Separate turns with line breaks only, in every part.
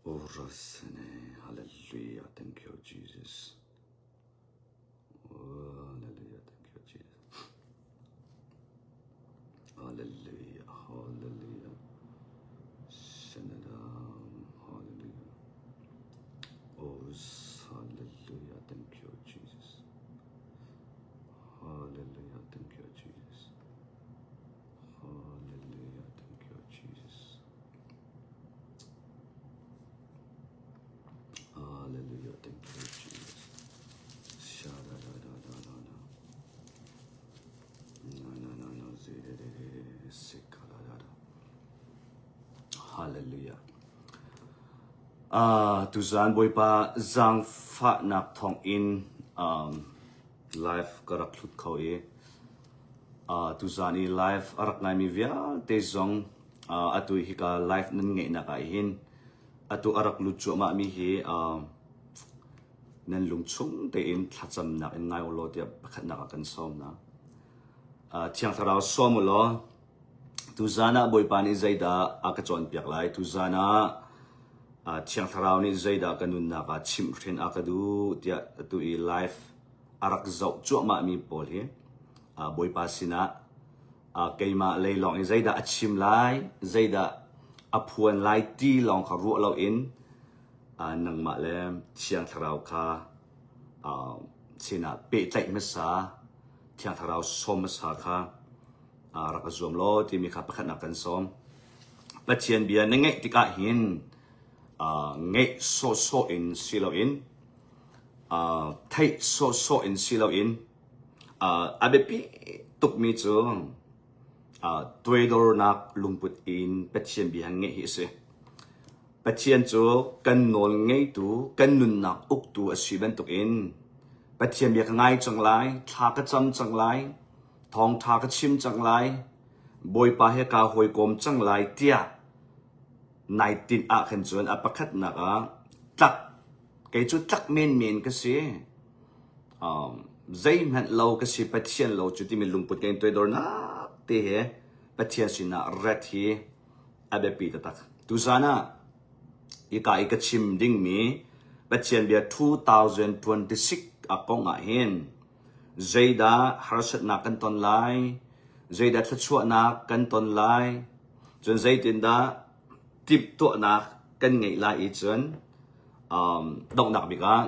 Orasene, hallelujah, thank you, Jesus. Hallelujah, thank you, Jesus. Hallelujah, hallelujah. Shenadam, hallelujah. Oh, hallelujah, thank you, Jesus. Hallelujah, thank you, Jesus. Hallelujah, thank you, Jesus. Hallelujah, thank you, Jesus. Sha-da-da-da-da-da-da. Na na na na zi-di-di-di, si-ka-da-da-da. Hallelujah. Ah, tuzan Bawipa zaangfahnak thawngin um, live ka rak hlut kho i uh, tuzan i live a rak ngaimi vialte zong uh, atu hika live nan ngeihnak ah hin atu a rak lut cuahmah mi hi uh, nan lungchung tein thlacamnak in ngai ulaw tiah pakhatnak ah kan sawm na. Uh, Thiang Thlarau sawm ulaw tuzan ah Bawipa nih zeidah a ka cawnpiak lai tuzan ah uh, Thiang Thlarau nih zeidah ka nunnak ah chimhhrin a ka duh tiah atu i live a rak zoh cuahmah mi pawl hi uh, Bawipa sinah uh, keimah lei lawng in zeidah a chim lai zeidah a phuan lai ti lawng kha ruah loin uh, nangmah le Thiang Thlarau kha uh, sinah pehtlaih hmasa Thiang Thlarau sawm hmasa kha uh, rak i zuam law timi kha pakhatnak kan sawm. Pathian bia na ngeih tikah hin uh, ngeih sawhsawh in si loin uh, theih sawhsawh in si loin uh, a biapi tukmi cu uh, tuaidornak lungput in Pathian bia ngeih hi a si. Pathian cu kan nawl ngeitu, kan nunnak uktu a si bantukin Pathian bia ka ngai cang lai, thla ka cam cang lai, thawngṭha ka chim cang lai, Bawipa he kaa hawikom cang lai tiah nai tinh ah khan cun a pakhatnak ah tlak kei cu tlak menmen ka si. Um, zeihmanh lo ka si Pathian lo cu timi lungput ka in toidornak te he Pathian sinah rat hi a biapi taktak. Tuzan ah hika i ka chim dingmi Pathian bia 2026 a kong ah hin zeidah harsatnak kan ton lai, zeidah thluachuahnak kan ton lai, cun zeitindah timhtuahnak kan ngeih lai i cun um, donghnak bik ah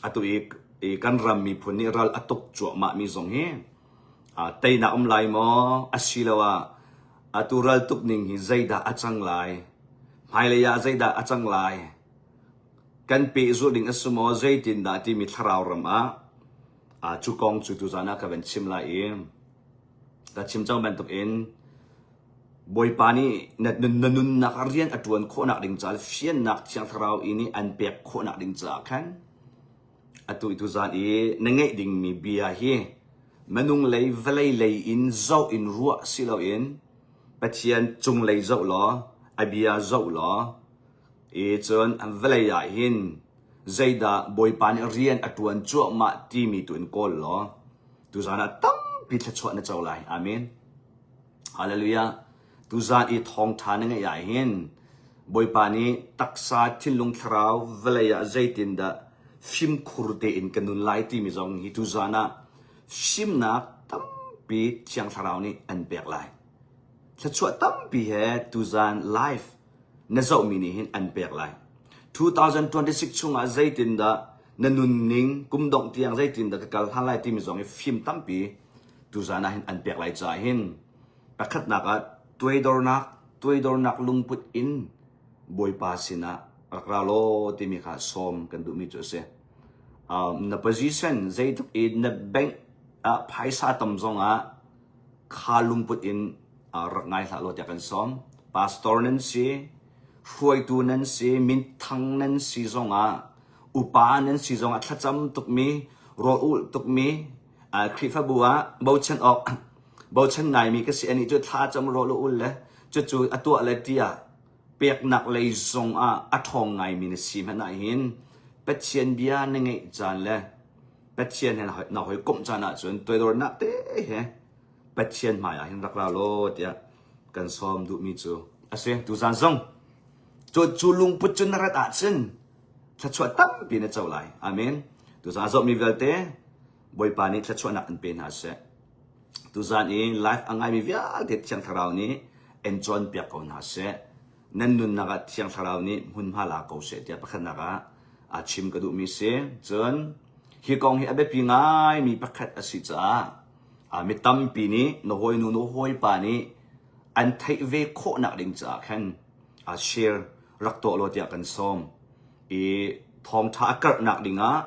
atu i, i kan ram miphun nih ral a tuk cuahmah mi zong hi uh, teinak um lai maw asiloah atu ral tuk ning hi zeidah a cang lai hmailei ah zeidah a cang lai kan pehzulh ding a si maw zeitindah timi thlarau ram ah uh, cu kong cu tuzan ah ka van chim lai i ka chim cang bantukin Bawipa nih na, na nunnak ah rian a ṭuan khawhnak ding caah fiannak Thiang Thlarau i nih an pek khawhnak ding caah khan atu i tuzan i na ngeih dingmi bia hi minung lei vawlei lei in zoh in ruah si loin Pathian cunglei zoh law a bia zoh law i cun vawlei ah hin zeidah Bawipa nih rian a ṭuan cuahmah timi tu in kawl law tuzan ah tampi thluachuah na co lai. Amen. Hallelujah. Tuzan i thawngṭha na ngeih ah hin Bawipa nih taksa thinlung thlarau vawlei ah zeitindah fimkhur tein ka nun lai timi zong hi tuzan ah fimnak tampi Thiang Thlarau nih an pek lai. Thluachuah tampi he tuzan live na zohmi nih hin an pek lai. 2026 chungah zeitindah na nunning kum dongh tiang zeitindah ka kal hlan lai timi zong hi fim tampi tuzan ah hin an pek lai caah hin pakhatnak ah tuaidornak tuaidornak lungput in Bawipa sinah rak ra law timi kha sawm kan duhmi cu a si. Um, na position zeitluk i na bank ah phaisa tam zongah kha lungput in uh, rak ngai hlah law tiah kan sawm. Pastor nan si, hruaitu nan si, minthang nan si zongah upa nan si zongah thlacam tukmi, rawl ulh tukmi, Khrihfabu ah bochan awk bochan ngaimi ka si anih cu thla cam rawl a ul le cucu a tuah le tiah peknak lei zong ah a ṭhawng ngaimi na si hmanh ah hin Pathian bia na ngeih caan le Pathian he na hawikomh caan ahcun toidornak te he Pathian hmai ah hin rak ra law tiah kan sawm duhmi cu a si. Tuzaan zong. Cu cu lungput cu na rat ahcun thluachuah tampi na co lai. Amen. Tuzaan a zohmi vialte Bawipa nih thluachuahnak in pe hna seh. Tuzaan i live a ngaimi vialte Thiang Thlarau nih en cawnpiak ko hna seh. Nan nunnak ah Thiang Thlarau nih hmunhma la ko seh tiah pakhatnak ah a chim ka duhmi si. Cun hi kong hi a biapi ngaimi pakhat a si caah mi tampi nih na hawinu na hawipa nih an theih ve khawhnak ding caah khan share rak tuah law tiah kan sawm. I thawngṭha a karhnak dingah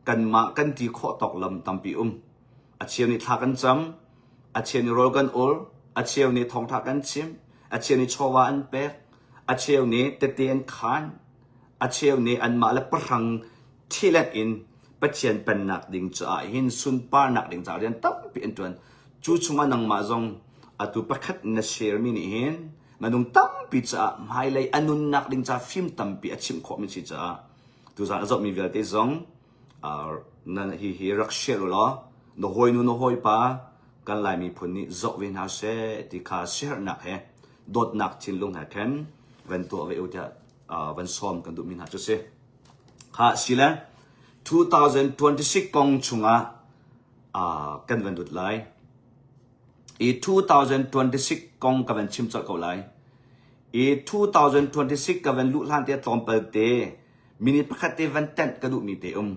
kanmah kan ti khawh tawk lam tampi um. A cheu nih thla kan cam, a cheu nih rawl kan ul, a cheu nih thawngṭha kan chim, a cheu nih chawva an pek, a cheu nih tete an khaan, a cheu nih anmah le pahrang thilet in Pathian pennak ding caah hin sunparnak ding caah rian tampi an ṭuan. Cu chungah nangmah zong atu pakhat na share mi nih hin minung tampi caah hmailei a nunnak ding caah fim tampi a chimh khawhmi si caah tuzaan a zohmi vialte zong nan hi hi rak share u law na hawinu na hawipa kan Lai miphun nih zoh ve hna seh ti kha siaherhnak he dawtnak thinlung he khan van tuah ve u tiah van sawm kan duhmi hna cu si. Kha sile 2026 kong chungah kan van lut lai. I 2026 kong ka van chim colh ko lai. I 2026 ka van luh hlan te tlawmpal te minute pakhat te van tenh ka duhmi te um.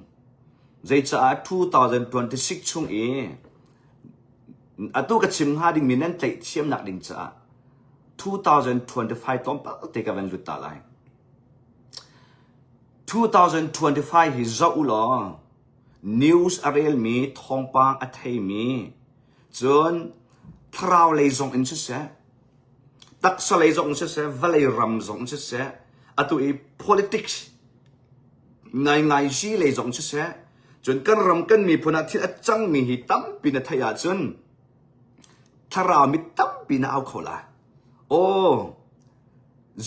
Zeicaah 2026 chung i atu ka chim hnga dingmi nan tlaih thiamnak ding caah 2025 tlawmpal te ka van lut ta lai. 2025 hi zoh u law news a relmi thawngpang a theimi cun thlarau lei zong in siseh taksa lei zong in siseh vawlei ram zong in siseh atu i politics ngaingai lei zong in siseh cun kan ram kan miphun ah thil a cangmi hi tampi na theih ahcun thlarau mit tampi na au kho lai. Aw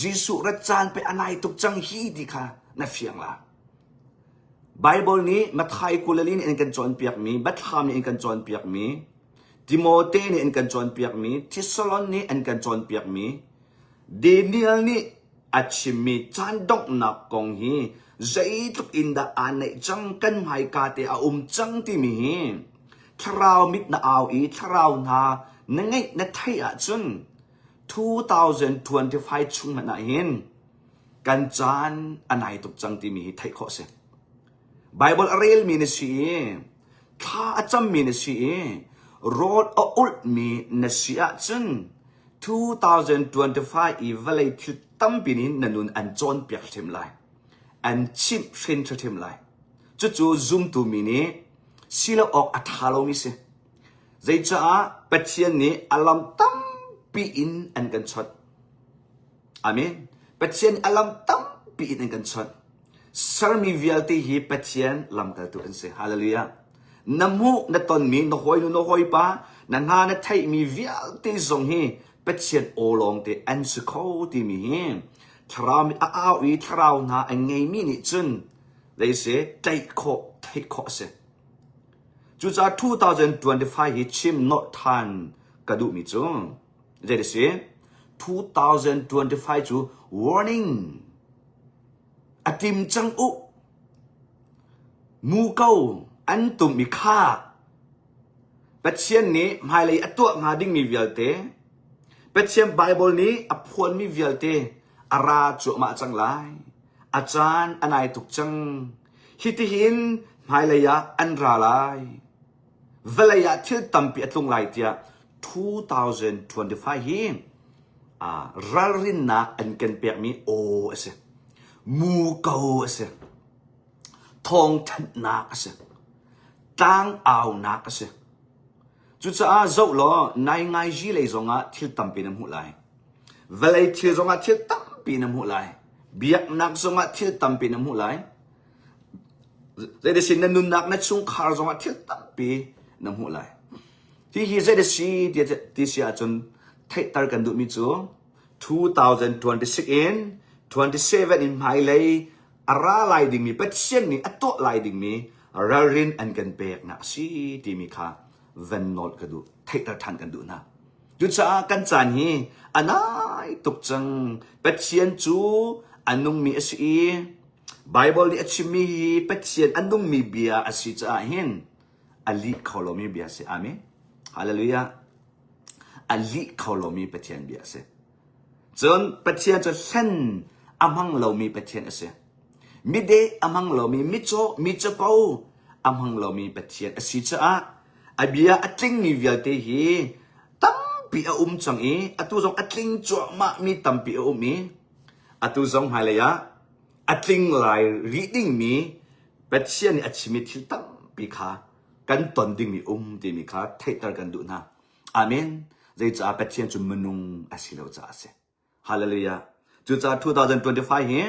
Jesuh rat caan pei a nai tuk cang hi ti kha na fiang la. Bible nih Matthai 24 nih an kan cawnpiakmi, Biathlam nih an kan cawnpiakmi, Timote nih an kan cawnpiakmi, Thessalon nih an kan cawnpiakmi, Daniel nih a chimmi caan donghnak kong hi zeitluk in dah aa naih cang kan hmaika te a um cang timi hi thlarau mit na au i thlarau hna na ngeih na theih ahcun 2025 chung hmanh ah hin kan caan a nai tuk cang timi hi theih khawh a si. Bible a relmi na si i thla a cammi na si i rawl a ulhmi na si ahcun 2025 i vawlei thil tampi nih na nun an cawnpiak hrim lai. An chimh hrin hrim lai. Cucu zumtu mi nih silo awk a ṭha lomi si. Zeicaah Pathian nih a lam tampi in an kan chawnh. Amen. Pathian a lam tampi in an kan chawnh. Sermi vialte hi Pathian lamkaltu an si. Hallelujah. Na hmuh, na tonmi, na hawinu, na hawipa, na hna na theihmi vialte zong hi Pathian aw lawngte an si kho timi hi thlarau mit a au i thlarau hna a ngeimi nih cun leise tlaih khawh, theih khawh a si. Cucaah 2025 hi chim nolh than ka duhmi cu zei a si? 2025 cu warning a tim cang u. Muko an tum i kha Pathian nih hmailei a tuah hnga dingmi vialte Pathian Bible nih a phuanmi vialte a ra cuahmah cang lai. A caan a nai tuk cang. Hitihin hmailei ah an ra lai. Vawlei ah thil tampi a tlung lai tiah 2025 hi ralrinnak an kan pekmi aw a si. Muko a si. Thawngthanhnak a si. Tlangaunak a si. Cucaah zoh law naingaiji lei zongah thil tampi na hmuh lai. Vawlei thil zongah thil tampi na hmuh lai. Biaknak zongah thil tampi na hmuh lai. Zeitisin na nunnak na chungkhar zongah thil tampi na hmuh lai. Hihi zei a si ti si ahcun theihter kan duhmi cu 2026 in 27 in hmailei a ra lai dingmi Pathian nih a tuah lai dingmi ralrin an kan peknak a si timi kha van nawl ka duh theihter ṭhan kan duh hna. Cucaah kan caan hi a nai tuk cang. Pathian cu a nungmi a si i Baibal nih a chimmi hi Pathian a nungmi bia a si caah hin a lih kho lomi bia a si. Amen. Hallelujah. A lih kho lomi Pathian bia a si. Cun Pathian cu hlen a hmang lomi Pathian a si. Mideh a hmang lomi, micaw, mi capo a hmang lomi Pathian a si caah a bia a tlingmi vialte hi tampi a um cang i atu zong a tling cuahmahmi tampi a um i atu zong hmailei ah a tling lai rih dingmi Pathian nih a chimmi thil tampi kha kan ton dingmi um timi kha theihter kan duh hna. Amen. Zeicah Pathian cu minung a si lo caah a si. Hallelujah. Cucaah 2025 hi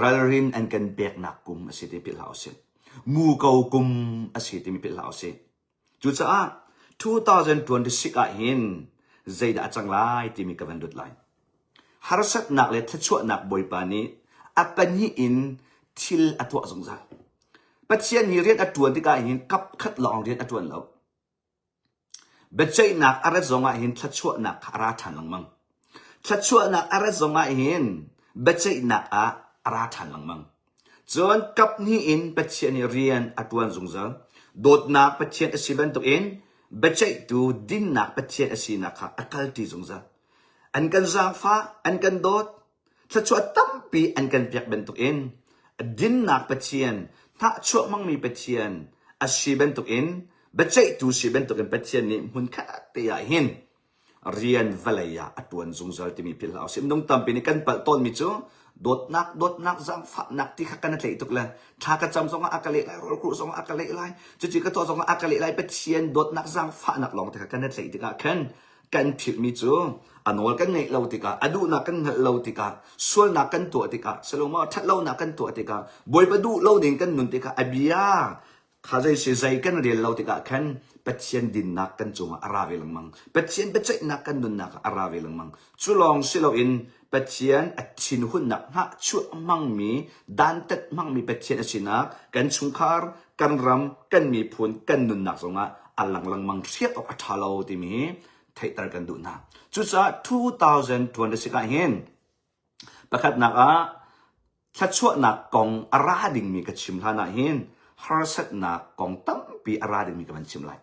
ralrin an kan peknak kum a si ti philh hlah usih. Muko kum a si timi philh hlah usih. Cucaah 2026 ah hin zeidah a cang lai timi ka van lut lai. Harsatnak le thluachuahnak Bawipa nih a pahnih in thil a tuah zungzal. Pathian hi rian a ṭuan tikah hin kap khat lawng rian a ṭuan lo. Biaceihnak a rat zongah hin thluachuahnak kha a ra ṭhan lengmang. Thluachuahnak a rat zongah hin biaceihnak ah a ra ṭhan lengmang. Cun kaphnih in Pathian nih rian a ṭuan zungzal. Dawtnak Pathian a si bantukin biaceihtu dinnak Pathian a sinak kha a kalṭi zungzal. An kan zaangfah, an kan dawt, Thluachuah tampi an kan pek bantukin dinnak Pathian, hnahchuah hmangmi Pathian a si bantukin biaceihtu si bantukin Pathian nih hmunkhat te ah hin rian vawlei ah a tuan zungzal timi philh hlah usih. Minung tampi nih kan palh tawnmi cu dawtnak, dawtnak, zaangfahnak ti kha kan i tlaih tuk le thla ka cam zongah a ka leh lai, rawl khurh zongah a ka leh lai, cuci ka tuah zongah a ka leh lai, Pathian dawtnak, zaangfahnak lawng te kha kan i tlaih tikah khan kan philhmi cu a nawl kan ngaih lo tikah a duhnak kan hngalh lo tikah sualnak kan tuah tikah salomaw ṭhatlonak kan tuah tikah Bawipa duh lo ning kan nun tikah a bia kha zei si zei kan rel lo tikah khan Pathian dinnak kan cungah a ra ve lengmang Pathian biaceihnak kan nunnak ah a ra ve lengmang cu lawng si loin Pathian a thinhunnak hngahchuah hmangmi dantat hmangmi Pathian a sinak kan chungkhar kan ram kan miphun kan nunnak zongah a lang lengmang hriat awk a ṭha lo timi hi theihter kan duh hna. Cucaah 2026 ah hin pakhatnak ah thluachuahnak kong a ra dingmi ka chim hlan ah hin harsatnak kong tampi a ra dingmi ka van chim lai.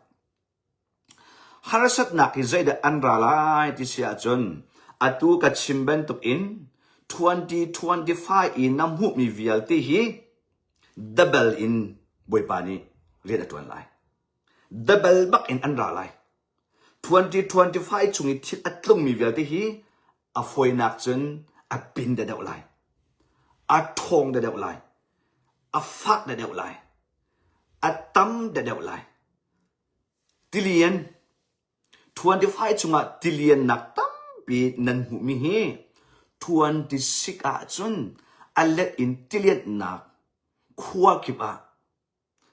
Harsatnak hi zeidah an ra lai ti si ahcun atu ka chim bantuk in 2025 i na hmuhmi vialte hi double in Bawipa nih rian a ṭuan lai. Double bak in an ra lai. 2025 chung i thil a tlungmi vialte hi a fawinak cun a pin deuh lai. A ṭhawng deuh lai. A fak deuh lai. A tam deuh lai. Tilian 25 chungah tiliannak tampi nan hmuhmi hi 26 ahcun a let in tilianhnak khua kip ah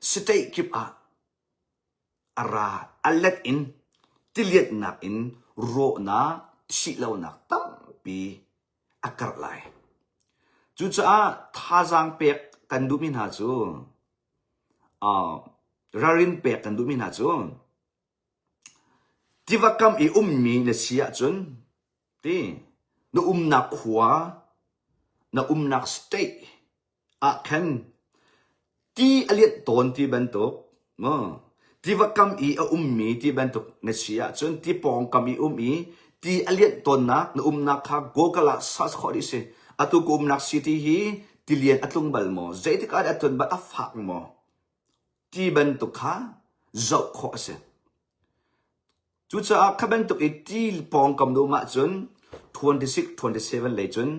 state kip ah a ra a let in tilianhnak in rawhnak thihlonak tampi a karh lai. Cucaah thazaang pek kan duhmi hna cu uh, ralrin pek kan duhmi hna cu tiva kam i ummi na si ahcun ti na umnak khua na umnak state ah khan ti a lianh tawn ti bantuk maw tiva kam i a ummi ti bantuk na si ahcun ti pawngkam i um i ti a lianh tawnnak na umnak kha Google ah search khawh dih si atu ka umnak city hi tilian a tlung bal maw zeitik ah dah a tlun bal a fak maw ti bantuk kha zoh khawh a si cucaah kha bantuk i ti pawngkam na um ahcun 26 27 lei cun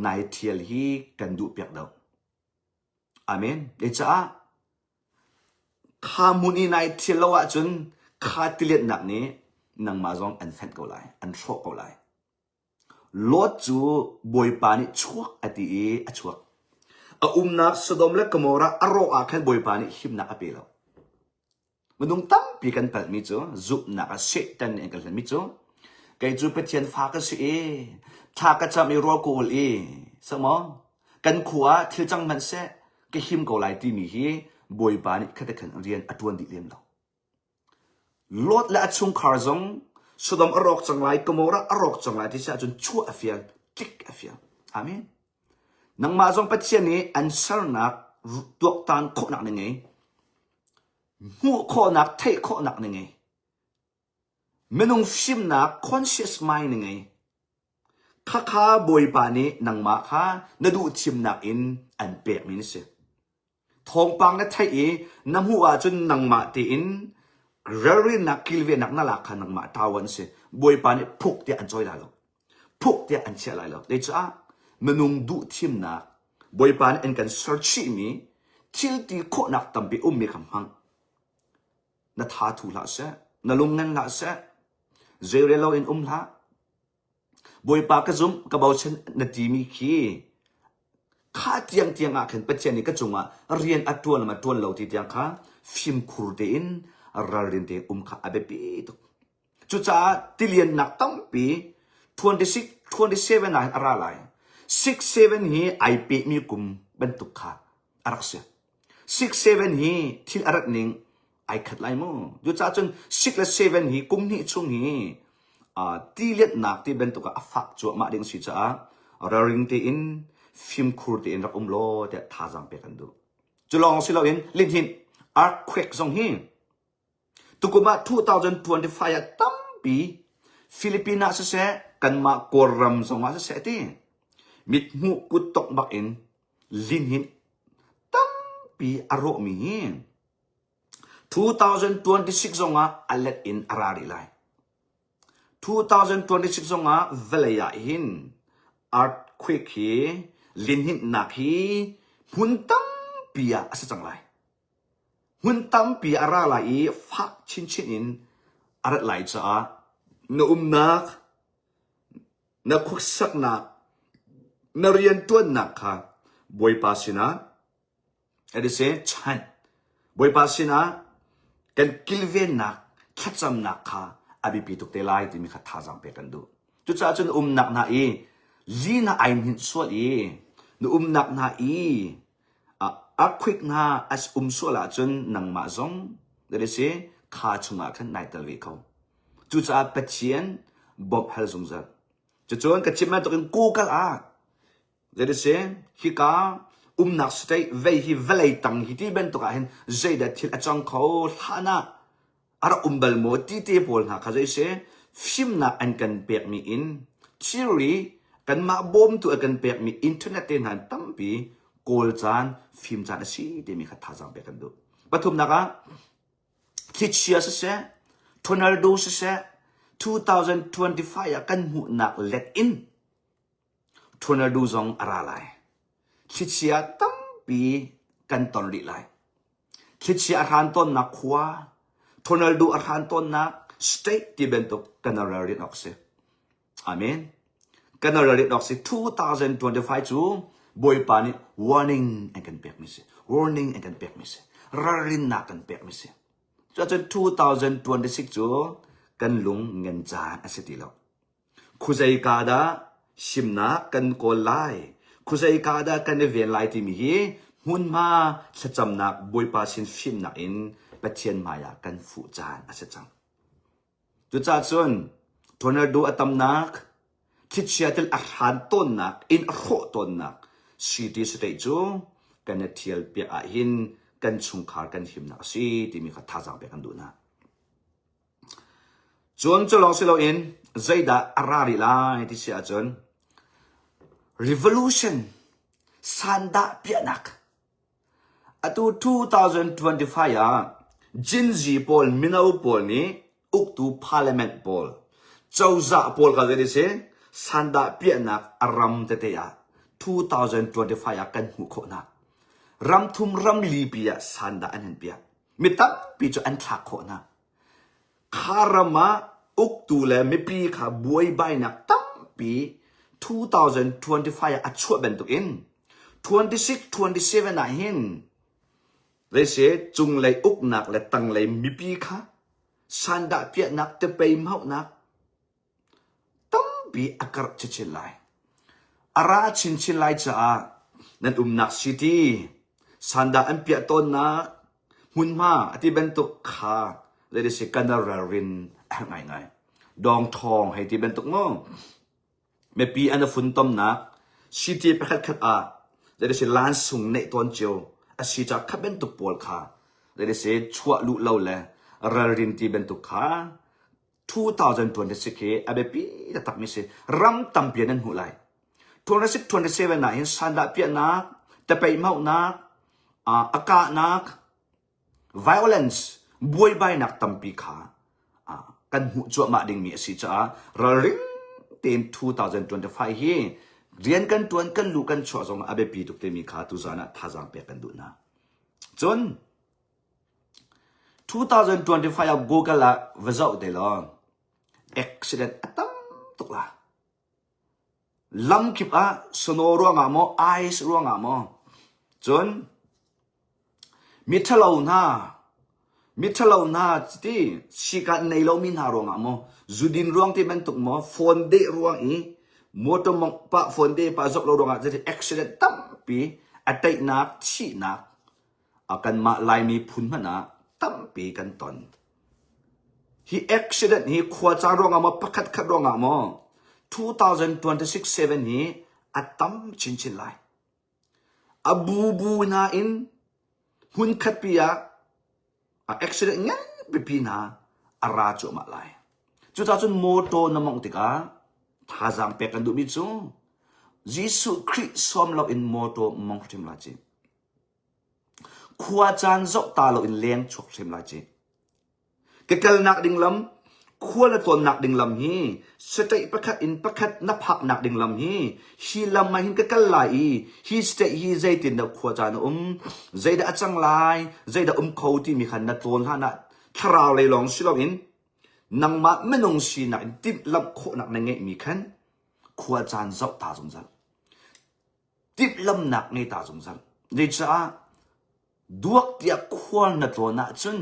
nai thial hi kan duh piak deuh amen caah Kha hmun i nai thial lo ahcun kha tilianhnak nih nangmah zong an fenh ko lai, an hrawh ko lai. Lot cu Bawipa nih chuak a ti i a chuak. A umnak Sodom le Gomorrah a rawh ah khan Bawipa nih himnak a pe lo. Minung tampi kan palhmi cu zumhnak ah Satan nih an kan hlenmi cu kei cu Pathian fa ka si i thla ka cam i rawl ka ul i samaw kan khua ah thil cang hmanh seh ka him ko lai timi hi Bawipa nih khatekhan rian a ṭuan dih lem lo. Lot le a chungkhar zong Sodom a rawk cang lai, Gomorrah a rawk cang lai ti si ahcun chuah a fial, tlik a fial. Amen. Nangmah zong Pathian nih an sernak tuaktan khawhnak na ngei. Hmuh khawhnak, theih khawhnak na ngei. Minung fimnak conscious mind na ngei. Khakha Bawipa nih nangmah kha na duh thimnak in an pekmi na si. Thawngpang na theih i na hmuh ahcun nangmah tein ralrinnak kilvennak na lak kha nangmah ṭau an si. Bawipa nih phuk tiah an cawi lai lo. Phuk tiah an chiah lai lo. Zeicah minung duh thimnak Bawipa nih an kan ser chihmi thil ti khawhnak tampi ummi kha hmang. Na tha thu hlah seh, na lung ngan hlah seh, zeirel loin um hlah. Bawipa ka zumh, ka bochan na timi khi kha tiang tiang ah khan Pathian nih ka cungah rian a ṭuan ma ṭuan lo ti tiang kha fimkhur tein ralrin tein um kha a biapi tuk. Cucaah tiliannak tampi 26, 27 ah hin a ra lai. 6, 7 hi ai pehmi kum bantuk kha a rak si. 6, 7 hi thil a rat ning ai khat lai mu. Cucaah cun 6 le 7 hi kum hnih chung hi uh, tilianhnak ti bantuk ah a fak cuahmah ding si caah ralring tein fimkhur tein rak um law tiah thazaang pek an duh. Cu lawng si loin lihninh earthquake zong hi Tukum ah 2025 ah tampi Philippines ah siseh, kanmah Kawlram zong ah siseh ti mithmuh kut tongh bak in lihninh tampi a rawhmi hi 2026 zong ah a let in a ra rih lai. 2026 zong ah vawlei ah hin earthquake hi linhinhnak hi hmun tampi ah a si cang lai. Hmun tampi a ra lai i fak chinchin in a rat lai caah na umnak, na khuasaknak, na rianṭuannak kha Bawipa sinah chanh. Bawipa sinah kan kilvennak, thlacamnak kha a biapi tuk te lai timi kha thazaang pek kan duh. Cucaah cun umnak hna i li na ai hninh sual i na umnak hna i earthquake hna as um sual ahcun nangmah zong that is kha chungah khan nai tel ve ko. Cucaah Pathian bawmh hal zungzal. Cucun ka chim bantukin Google ah that is hika umnak state vei hi vawlei tang hi ti bantuk ah hin zeidah thil a cang kho hlan ah a rak um bal maw ti te pawl hna kha zei si fimnak an kan pekmi in thilri kanmah bawmtu a kan pekmi internet te hna tampi kawl caan fim caan a si timi kha thazaang pek kan duh. Pathumnak ah thlichia siseh tornado siseh 2025 ah kan hmuhnak let in tornado zong a ra lai. Thlichia tampi kan ton rih lai. Thlichia a hran tawnnak khua, tornado a hran tawnnak state ti bantuk kan ralrin awk si. Amen. Kan ralrin awk si 2025 cu Bawipa nih warning an kan pekmi si. Warning an kan pekmi si. Ralrinnak kan pekmi si. Cuacun 2026 cu kan lung ngen caan a si ti lo. Khuazeika dah himnak kan kawl lai, khuazeika dah kan i ven lai timi hi hmunhma thlacamnak Bawipa sin fimnak in Pathian hmaiah kan fuh caan a si cang. Cucaah cun tornado a tamnak, thlichia til a hran tawnnak, inn a hrawh tawnnak city state cu kan i thial piak ahhin kan chungkhar kan himnak a si timi kha thazaang pek kan duh hna. Cun cu lawng si loin zeidah a ra rih lai ti si ahcun revolution sandah piahnak atu 2025 ah Gen Z pawl mino pawl nih uktu parliament pawl cozah pawl ka zei si sandah piahnak a ram tete ah 2025 ah kan hmuh khawh hna. Ram thum ram li pi ah sandah an han piah. Mi tampi cu an thlak khawh hna. Kha ram ah uktu le mipi kha buaibainak tampi 2025 ah a chuah bantukin 26, 27 ah hin zeise cunglei uknak le tanglei mipi kha sandah piahnak tepei mauhnak tampi a karh chinchin lai. A ra chinchin lai caah nan umnak city, sandah an piah tawnnak hmunhma a ti bantuk kha zeiti si kan ralrin a herh ngaingai. Dawng Thawng hei ti bantuk mu. Mipi an i funtomnak city pakhat khat ah zeiti lansung neih tawn cio a si caah kha bantuk pawl kha zeiti chuah luh lo le ralrin ti bantuk kha 2026 hi a biapi taktakmi si. Ram tampi nan hmuh lai. 26 27 ah hin sandah piahnak, tapeihmauhnak, a kahnak, violence, buaibainak tampi kha kan hmuh cuahmah dingmi a si caah ralring tein 2025 hi rian kan tuan kan luh kan chuah zong a biapi tuk timi kha tuzan ah thazaang pek kan duh hna. Cun 2025 ah Google ah va zoh te law accident a tam tuk la. Lamkip ah snow ruangah maw ice ruangah maw cun miṭhalo hna miṭhalo hna ti sikan nei lomi hna ruangah maw zudin ruang ti bantuk maw phone deh ruang i motor mongh pah phone deh pah zoh lo ruangah zeiti accident tampi a teihnak thihnak a kanmah Laimi phun hmanh ah tampi kan ton. Hi accident hi khua caan ruangah maw pakhat khat ruangah maw 2026 7 hi a tam chinchin lai. A bubu hna in hmun khatpi ah a accident ngan pipi hna a ra cuahmah lai. Cucaah cun motor na mongh tikah thazaang pek kan duhmi cu Jesuh Khrih sawm loin motor mong hrim la ci. Khua caan zoh ta loin leng chuak hrim lai ci. Ka kalnak ding lam, khua na tlawnnak ding lam hi, state pakhat in pakhat na phaknak ding lam hi, hi lam ah hin ka kal lai i, hi state hi zeitin dah khua caan a um, zeidah a cang lai, zeidah um kho timi khan na tlawn hlan ah thlarau lei lawng si loin nangmah minung sinak in timhlamh khawhnak na ngeihmi khan khua caan zoh ta zungzal. Timhlamhnak ngei ta zungzal. Zeicah duak tiah khual na tlawn ahcun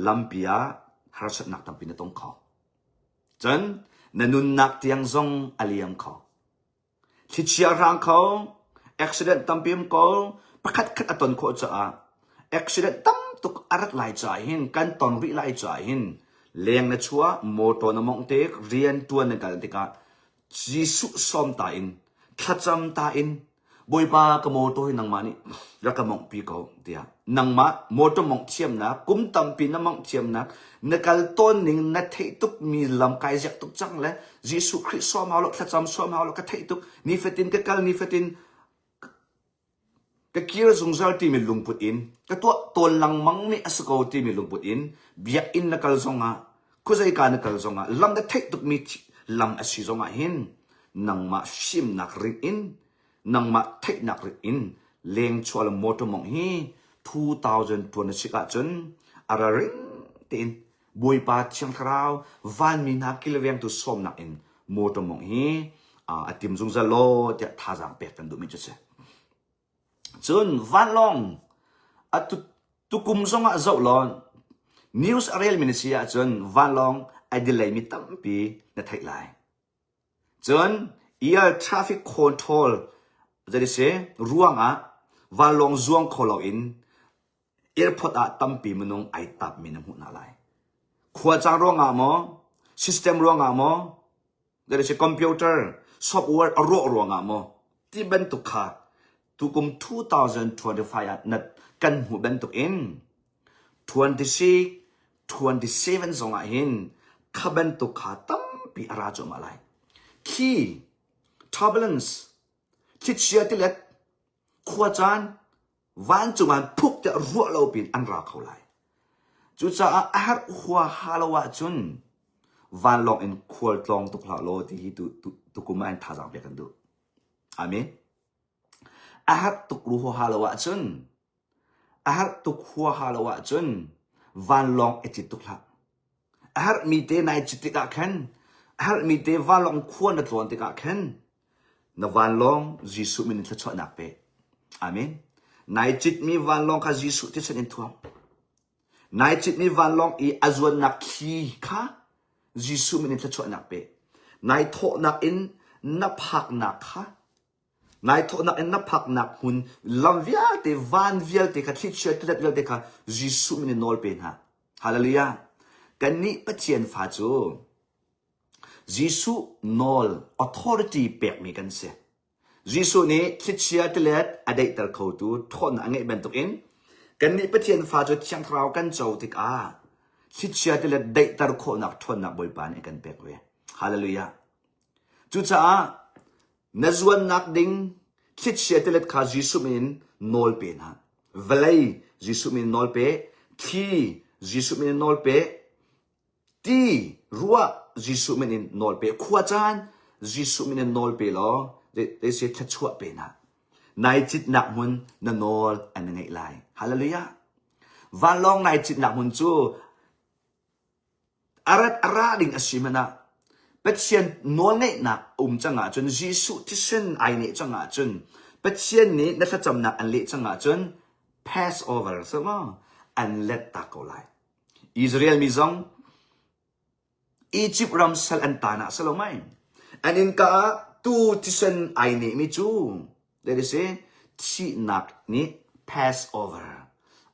lampi ah harsatnak tampi na tong kho. Cun na nunnak tiang zong a liam kho. Thlichia hrang kho, accident tampi um ko, pakhat khat a ton khawh caah accident tam tuk a rat lai caah hin kan ton rih lai caah hin leng na chuah, motor na mongh tik, rian tuan na kal tikah Jesuh sawm ta in thlacam ta in Bawipa ka motor hi nangmah nih rak ka monghpi ko tiah nangmah motor mongh thiamnak kum tampi na mongh thiamnak na kal tawn ning na theih tuk mi lam kai ziak tuk cang le Jesuh Khrih sawm hau lo thlacam sawm hau lo ka theih tuk nifatin ka kal nifatin Ka kir zungzal timi lungput in, ka tuah tawn lengmang mi a si ko timi lungput in biakinn na kal zongah, khuazeika na kal zongah, lam na theih tukmi lam a si zongah hin nangmah fimnak ring in, nangmah theihnak ring in lengchuah le motor mawngh hi 2026 ahcun a ralring tein Bawipa Thiang Thlarau vanmi hna kilvengtu sawmnak in motor mawngh hi a tim zungzal law tiah thazaang pek kan duhmi cu a si. Cun vanlawng a tukum zongah zoh law news a relmi na si ahcun vanlawng a delay mi tampi na theih lai. Cun air traffic control zei si ruangah vanlawng zuang kho loin airport ah tampi minung ai tapmi na hmuh hna lai. Khua cang ruangah maw, system ruangah maw, that is computer software a rawh ruangah maw, ti bantuk kha tukum 2025 ah na kan hmuh bantuk in 26, 27 zong ah hin kha bantuk kha tampi a ra cuahmah lai. Khi turbulence, thlichia tilet, khuacaan, vancung ah phuk tiah ruah lo pin an ra kho lai. Cucaah a herh huaha lo ahcun vanlawng in khual tlawng tuk hlah law ti hi tu, tu, tukum ah in thazaang pek kan duh. Amen. A herh tuk ru huaha lo ahcun a herh tuk huaha lo ahcun vanlawng i cit tuk hlah. A herhmi te nai cit tikah khan a herhmi te vanlawng khua na tlawn tikah khan Na vanlawng Jesuh min in thluachuahnak pe. Amen. Nai citmi vanlawng kha Jesuh thisen in thuam. Nai citmi vanlawng i a zuannak thli kha Jesuh min in thluachuahnak pe. Nai thawhnak in na phaknak kha nai thawhnak in na phaknak hmun lam vialte van vialte kha thlichia tilet vialte kha Jesuh min in nawl pe hna. Hallelujah. Kannih Pathian fa cu. Jesuh nawl authority pekmi kan si. Jesuh nih thlichia tilet a daihter khotu ṭhawnnak a ngeih bantukin kannih Pathian fa cu Thiang Thlarau kan co tikah thlichia tilet daihter khawhnak ṭhawnnak Bawipa nih a kan pek ve. Hallelujah. Cucaah na zuannak ding thlichia tilet kha Jesuh min in nawl pe hna. Vawlei Jesuh min in nawl pe, thli Jesuh min in nawl pe, Ti ruah Jesuh min in nawl pe. Khua caan Jesuh min in nawl pe law zei thluachuah pe hna. Nai citnak hmun na nawl an ngeih lai. Hallelujah. Vanlawng nai citnak hmun cu arat ara ding a si hmanh ah Pathian nawlngeihnak um cang ahcun Jesuh thisen ai neh cang ahcun Pathian nih na thlacamnak an leh cang ahcun Passover si maw an let ta ko lai. Israel mi zong Egypt ram sal an tan ah si lo mei? An innka ah tuu thisen ai nehmi cu that is a thihnak nih Passover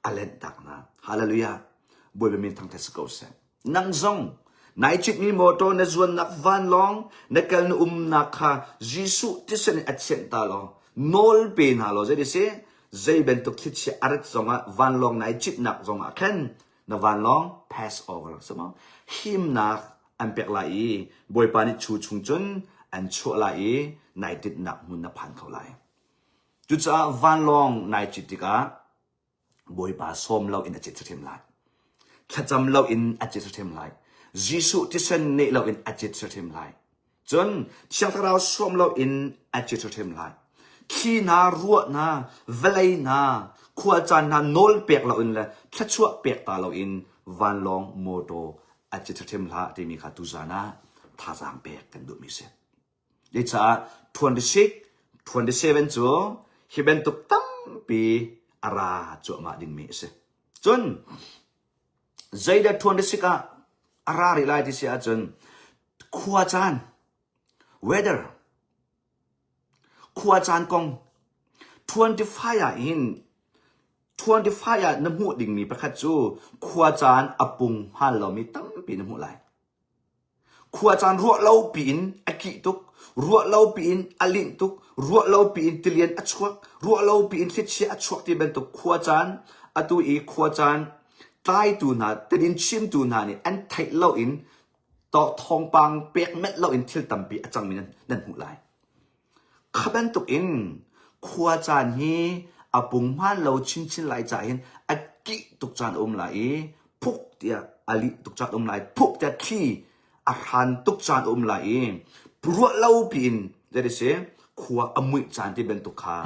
a lenhtak hna. Hallelujah. Bawipa min thangthat si ko seh. Nang zong nai citmi motor na zuannak vanlawng na kal na umnak kha Jesuh thisen in a thianh ta law nawl pe hna law zei si zei bantuk thlichia a rat zongah vanlawng nai citnak zongah khan na vanlawng pass over samaw himnak an pek lai i Bawipa nih chu chung cun an chuah lai i nai tinhnak hmun na phan kho lai. Cucaah vanlawng nai cit tikah Bawipa sawm lo in a cit hrim lai. Thlacam lo in a cit hrim lai. Jesuh thisen neh lo in a cit hrim lai. Cun Thiang Thlarau sawm lo in a cit hrim lai. Thli hna, ruah hna, vawlei hna, khua caan hna nawl pek lo in le thluachuah pek ta lo in vanlawng mawtaw a cit hrim hlah timi kha tuzaan ah thazaang pek kan duhmi si. Caah 26, 27 cu hi bantuk tampi a ra cuahmah dingmi a si. Cun zeidah 26 ah a ra rih lai ti si ahcun khua caan, weather, khua caan kong 25 ah hin 25 ah na hmuh dingmi pakhat cu khua caan a pung hmaan lomi tampi na hmuh lai. Khua caan ruah lo piin a kih tuk, ruah lo piin a linh tuk, ruah lo piin tilian a chuak, ruah lo piin thlichia a chuak ti bantuk khua caan atu i khua caan tlaitu hna, tadin chimtu hna nih an theih lo in thawngpang pek manh lo in thil tampi a cangmi nan, nan hmuh lai. Kha bantuk in khua caan hi a punghman lo chinchin lai caah hin a kih tuk caan a um lai i phuk tiah a lih tuk caan a um lai, phuk tiah thli a hran tuk caan a um lai i ruah lo piin zei si khua a muih caan ti bantuk kha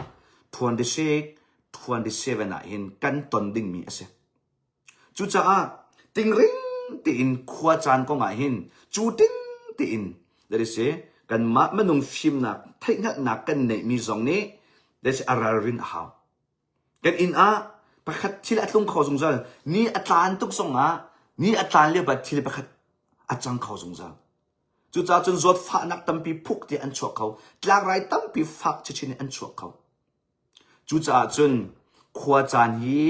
26, 27 ah hin kan ton dingmi a si. Cucaah tingring tein khua caan kong ah hin cu ting tein that is kanmah minung fimnak theihhngalhnak kan neihmi zong nih that is a ralrin a hau. Kan inn ah pakhat thil a tlung kho zungzal. Ni a tlan tuk zongah ni a tlan lio bat thil pakhat a cang kho zungzal. Cucaah cun zawtfahnak tampi phuk ti an chuak kho. Tlangrai tampi fak chinchin in an chuak kho. Cucaah cun khua caan hi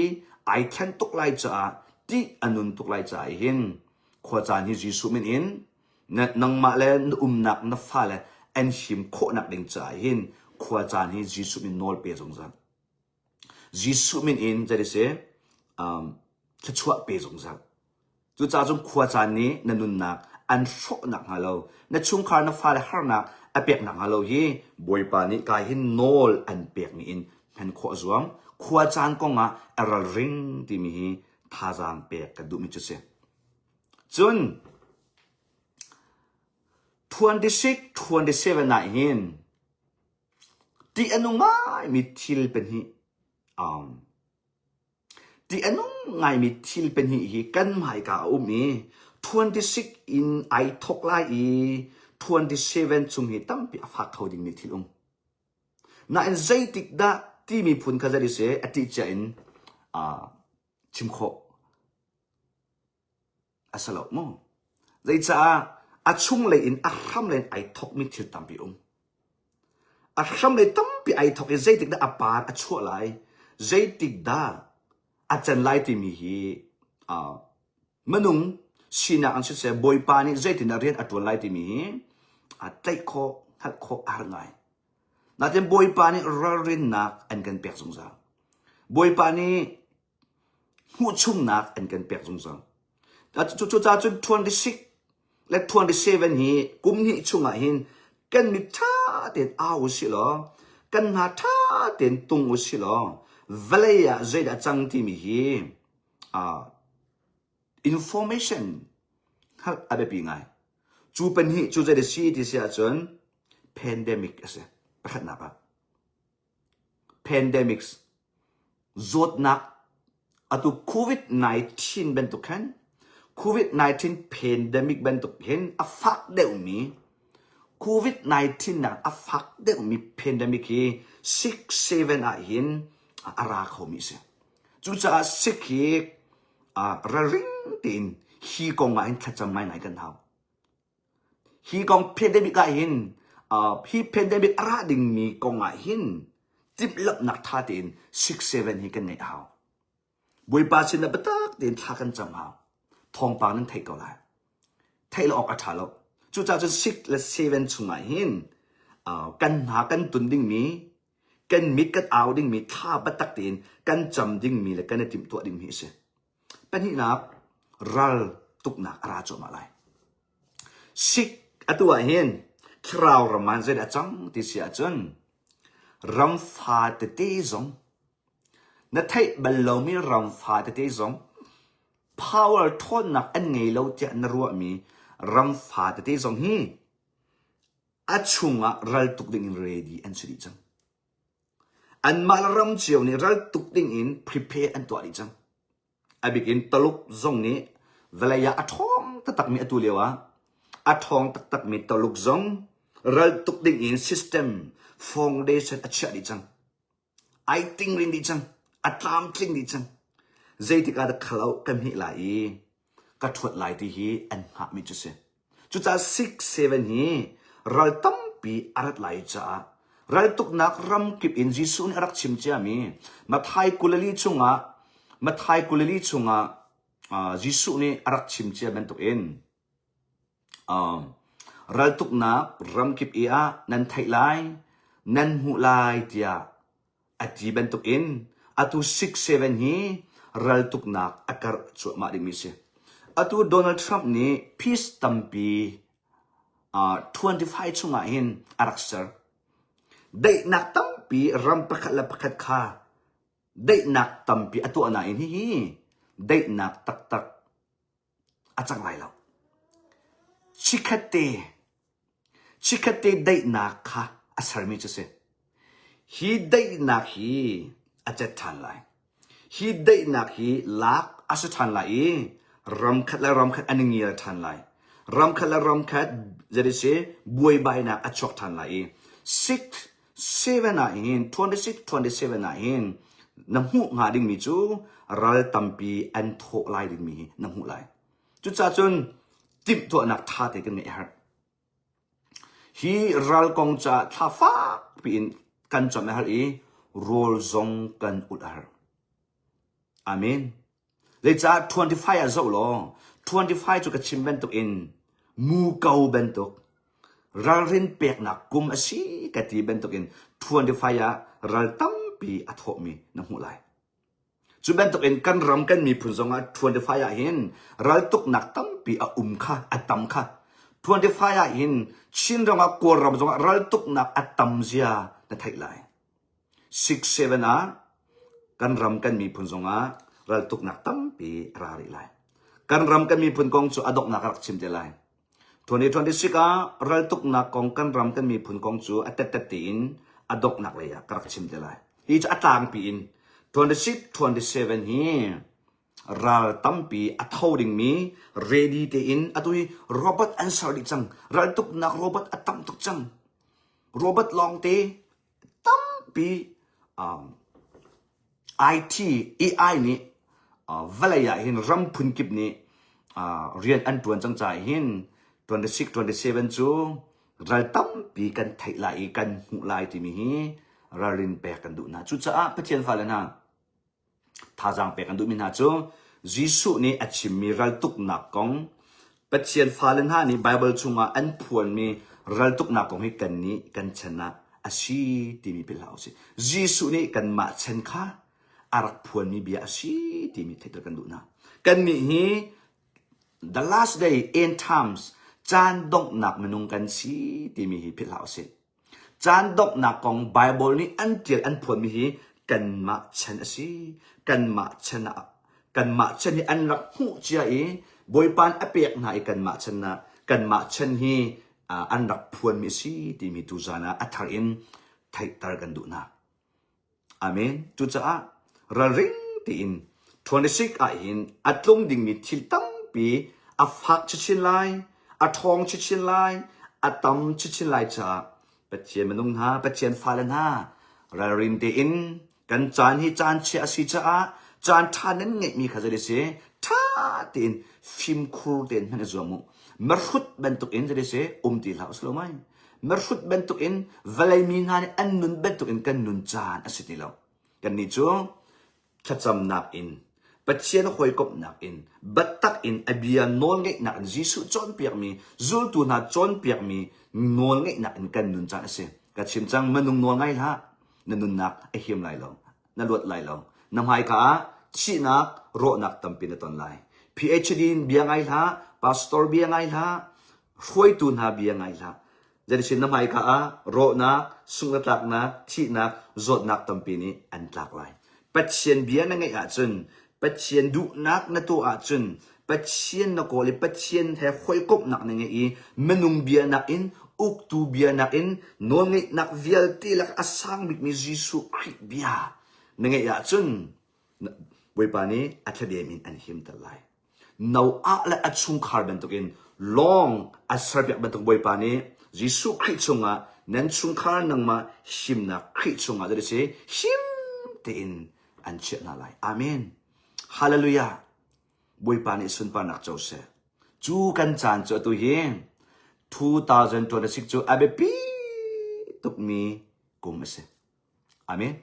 ai thlen tuk lai caah ṭih a nun tuk lai caah hin khua caan hi Jesuh min in nangmah le na umnak na fale an him khawhnak ding caah hin khua caan hi Jesuh min nawl pe zungzal. Jesuh min in zei si um, thluachuah pe zungzal. Cucaah cun khua caan nih na nunnak an hrawh nakhnga lo, na chungkhar na fale harnak a pek nakhnga lo hi Bawipa nih kai hin nawl an pekmi in hman khawh a zuam. Khua caan kongah a ralring timi hi thazaang pek kan duhmi cu si. Cun 26, 27 ah hin ṭih a nung ngaimi thil pahnih um, Ṭih a nung ngaimi thil pahnih hi kan hmaika a um i 26 in ai thawk lai i 27 chung hi tampi a fak kho dingmi thil um. Nain zeitik dah timi phun kha zei seh a ṭih cia in uh, chim khawh a si lo mu. Zeicaah a chunglei in a hramlei in ai thawkmi thil tampi um. A hramlei tampi ai thawk i zeitik dah a par a chuah lai, zeitik dah a can lai timi hi uh, minung sinak in siseh Bawipa nih zeitindah rian a ṭuan lai timi hi a tlaih khawh, hngalh khawh a har ngai. Nain Bawipa nih ralrinnak an kan pek zungzal. Bawipa nih hmuhchungnak an kan pek zungzal. Cucaah cun 26 le 27 hi kum hnih chungah hin kan mit ṭha tein au u sih law kan hna ṭha tein tung u sih law vawlei ah zeidah cang timi hi uh, information hngalh a biapi ngai. Cu pahnih cu zei a si ti si ahcun pandemic a si. Pakhatnak ah. Pandemics zawtnak atu COVID-19 bantuk khan COVID-19 pandemic bantuk hin a fak deuhmi COVID-19 nak a fak deuhmi pandemic hi 6 7 ah hin a ra khomi a si. Cucaah sik hi ralring tein hi kong ah hin thlacam ngaingai kan hau. Hi kong pandemic ah hin hi pandemic a ra dingmi kong ah hin timhlamhnak ṭha tein 6-7 hi kan ngeih a hau. Bawipa sinah biatak tein thla kan cam hau. Thawngpang nan theih ko lai. Theih lo awk a ṭha lo. Cucaah cun 6 le 7 chungah hin kan hna kan tun dingmi kan mit kan au dingmi thla biatak tein kan cam dingmi le kan i timhtuah dingmi a si. Pahnihnak, ral tuknak a ra cuahmah lai. Sik atu ah hin thlarau ram ah zeidah a cang ti si ahcun ram fa tete zong na theih bal lomi ram fa tete zong power ṭhawnnak an ngei lo tiah na ruahmi ram fa tete zong hi a chungah ral tuk ding in ready an si dih cang. Anmah le ram cio nih ral tuk ding in prepare an tuah dih cang. A bik in Taluk zong nih vawlei ah a ṭhawng taktakmi atu lio ah a ṭhawng taktakmi Taluk zong ral tuk ding in system foundation a chiah dih cang. Ai tingrin dih cang. A tlamtling dih cang. Zeitik ah dah khalo kan hnih lai i ka ṭhuat lai ti hi an hngahmi cu si. Cucaah 6-7 hi ral tampi a rat lai caah raltuknak ram kip in Jesuh nih a rak chim ciami Matthai 24 chungah Matthai 24 chungah uh, Jesuh nih a rak chim cia bantukin um, raltuknak ram kip i ah nan theih lai, nan hmuh lai tiah A ti bantukin atu 6-7 hi raltuknak a karh cuahmah dingmi si. Atu Donald Trump nih peace tampi uh, 25 chungah hin a rak ser. Daihnak tampi ram pakhat le pakhat kha daihnak tampi a tuah nain hihi daihnak taktak a cang lai lo. Chikkhatte, chikkhatte daihnak kha a sermi cu si. Hi daihnak hi a cet ṭhan lai. Hi daihnak hi lak a si ṭhan lai i ramkhat le ramkhat an i ngial ṭhan lai. Ramkhat le ramkhat zeiti buaibainak a chuak ṭhan lai i 6 7 ah hin 26 27 ah hin na hmuh hnga dingmi cu ral tampi an thawh lai dingmi hi na hmuh lai. Cucaah cun timhtuahnak ṭha te kan ngeih a herh. Hi ral kong caah thla fak piin kan cam a herh i rawl zong kan ulh a herh. Amen. Zeicah 25 ah zoh law 25 cu ka chim bantuk in muko bantuk ralrin peknak kum a si ka ti bantuk in 25 ah ral tampi a thawhmi na hmuh lai. Cu bantuk in kan ram kan miphun zongah 25 ah hin raltuknak tampi a um kha a tam kha 25 ah hin Chin ram ah Kawlram zongah raltuknak a tam zia na theih lai. 6-7 ah kan ram kan miphun zongah raltuknak tampi a ra rih lai. Kan ram kan miphun kong cu a donghnak a rak chim te lai. 2026 ah raltuknak kong kan ram kan miphun kong cu a tettet tein a donghnak lei ah ka rak chim te lai. Hi cu a tlangpi in 26 27 hi ral tampi a tho dingmi ready tein atu hi robot an ser dih cang. Raltuknak robot a tam tuk cang. Robot lawngte tampi um, IT, AI nih uh, vawlei ah hin ram phunkip nih uh, rian an tuan cang caah hin 26, 27 cu ral tampi kan theih lai i kan hmuh lai timi hi ralrin pek kan duh hna. Cucaah Pathian fale hna, Thazaang pek an duhmi hna cu Jesuh nih a chimmi raltuknak kong. Pathian fale hna nih Baibal chungah an phuanmi raltuknak kong hi kannih kan chan ah a si timi philh hlah usih. Jesuh nih kanmah chan kha a rak phuanmi bia a si timi theihter kan duh hna. Kannih hi the last day end times caan donghnak minung kan si timi hi philh hlah usih. Caan donghnak kong Baibal nih an ṭial an phuanmi hi kanmah chan a si. Kanmah chan ah kanmah chan hi an rak hmuh cia i Bawipa nih a pek hna i kanmah chan ah kanmah chan hi an rak phuanmi a si timi tuzaan ah a thar in theihter kan duh hna. Amen. Cucaah ralring tein 26 ah hin a tlung dingmi thil tampi a fak chinchin lai, a ṭhawng chinchin lai, a tam chinchin lai caah Pathian minung hna, Pathian fale hna, ralrin tein kan caan hi caan chia a si caah caan ṭha nan ngeihmi kha zei si ṭha tein fimkhur tein hman i zuam u. Mirhrut bantukin zei si um ti hlah usih law mai. Mirhrut bantukin vawlei mi hna nih an nun bantukin kan nun caan a si ti lo. Kannih cu thlacamnak in, Pathian hawikomhnak in, biatak in a bia nawlngeihnak in Jesuh cawnpiakmi, zultu hna cawnpiakmi nawlngeihnak in kan nun caan a si. Ka chim cang, minung nawl ngai hlah, na nunnak a him lai lo, na luat lai lo. Na hmaika ah thihnak, rawhnak tampi na ton lai. PhD in bia ngai hlah, pastor bia ngai hlah, hruaitu hna bia ngai hlah. Zeitin na hmaika ah rawhnak, sungh-tlaknak, thihnak, zawtnak tampi nih an tlak lai. Pathian bia na ngeih ahcun, Pathian duhnak na tuah ahcun, Pathian na kawl i Pathian he hawikomhnak na ngeih i minung bia nakin uktu bia nakin nawlngeihnak vialte lak a sang bikmi Jesuh Khrih bia na ngeih ahcun Bawipa nih a thladem in an himter lai. Noah le a chungkhar bantukin lawng a serpiak bantuk Bawipa nih Jesuh Khrih chungah nan chungkhar nangmah himnak Khrih chungah zei si him tein an chiah hna lai. Amen. Hallelujah. Bawipa nih sunparnak co seh. Cu kan caan cu atu hi 2026 cu a biapi tukmi kum a si. Amen.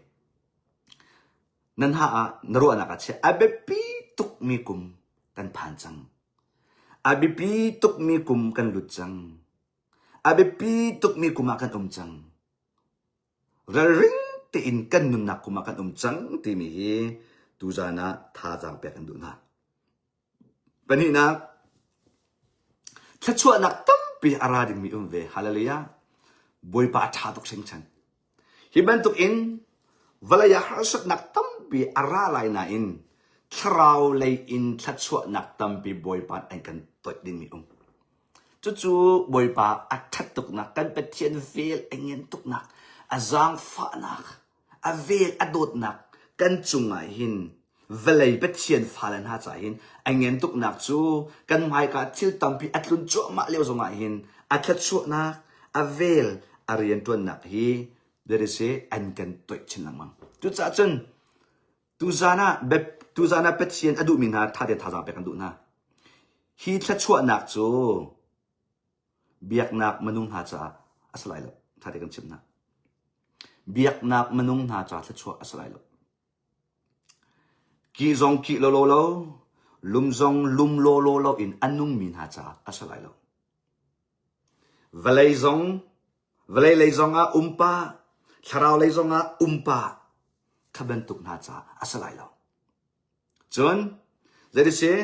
Nan ha ah na ruahnak ah chiah. A biapi tukmi kum kan phan cang. A biapi tukmi kum kan lut cang. A biapi tukmi kum ah kan um cang. Ralring tein kan nunnak kum ah kan um cang timi hi tuzaan ah thazaang pek an duh hna. Pahnihnak, thluachuahnak tampi a ra dingmi um ve. Hallelujah. Bawipa a ṭha tuk hringhran. Hi bantuk in vawlei ah harsatnak tampi a ra lai nain thlarau lei in thluachuahnak tampi Bawipa an kan toih dingmi um. Cucu Bawipa a ṭhat tuknak, kan Pathian vel a ngen tuknak, a zaangfahnak, a vel a dawtnak kan cungah hin vawlei Pathian fale hna caah hin a ngen tuknak cu kan hmaika thil tampi a tlun cuahmah lio zongah hin a thluachuahnak a vel a rianṭuannak hi there is a an kan toih chin lengmang. Cucaah cun tuzaan ah tuzaan ah Pathian a duhmi hna ṭha tein thazaang pek kan duh hna. Hi thluachuahnak cu biaknak minung hna caah a si lai lo. Ṭha tein kan chimh hna. Biaknak minung hna caah thluachuah a si lai lo. Kih zong kih lawlaw lo, lum zong lum lawlaw lo in a nungmi hna caah a si lai lo. Vawlei zong, vawlei lei zongah um pah, thlarau lei zongah um pah, kha bantuk hna caah a si lai lo. Cun, zeiti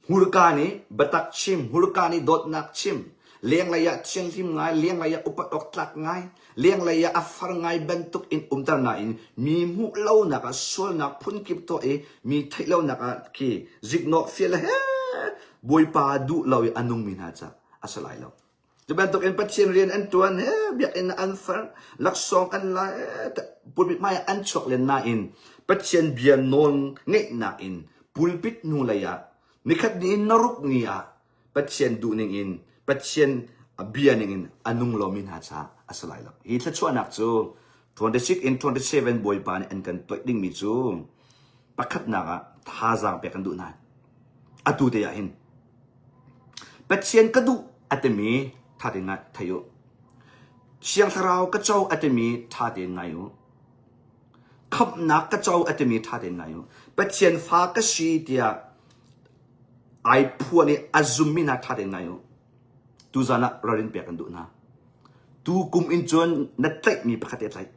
Hmurka nih biatak chim, hmurka nih dawtnak chim, lenglei ah thianghlim ngai, lenglei ah upat awk tlak ngai, lenglei ah a far ngai bantuk in umter nain mi hmuh lonak ah sualnak phunkip tuah i mi theih lonak ah khi ziknawh fial he Bawipa duh lo i a nungmi hna ca a si lai lo. Cu bantuk in Pathian rian an ṭuan he biakinn ah an far, laksawng an la pulpit hmai ah an chuak len nain Pathian bia nawl ngeihnak in pulpit hnulei ah nikhat ni in naruk ni ah Pathian duhning in Pathian bia ning in a nung lomi hna caah a si lai lo. Hi thluachuahnak cu 26 in 27 Bawipa nih an kan toih dingmi cu pakhatnak ah thazaang pek kan duh hna. Atu te ah hin Pathian ka duh a timi ṭha tein ngai thei u. Thiang Thlarau ka co a timi ṭha tein ngai u. Khamhnak ka co a timi ṭha tein ngai u. Pathian fa ka si tiah. Ai phuan i a zummi hna ṭha tein ngai u. Tuzan ah ralrin pek kan duh hna. Tu kum in cun na tlaihmi pakhat te tlaih.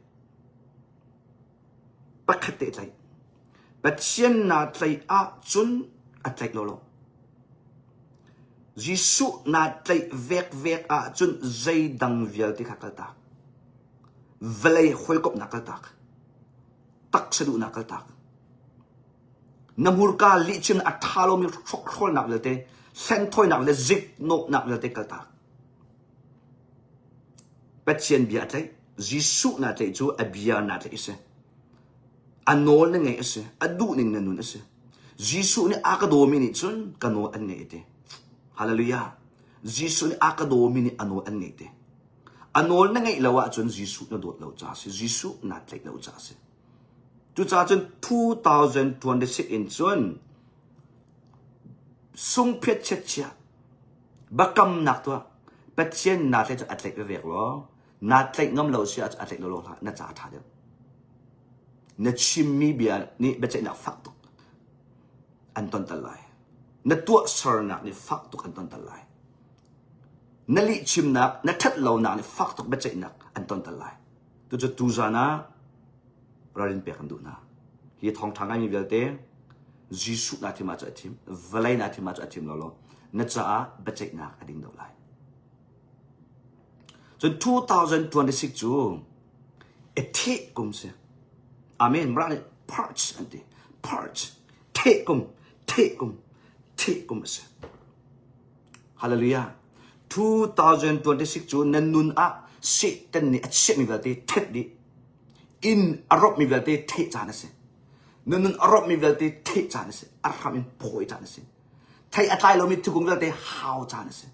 Pakhat te tlaih. Pathian naa tlaih ahcun a tlaih lawlaw. Jesuh naa tlaih vekvek ahcun zeidang vialte kha kaltak. Vawlei hawikomhnak kaltak. Taksa duhnak kaltak. Na hmurka lihchim a ṭha lomi hrokhrawlnak vialte, hlenthawinak le ziknawhnak vialte kaltak. Pathian bia a tlaih. Jesuh naa tlaih cu a bia naa tlaih a si. A nawl na ngeih a si. A duhning na nun a si. Jesuh nih a ka dawmi nih cun ka nawl an ngeih te. Hallelujah. Jesuh nih a ka dawmi nih a nawl an ngeih te. A nawl na ngeih lo ahcun Jesuh na dawt lo ca a si. Jesuh naa tlaih lo ca a si. Cucaah cun 2026 in cun sungphiat chiatchiah biakamnak tuah Pathian naa tlaih cu a tlaih vevek law naa tlaih ngam lo si ahcun a tlaih lawlaw hlah na ca a ṭha deuh. Na chimmi bia nih biaceihnak fak tuk an tonter lai. Na tuahsernak nih fak tuk an tonter lai. Na lihchimnak, na ṭhatlonak nih fak tuk biaceihnak an tonter lai. Cucu tuzan ah ralrin pek an duh hna. Hi thawngṭha ngaimi vialte Jesuh naa thim ahcun a thim, vawlei naa thim ahcun a thim lo lo. Na caah biaceihnak a ding deuh lai. Cun 2026 cu a theh kum si. Amen. Mara nih purge an ti. Purge. Theh kum. Theh kum. Theh kum a si. Hallelujah. 2026 cu nan nun ah Satan nih a chiahmi vialte thet dih. Inn a rawpmi vialte theh caan a si. Na nun a rawpmi vialte theh caan a si. A hram in phawi caan a si. Thei a tlai lomi thikung vialte hau caan a si.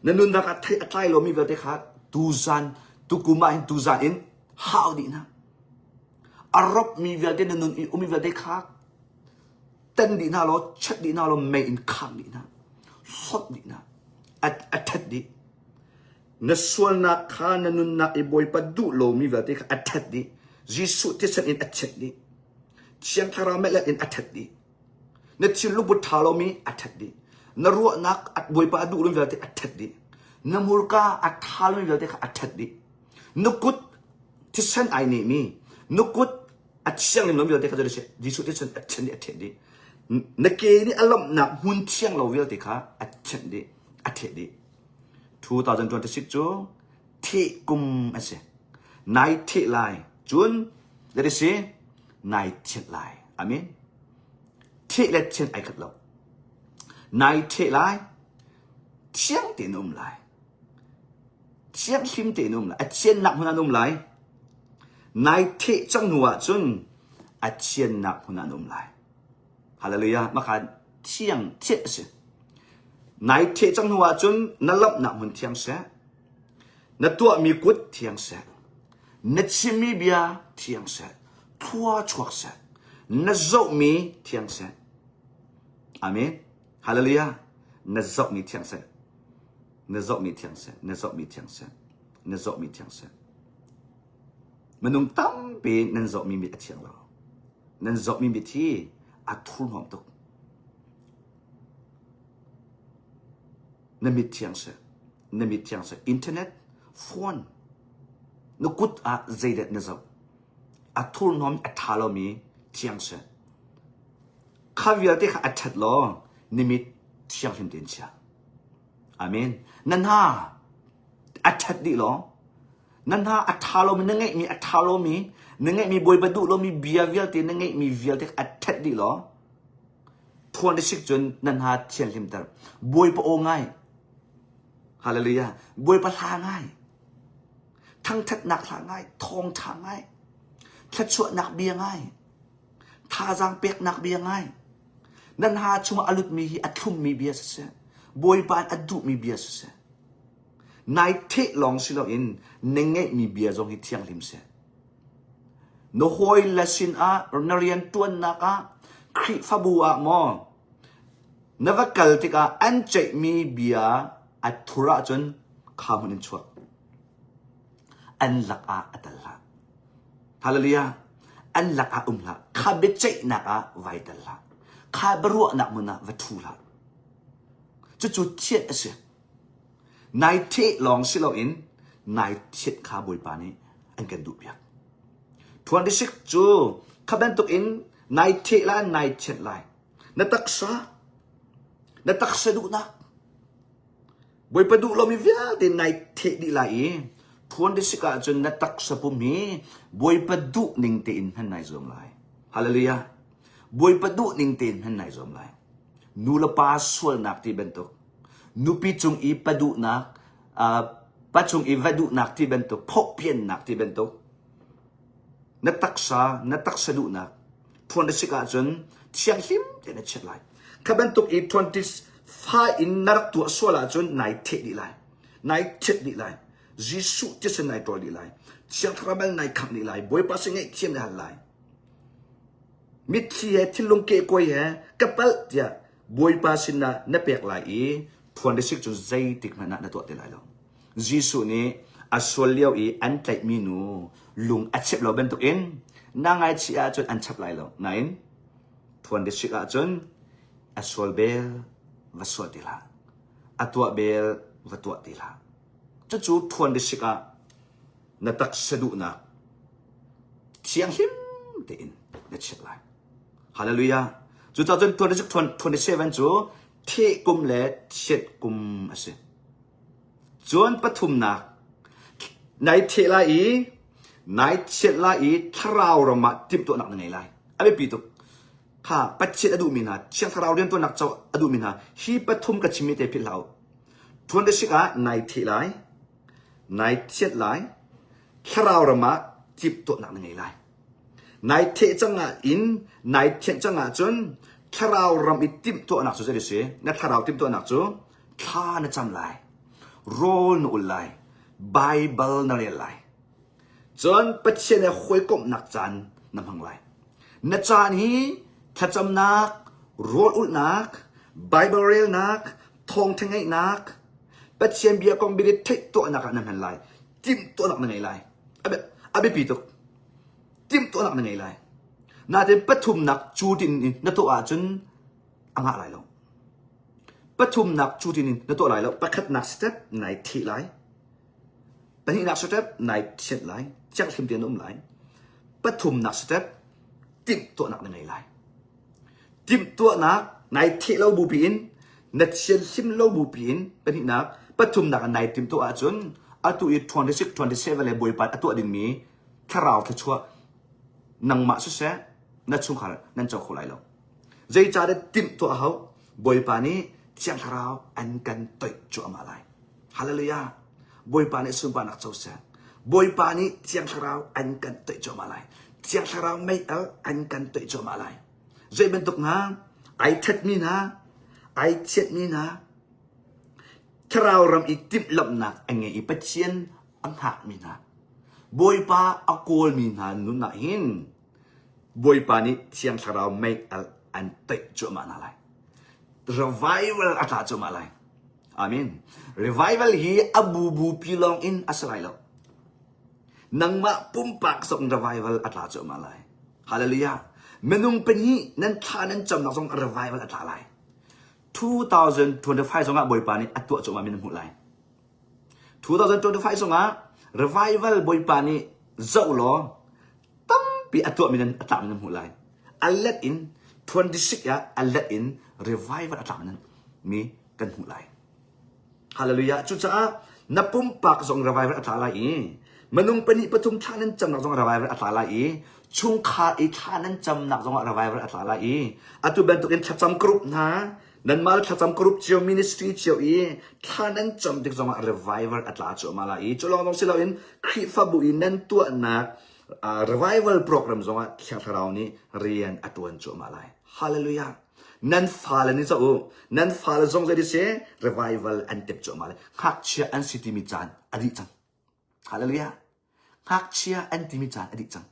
Na nunnak ah thei a tlai lomi vialte kha tuzan tukum ah hin tuzan in hau dih hna. A rawpmi vialte na nun i ummi vialte kha tan dih hna law chat dih hna law mei in khang dih hna hlawt dih hna a, a ṭhat dih na sualnak kha na nunnak i Bawipa duh lomi vialte kha a ṭhat dih Jesuh thisen in a ṭhet dih Thiang Thlarau melet in a ṭhet dih na thinlungput ṭha lomi a ṭhet dih na ruahnak Bawipa a duh lomi vialte a ṭhet dih na hmurka a ṭha lomi vialte kha a ṭhet dih na kut thisen ai nehmi na kut a thianghlim lo vialte kha Jesuh nih cun a thianh dih a thianh dih na ke nih a lawmhnak hmun thiang lo vialte kha a thianh dih a theh dih 2026 cu theh kum a si nai theh lai cun that is nai thianh lai amen theh le thianh ai khat lo nai theh lai thiang tein um lai Thianghlim tein um lai. A thiannak hmun ah an um lai. Nai theh cang hnu ah cun a thiannak hmun ah an um lai. Hallelujah. Mah kha thiang thianh a si. Nai theh cang hnu ah cun na lamhnak hmun thiang seh. Na tuahmi kut thiang seh. Na chimmi bia thiang seh. Thlua chuak seh. Na zohmi thiang seh. Amen. Hallelujah. Na zohmi thiang seh. Na zohmi thiang seh, na zohmi thiang seh, na zohmi thiang seh. Minung tampi nan zohmi mit a thiang lo. Nan zohmi mit hi a thurhnawm tuk. Na mit thiang seh, na mit thiang seh. Internet, phone, na kut ah zeidah na zoh. A thurhnawm, a ṭha lomi thiang seh. Kha vialte kha a ṭhat law na mit thianghlim tein chia. Amen. Na hna a ṭhat dih law na hna a ṭha lomi na ngeihmi a ṭha lomi na ngeihmi Bawipa duh lomi bia vialte na ngeihmi vialte a ṭhat dih law thuan na sik cun na hna thianhlimter. Bawipa aw ngai. Hallelujah. Bawipa hla ngai. Thangṭhatnak hla ngai. Thawngṭha ngai. Thluachuahnak bia ngai. Thazaang peknak bia ngai. Nan ha chungah a lutmi hi a thlummi bia siseh, Bawipa in a duhmi bia siseh, nai theh lawng si loin na ngeihmi bia zong hi thianghlim seh. Na hawile sinah, na rianṭuannak ah, Khrihfabu ah maw, na va kal tikah an ceihmi bia a thur ahcun kha hmun in chuak. An lakah a tal hlah. Hallelujah. An lakah um hlah. Kha biaceihnak ah vai tel hlah. Kha biaruahnak hmun ah va ṭhu hlah. Cucu thianh a si. Nai theh lawng si loin nai thianh kha Bawipa nih an kan duhpiak. 26 cu kha bantuk in nai theh lai, nai thianh lai. Na taksa, na taksa duhnak, Bawipa duh lomi vialte nai theh dih lai i 26 ahcun na taksa pum hi Bawipa duh ning tein hman nai zuam lai. Hallelujah. Bawipa duh ning tein hman nai zuam lai. Nu le pa sualnak ti bantuk, nupi cung i pa duhnak, uh, pa cung i va duhnak ti bantuk, phawhpiannak ti bantuk, na taksa, na taksa duhnak, 26 ahcun thianghlim tein na chiat lai. Kha bantuk i 25 in na rak tuah sual ahcun nai theh dih lai. Nai thet dih lai. Jesuh thisen nai ṭawl dih lai. Thiang Thlarau bal nai khangh dih lai. Bawipa sin ngaihthiam na hal lai. Mitthli he thinlung kehkuai he ka palh tiah Bawipa sinah na pek lai i 26 cu zeitik hmanh ah na tuah ti lai lo. Jesuh nih a sual lio i an tlaihmi nu lung a chep lo bantukin na ngaichih ahcun an chap lai lo. Nain 26 ahcun a sual bel va sual ti hlah. A tuah bel va tuah ti hlah. Cucu 26 ah na taksa duhnak thianghlim tein na chiah lai. Hallelujah. Cucaah cun 26, 27 cu theh kum le thiat kum a si. Cun pathumnak, nai theh lai i nai thiat lai i thlarau ram ah timhtuahnak na ngei lai. A biapi tuk. Kha Pathian a duhmi hna, Thiang Thlarau riantuannak co a duhmi hna, hi pathum ka chimmi te philh hlah u. 26 ah nai theh lai, nai thiat lai, thlarau ram ah timhtuahnak na ngei lai. Nai theh cang ah in nai thianh cang ahcun thlarau ram i timhtuahnak cu zei a si? Na thlarau timhtuahnak cu thla na cam lai, rawl na ul lai, Baibal na rel lai. Cun Pathian he hawikomhnak caan na hmang lai. Na caan hi thlacamnak, rawl ulhnak, Baibal relnak, thawngtha ngaihnak, Pathian bia kong biarit theih tuahnak ah na hman lai. Timhtuahnak na ngei lai. A biapi tuk. Timhtuahnak na ngei lai. Nain pathumnak cu tin in na tuah ahcun a ngah lai lo. Pathumnak cu tin in na tuah lai lo. Pakhatnak step nai theh lai. Pahnihnak step nai thianh lai. Thianghlim tein na um lai. Pathumnak step timhtuahnak na ngei lai. Timhtuahnak nai theh lo bupi in na thianhlim lo bupi in pahnihnak pathumnak ah nai timhtuah ahcun atu i 26 27 le Bawipa a tuah dingmi thlarau thluachuah nangmah siseh na chungkhar nan co kho lai lo. Zeicahdah timhtuah a hau? Bawipa nih Thiang Thlarau an kan toih cuahmah lai. Hallelujah! Bawipa nih sunparnak co seh. Bawipa nih Thiang Thlarau an kan toih cuahmah lai. Thiang Thlarau mei-al an kan toih cuahmah lai. Zei bantuk hna, ai thatmi hna, ai thianhmi hna, Thlarau ram i timhlamhnak a ngei i Pathian a hngakmi hna, Bawipa a kawlmi hna nun ah hin Bawipa nih Thiang Thlarau mei al an toih cuahmah hna lai. Revival a tla cuahmah lai. Amen. Revival hi a bubu pi lawng in a si lai lo. Nangmah pumpak zong revival a tla cuahmah lai. Hallelujah. Minung pahnih nan thla nan camnak zong revival a tla lai. 2025 zongah Bawipa nih a tuah cuahmah mi nan hmuh lai. 2025 zongah revival Bawipa nih zoh law tampi a tuahmi nan a tlakmi nan hmuh lai. A let in 26 ah a let in revival a tlakmi nan mi kan hmuh lai. Hallelujah. Cucaah na pumpak zong revival a tla lai i minung pahnih pathum thla nan camnak zong revival a tla lai i chungkhar i thla nan camnak zongah revival a tla lai i atu bantukin thlacam group hna nanmah le thlacam group cio ministry cio i thla nan cam tik zongah revival a tla cuahmah lai i cu lawng zong si loin Khrihfabu i nan tuahnak uh, revival program zongah Thiang Thlarau nih rian a tuan cuahmah lai. Hallelujah. Nan fale nih zoh u, nan fale zong zei si revival an tep cuahmah lai. Ngakchia an si timi caan a dih cang. Hallelujah. Ngakchia an timi caan a dih cang.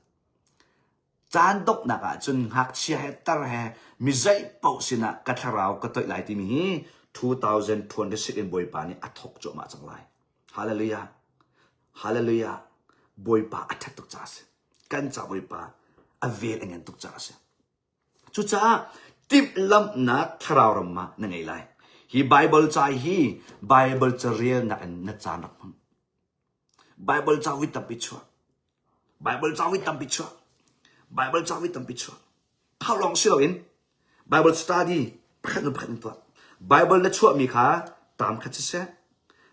Caan donghnak ah cun ngakchia he tar he mi zei paoh sinah ka thlarau ka toih lai timi hi 2026 in Bawipa nih a thawk cuahmah cang lai. Hallelujah. Hallelujah. Bawipa a ṭhat tuk caah a si. Kan ca Bawipa a vel a ngan tuk caah a si. Cucaah timhlamhnak thlarau ram ah na ngei lai. Hi Bible ca hi Bible carelnak in na caan rak hmang. Bible ca voi tampi chuah. Bible ca voi tampi chuah. Bible ca voi tampi chuah. Kha lawng si loin Bible study pakhat in pakhat in tuah. Bible na chuahmi kha tam khat siseh.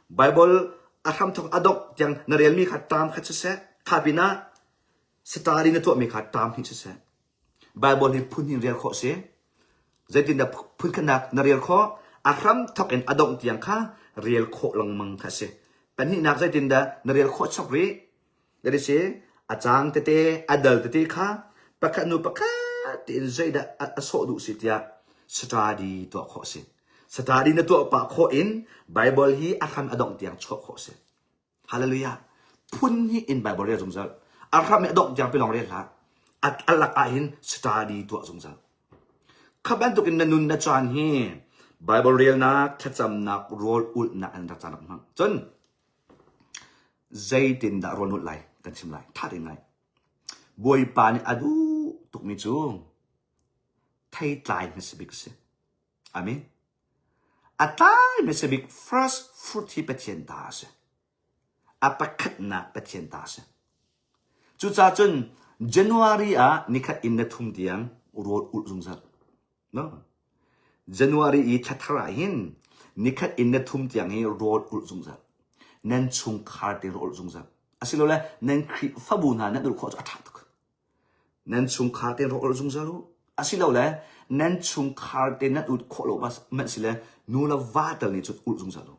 Bible a hramthawk a dongh tiang na relmi kha tam khat siseh. Kha pinah study na tuahmi kha tam hnih siseh. Bible hi phun in rel khawh si. Zeitindah phun khatnak na rel khawh? A hram thawk in a dongh tiang kha rel khawh lengmang kha si. Pahnihnak zeitindah na rel khawh chok rih? That is a caang tete, a dal tete kha pakhat hnu pakhat tein zeidah a sawh duh si tiah study tuah khawh si. Study na tuah pah khawh in Bible hi a hram a dongh tiang chuah khawh si. Hallelujah. Phun hi in Bible rel zungzal. A hram i a dongh tiang pilong rel hlah. A lak ah hin study tuah zungzal. Kha bantuk in na nun na caan hi Bible relnak, thlacamnak, rawl ulhnak an rak caan rak hmang. Cun zeitindah rawl ulh lai kan chim lai. Tha tein ngai. Bawipa nih a duh tukmi cu theitlai hmasa bik a si. Amen. A tlai hmasa bik first fruit hi Pathian ta a si. A pakhatnak Pathian ta a si. Cucaah cun January ah nikhat in na thum tiang rawl ulh zungzal. No. January i thlathar ah hin nikhat in na thum tiang hi rawl ulh zungzal. Nan chungkhar te rawl ulh zungzal. Asilole nan Khrihfabu hna nan ulh khawh cu a ṭha tuk. Nan chungkhar tein rak ulh zungzal u. Asilole nan chungkhar te nan ulh khawh lo hmanh sile nu le va tal nih cun ulh zungzal u.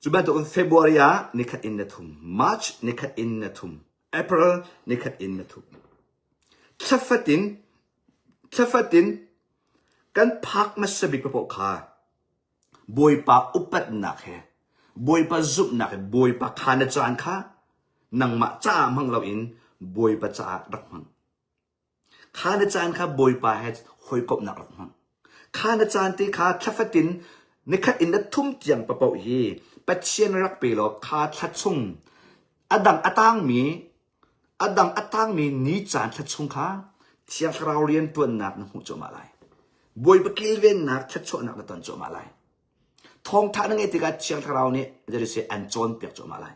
Cu bantukin February ah nikhat in na thum, March nikhat in na thum, April nikhat in na thum. Thlafatin, thlafatin kan phak hmasa bik paoh kha Bawipa upatnak he, Bawipa zumhnak he, Bawipa kha na caan kha nangmah caah hmang loin Bawipa caah rak hmang. Kha na caan kha Bawipa he hawikomhnak rak hmang. Kha na caan te kha thlafatin nikhat in na thum tiang papoh hi Pathian rak pe law kha thla chung a dang a tangmi A dang a tangmi ni caan thla chung kha Thiang Thlarau rianṭuannak na hmuh cuahmah lai. Bawipa kilvennak thluachuahnak na ton cuahmah lai. Thawngṭha na ngeih tikah Thiang Thlarau nih zetiseh an cawnpiak cuahmah lai.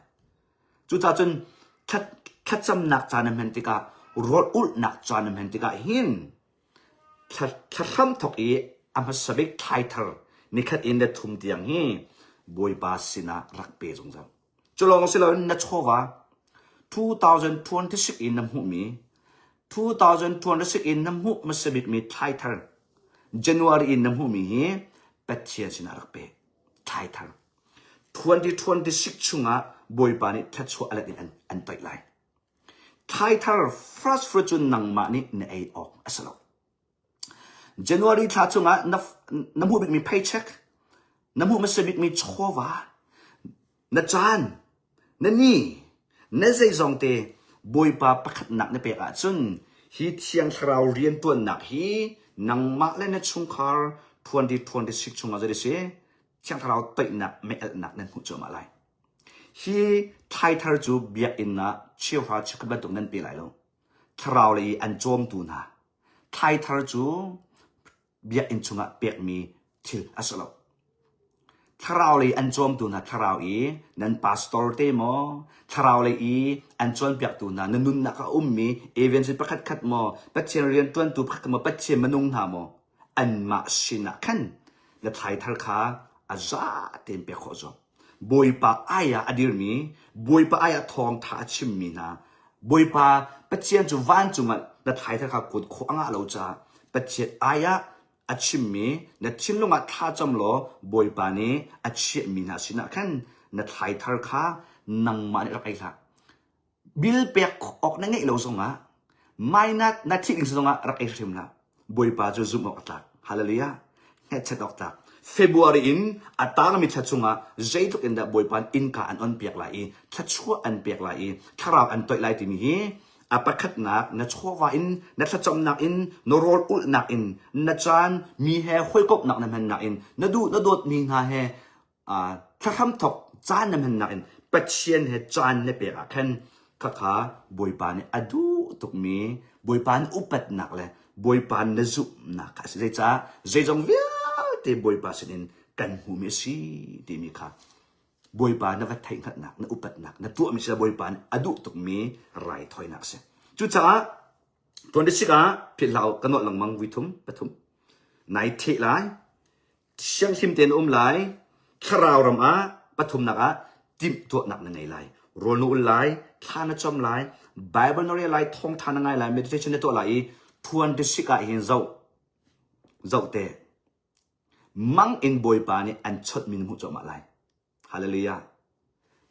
Cucaah cun thlacamnak caan na hman tikah rawl ulhnak caan na hman tikah hin Thla hramthawk i a hmasa bik thlaithar nikhat in le thum tiang hi Bawipa sinah rak pe zungzal. Cu lawng si loin na chawva 2026 in na hmuhmi 2026 in na hmuh hmasa bikmi thlaithar January in na hmuhmi hi Pathian sinah rak pe. Thlaithar 2026 chungah Bawipa nih thluachuah a let in an, an toih lai. Thlaithar first fruit cu nangmah nih na ei awk a si lo. January thla chungah na, na hmuh bikmi paycheck, na hmuh hmasa bikmi chawva, na caan, na ni, na zeizong te Bawipa pakhatnak na pek ahcun hi Thiang Thlarau riantuannak hi nangmah le na chungkhar 2026 chungah zei si Thiang Thlarau toihnak mei-alhnak nan hmuh cuahmah lai. Hi thlaithar cu biakinn ah cheuhra cheukhat bantuk nan pe lai lo. Thlarau lei i an cawmtu hna thlaithar cu biakinn chungah pekmi thil a si lo. Thlarau lei an cawmtu hna thlarau i nan pastor te maw, thlarau lei i an cawnpiaktu hna na nunnak a ummi evangelist pakhat khat maw, Pathian rianṭuantu pakhat khat maw, Pathian minung hna maw, anmah sinah khan na thlaithar kha a za tein pek khawh zuam. Bawipa ai ah a dirmi, Bawipa ai ah thawngtha a chimmi hna, Bawipa Pathian cu vancung ah na thlaithar kha kuat khawh a ngah lo caah Pathian ai ah a chimmi na thinlung ah thlacam law Bawipa nih a chiahmi hna sinah khan na thlaithar kha nangmah nih rak ei hlah. Bil pek awk na ngeih lo zongah mainat na thih ding zongah rak ei hrim hlah. Bawipa cu zumh awk a tlak. Hallelujah. Hngetchet awk tlak. February in a tangmi thla chungah zeitluk in dah Bawipa innka an on piak lai i thluachuah an pek lai i thlarau an toih lai timi hi a pakhatnak na chawva in na thlacamnak in na rawl ulhnak in na caan mi he hawikomhnak na hmannak in na duh na dawtmi hna he thlahram thawk caan na hmannak in Pathian he caan na pek ah khan khakha Bawipa nih a duh tukmi Bawipa nih upatnak le Bawipa na zumhnak kha a si. Zeicah zeizong vialte. vialte Bawipa sinin kan hmuhmi a si timi kha Bawipa na va theihhngalhnak, na upatnak, na tuahmi si Bawipa nih a duh tukmi raithawinak a si. Cucaah 26 ah philh hlah u, ka nolh lengmang vui thum, pathum. Nai theh lai, thianghlim tein um lai, thlarau ram ah pathumnak ah timhtuahnak na ngei lai. Rawl na ul lai, thla na cam lai, Bible na rel lai, thawngtha na ngai lai, meditation na tuah lai i 26 ah hin zoh, zoh te. Mang in Bawipa nih an chawnh mi na hmuh cuahmah lai. Hallelujah.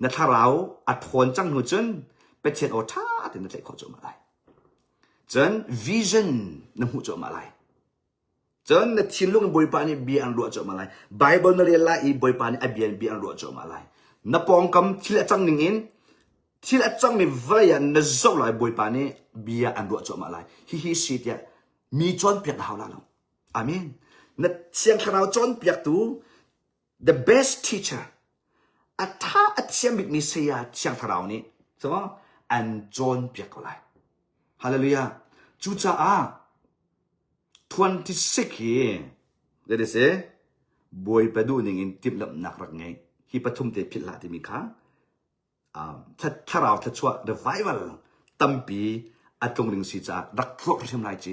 Na thlarau a ṭhawn cang hnu cun Pathian aw ṭha tein na tlaih khawh cuahmah lai. Cun vision na hmuh cuahmah lai. Cun na thinlung in Bawipa nih bia an ruah cuahmah lai. Bible na rel lai i Bawipa nih a bia in bia an ruah cuahmah lai. Na pawngkam thil a cang ning in thil a cangmi vawlei ah na zoh lai Bawipa nih bia an ruah cuahmah lai. Hihi si tiah mi cawnpiak na hau la lo. Amen. Na Thiang Thlarau cawnpiaktu the best teacher a tha a thiam bikmi saya Thiang Thlarau nih so an cawnpiak ko lai. Hallelujah. Cucaah 26 hi that is a Bawipa duh ning in timhlamhnak rak ngei. Hi pathum te philh hlah timi kha thlarau thluachuah revival tampi a tlung ding si caah rak thluak hrim lai ci.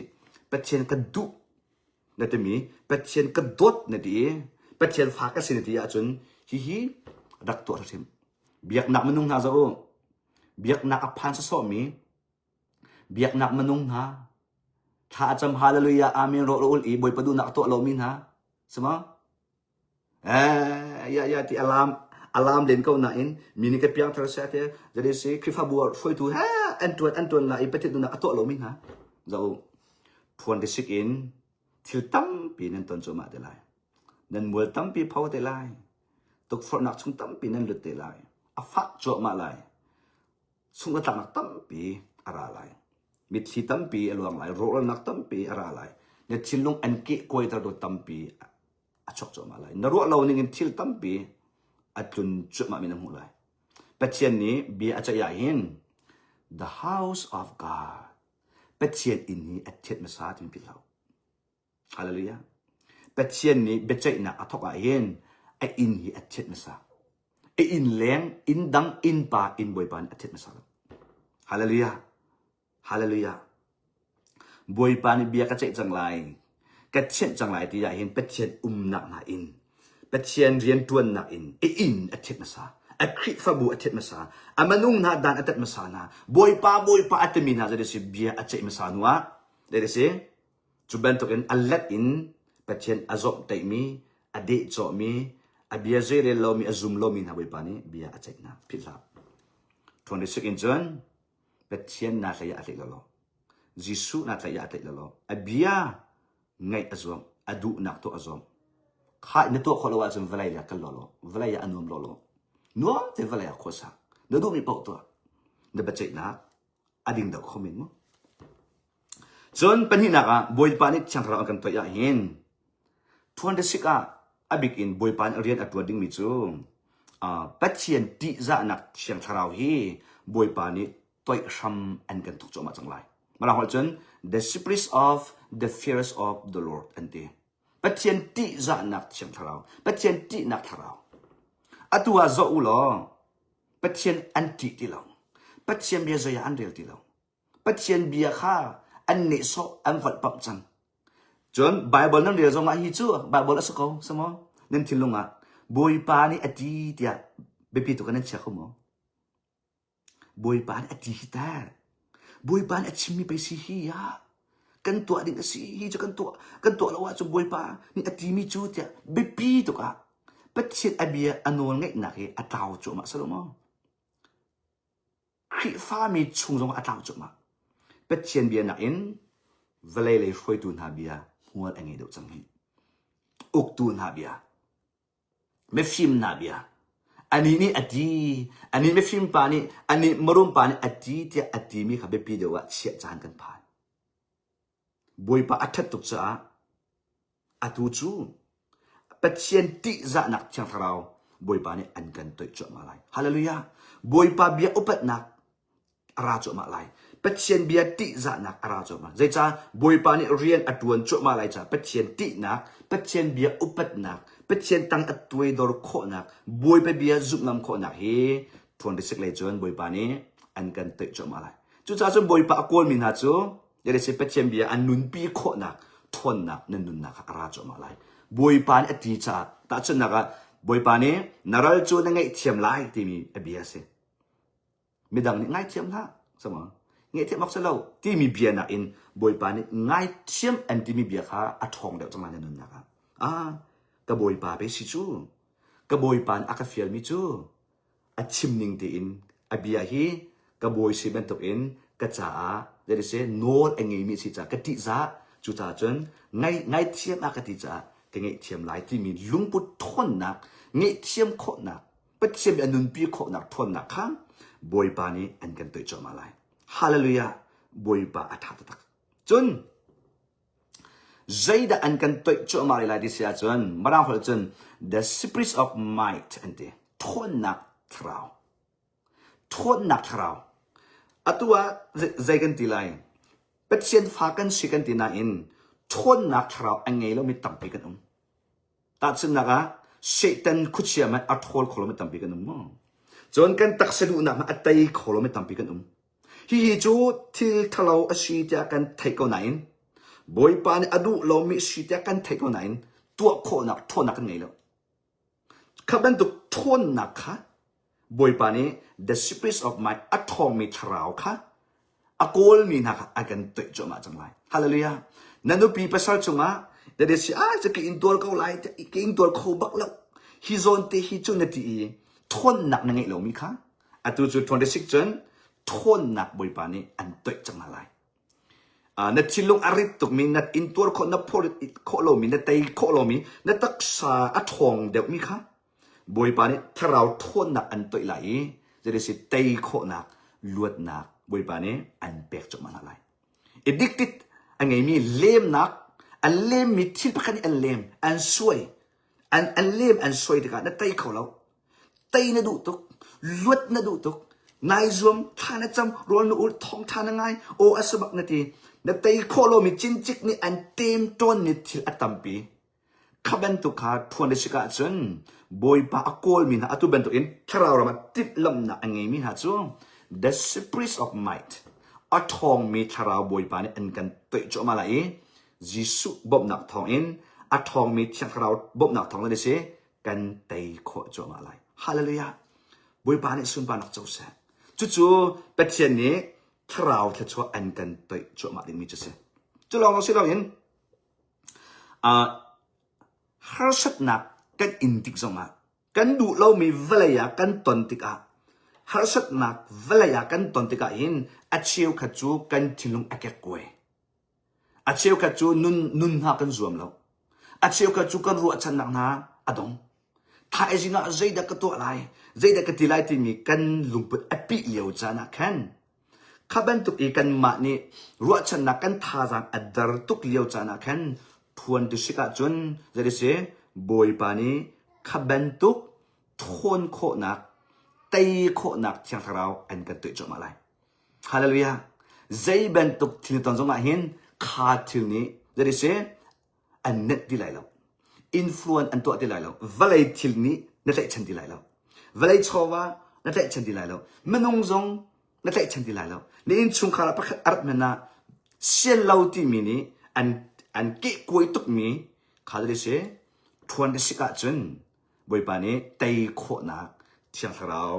Pathian ka duh na timi Pathian ka dawt na ti i Pathian fa ka si na ti ahcun hihi rak tuah hrim. Biaknak minung hna zoh u. Biaknak a phan sawsawhmi biaknak minung hna thla a cam hallelujah amen rawh ul i Bawipa duhnak a tuah lomi hna sima Eh, ya ya ti alam alam len ko nain mi nih ka piangthar seh te jadi si Khrihfabu ah hruaitu he an tuan an tuan la i Pathian duhnak a tuah lomi hna zo phuan te sik in thil tampi nan ton cuahmah te lai nan mual tampi pho te lai tukforhnak chung tampi nan lut te lai a fah cuahmah lai sungh a tlaknak tampi a ra lai mitthli tampi a luang lai rawhralnak tampi a ra lai na thinlung an keh kuaiter dawt tampi a chuak cuahmah lai. Na ruah lo ning in thil tampi a tlun cuahmah mi na hmuh lai. Pathian nih bia a ceih ah hin the house of God Pathian inn hi a thiat hmasa timi philh hlah. Hallelujah. Pathian nih biaceihnak a thawk ah hin a inn hi a thiat hmasa. A inn leng, inn dang, inn pa, inn bawipa nih a thiat hmasa lo. Hallelujah. Hallelujah. Bawipa nih bia ka ceih cang lai, ka thianh cang lai ti ah hin Pathian umnak hna in, Pathian rianṭuannak in i inn a thianh hmasa, a Khrihfabu a thianh hmasa, a minung hna dan a tat hmasa hna, Bawipa Bawipa a timi hna zei si bia a ceih hmasa hnu ah, zei si, cu bantukin a let in Pathian a zawmhtaihmi, a dehcawhmi, a bia zeirel lomi, a zum lomi hna Bawipa nih bia a ceih hna. Philh hlah. 26 in cun Pathian naa tlaih ah a tlaih lo. Jesuh naa tlaih ah a tlaih lo. A bia ngaih a zuam, a duhnak tuah a zuam. Kha na tuah khawh lo ahcun vawlei ah kal law, vawlei ah a nuam law. Nuam te vawlei ah khuasa. Na duhmi paoh tuah. Na biaceihnak a ding deuh kho men mu. Cun pahnihnak ah Bawipa nih Thiang Thlarau an kan toih ah hin 26 ah a bik in Bawipa nih rian a ṭuan dingmi cu Pathian ṭihzahnak Thiang Thlarau hi Bawipa nih toih hram an kan thawk cuahmah cang lai. Mirang holh cun the spirits of the fears of the Lord an ti. Pathian ṭihzahnak Thiang Thlarau, Pathian ṭihnak Thlarau. Atu ah zoh u law Pathian an ṭih ti lo. Pathian bia zei ah an rel ti lo. Pathian bia kha an nehsawh an volhpamh cang. Cun Baibal nan rel zongah hi cu Baibal a si ko, si maw? Nan thinlung ah Bawipa nih a ti tiah biapi tuk in nan chia kho maw? Bawipa nih a ti hi ta. Bawipa nih a chimmi pei si hi ya. Kan tuah ding a si hi cu kan tuah kan tuah lo ahcun Bawipa nih a timi cu tiah biapi tuk ah Pathian a bia a nawl ngeihnak hi a tlau cuahmah si lo maw? Khrihfami chung zong a tlau cuahmah. Pathian bia nakin vawlei lei hruaitu hna bia hmual a ngei deuh cang hi. Uktu hna bia, mifim hna bia, anih nih a ti, anih mifim pa nih, anih marum pa nih a ti tiah a timi kha biapi deuh ah chiah caan kan phan. Bawipa a ṭhat tuk caah Atu cu Pathian ṭihzahnak Thiang Thlarau Bawipa nih an kan toih cuahmah lai. Hallelujah! Bawipa bia upatnak a ra cuahmah lai. Pathian bia ṭihzahnak a ra cuahmah. Zeicah Bawipa nih rian a ṭuan cuahmah lai caah Pathian ṭihnak, Pathian bia upatnak, Pathian tang a tuaidor khawhnak, Bawipa bia zumh ngam khawhnak hi ṭhuan risik lei cun Bawipa nih an kan toih cuahmah lai. Cucaah cun Bawipa a kawlmi hna cu Yadasi Pathian bia an nunpi khawhnak ṭhawnnak nan nunnak ah a ra cuahmah lai. Bawipa nih a ti caah tahchunhnak ah Bawipa nih na ral cu na ngaihthiam lai timi a bia a si. Midang nih ngaithiam hlah sama ngaihthiam awk si lo timi bia nakin Bawipa nih ngaithiam an timi bia kha a ṭhawng deuh cang lai na nunnak ah. Ah, ka Bawipa pe si cu. Ka Bawipa nih a ka fialmi cu a chim ning tein a bia hi ka bawi si bantukin ka caah zei nawl a ngeimi a si caah ka ṭihzah cucaah cun ngai ngaithiam a ka ti caah ka ngaihthiam lai timi lungput ṭhawnnak ngaihthiam khawhnak Pathian nih a nunpi khawhnak ṭhawnnak kha Bawipa nih an kan toih cuahmah lai. Hallelujah! Bawipa a ṭha taktak. Cun zeidah an kan toih cuahmah rih lai ti si ahcun Mirang holh cun the spirit of might an ti. Ṭhawnnak thlarau. Ṭhawnnak thlarau. Atu ah zei kan ti lai? Pathian fa kan si kan ti nain ṭhawnnak thlarau a ngei lomi tampi kan um. Tahchunhnak ah, Satan khuachia hmanh a ṭhawl kho lomi tampi kan um maw? Cun kan taksa duhnak hmanh a tei kho lomi tampi kan um. Hihi cu thil ṭhalo a si tiah kan theih ko nain Bawipa nih a duh lomi a si tiah kan theih ko nain tuah khawhnak ṭhawnnak kan ngei lo. Kha bantuk ṭhawnnak kha Bawipa nih the spirit of my a ṭhawngmi thlarau kha a kawlmi hna kha a kan toih cuahmah cang lai. Hallelujah. Na nupi pasal cungah that is ah cu ka intuar ko lai ka intuar kho bak lo. Hi zawn te hi cu na ti i ṭhawnnak na ngeih lomi kha atu cu 26 cun ṭhawnnak Bawipa nih an toih cang hna lai. Na thinlung a rit tukmi, na intuar khawh, na phor khawh lomi, na tei khawh lomi, na taksa a ṭhawng deuhmi kha Bawipa nih thlarau ṭhawnnak an toih lai i zeiti tei khawhnak, luatnak Bawipa nih an pek cuahmah hna lai. Addicted a ngeimi lemnak, an lemmi thil pakhat nih an lem, an suai, an, an lem an suai tikah na tei kho lo. Tei na duh tuk, luat na duh tuk, nai zuam, thla na cam, rawl na ul, thawngṭha na ngai, aw a si bak na ti. Na tei khawh lomi cincik nih an tem ṭawnmi thil a tampi. Kha bantuk kha ṭhuan na si ahcun Bawipa a kawlmi hna atu bantukin thlarau ram ah timhlamhnak a ngeimi hna cu the spirit of might a ṭhawngmi thlarau Bawipa nih an kan toih cuahmah lai i Jesuh bawmhnak thawngin a ṭhawngmi Thiang Thlarau bawmhnak thawngin a si kan tei khawh cuahmah lai. Hallelujah! Bawipa nih sunparnak co seh. Cucu Pathian nih thlarau thluachuah an kan toih cuahmah dingmi cu si. Cu lawng si loin Harsatnak kan in tik zongah kan duh lomi vawlei ah kan ton tikah harsatnak vawlei ah kan ton tikah hin a cheukhat cu kan thinlung a kekkuai. A cheukhat cu nun nun hna kan zuam lo. A cheukhat cu kan ruahchannak hna a dong. Thaizing ah zeidah ka tuah lai, zeidah ka ti lai timi kan lungput a pih lio caan ah khan Kha bantuk i kanmah nih ruahchannak kan thazaang a der tuk lio caan ah khan ṭhuan ti sik ahcun zei a si Bawipa nih kha bantuk ṭhawn khawhnak, tei khawhnak Thiang Thlarau an kan tuah cuahmah lai. Hallelujah! Zei bantuk thil ton zongah hin kha thil nih zei a si an nenh ti lai lo. Influence an tuah ti lai lo. Vawlei thil nih na tlaihchan ti lai lo. Vawlei chawva na tlaihchan ti lai lo. Minung zong na tlaihchan ti lai lo. Na innchungkhar ah pakhat a rat hmanh ah sian lo timi nih an an kehkuai tukmi kha le si ṭhuan na sik ahcun Bawipa nih tei khawhnak Thiang Thlarau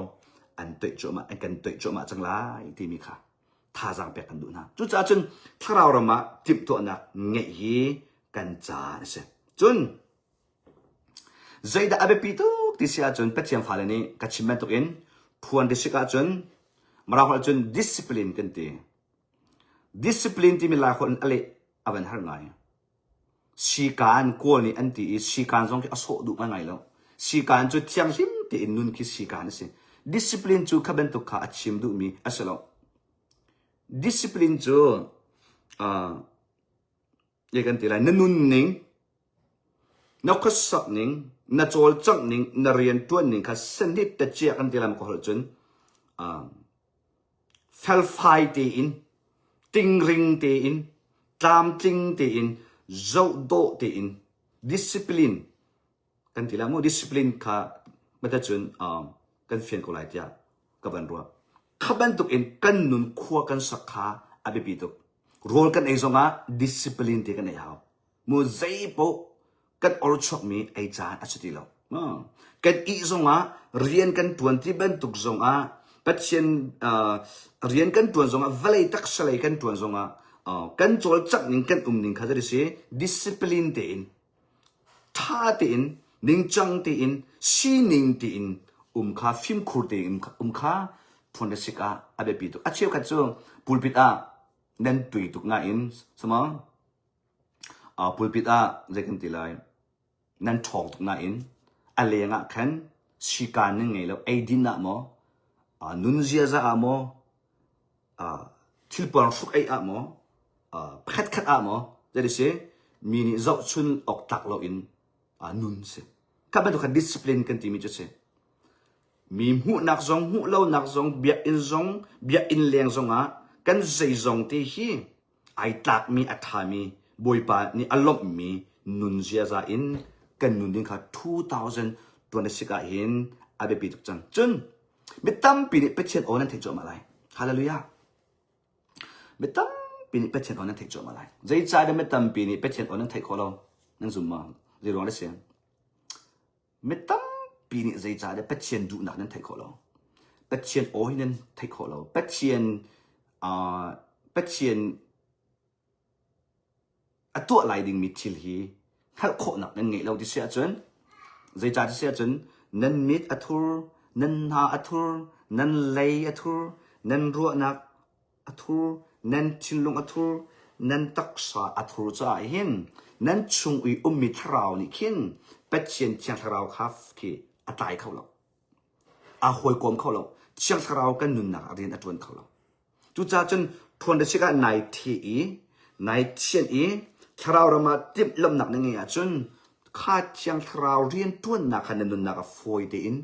an toih cuahmah an kan toih cuahmah cang lai timi kha thazaang pek kan duh hna. Cucaah cun thlarau ram ah timhtuahnak ngeih hi kan caan a si. Cun zeidah a biapi tuk ti si ahcun Pathian fale nih ka chim bantukin phuan ti sik ahcun Mirang holh cun discipline kan ti. Discipline timi Lai holh in a leh a van har ngai. Sikaan kawl nih an ti i sikaan zong khi a sawh duh ngaingai lo. Sikaan cu thianghlim tein nun khi sikaan a si. Discipline cu kha bantuk kha a chim duhmi a si lo. Discipline cu uh, kan ti lai na nun ning na khuasak ning na cawlcangh ning na rian tuan ning kha sanit ta cia kan ti lai ma ka holh cun uh, felfai tein. Tingring tein, tlamtling tein, zohdawh tein, discipline kan ti la mu discipline kha matacun um, kan fian ko lai tiah ka van ruah. Kha bantuk in kan nun khua kan sak kha a biapi tuk. Rawl kan ei zongah discipline te kan ei hau. Mu zeipaoh kan or chuakmi ei caan a si ti lo. Kan ih zongah rian kan tuan ti bantuk zongah Pathian uh, rian kan tuan zongah vawlei taksa lei kan tuan zongah uh, kan cawlcangh ning kan um ning kha zei si discipline tein tha tein ningcang tein sining tein um kha fimkhur tein um kha thuan le sik ah a biapi tuk. A cheukhat cu pulpit ah nan tui tuk nain sama uh, pulpit ah zei kan ti lai nan ṭhawng tuk nain a leng ah khan sikaan nan ngei lo eidin ah maw uh, nun ziaza ah maw uh, thilpuang hruk ei ah maw uh, pakhat khat ah maw zei si mi nih zohchun awk tlak loin uh, nun si kha bantuk kha discipline kan timi cu si mi hmuhnak zong hmuh lonak zong biakinn zong biakinn leng zong ah kan zeizong te hi ai tlakmi a ṭhami Bawipa nih a lawmhmi nun ziaza in kan nun ding kha 2026 ah hin a biapi tuk cang. Cun mi tampi nih Pathian aw nan theih cuahmah lai. Hallelujah. Mi tampi nih Pathian aw nan theih cuahmah lai. Zeicahtiah mi tampi nih Pathian aw nan theih khawh lo? Nan zum maw? Zei ruang dah si? Mi tampi nih zeicahdah Pathian duhnak nan theih khawh lo? Pathian aw hi nan theih khawh lo. Pathian uh, Pathian a tuah lai dingmi thil hi hngalh khawhnak nan ngeih lo ti si ahcun zeicah ti si ahcun nan mit a thur, nan hna a thur, nan lei a thur, nan ruahnak a thur, nan thinlung a thur, nan taksa a thur caah hin nan chung i ummi thlarau nih khin Pathian Thiang Thlarau kha khi a tlai kho lo. Aa hawikom kho lo. Thiang Thlarau kan nunnak ah rian a ṭuan kho lo. Cucaah cun ṭhuan le sik ah nai thi i nai thianh i thlarau ram ah timhlamhnak na ngeih ahcun kha Thiang Thlarau rian ṭuannak kha na nunnak ah fawi tein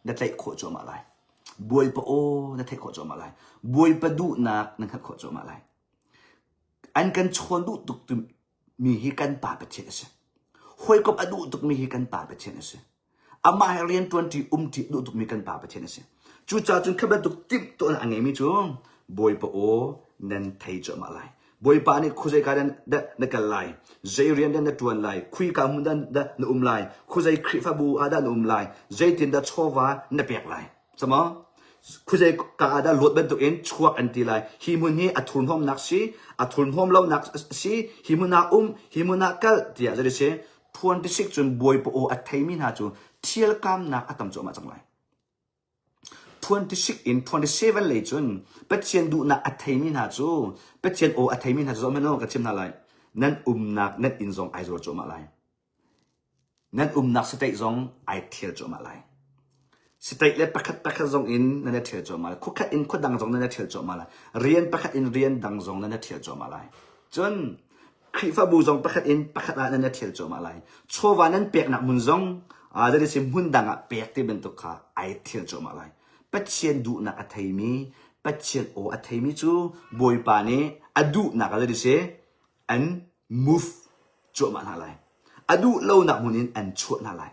na tlaih khawh cuahmah lai. Bawipa aw na theih khawh cuahmah lai. Bawipa duhnak na hngalh khawh cuahmah lai. An kan chawn duh tuk mi hi kan Pa Pathian a si. Hawikom a duh tukmi hi kan Pa Pathian a si. Amah he rian ṭuanṭi umṭi a duh tukmi kan Pa Pathian a si. Cucaah cun kha bantuk timhtuahnak a ngeimi cu Bawipa aw nan thei cuahmah lai. Bawipa nih khuazei ka dah na kal lai, zei rian dah na ṭuan lai, khuika hmun dah na um lai, khuazei Khrihfabu ah dah na um lai, zeitin dah chawva na pek lai. Cama khuazei ka ah dah luat bantukin chuak an ti lai. Hi hmun hi a thurhnawmnak si, a thurhnawm lonak si, hi hmun ah um, hi hmun ah kal tiah zei si. Thuan tisik cun Bawipa aw a theimi hna cu thialkamnak a tam cuahmah cang lai. 26 in 27 lei cun Pathian duhnak a theimi hna cu Pathian aw a theimi hna cu zoh hmanh u ka chim hna lai nan umnak nan inn zong ai zuar cuahmah lai nan umnak state zong ai thial cuahmah lai state le pakhat pakhat zong in nan i thial cuahmah lai khuakhat in khuadang zong nan i thial cuahmah lai rian pakhat in rian dang zong nan i thial cuahmah lai cun Khrihfabu zong pakhat in pakhat ah nan i ṭhial cuahmah lai. Chawva nan peknak hmun zong aa si hmun dang ah pek ti bantuk kha ai ṭhial cuahmah lai. Pathian duhnak a theimi, Pathian aw a theimi cu Bawipa nih a duhnak ah si an move cuahmah hna lai. A duh lonak hmun in an chuah hna lai.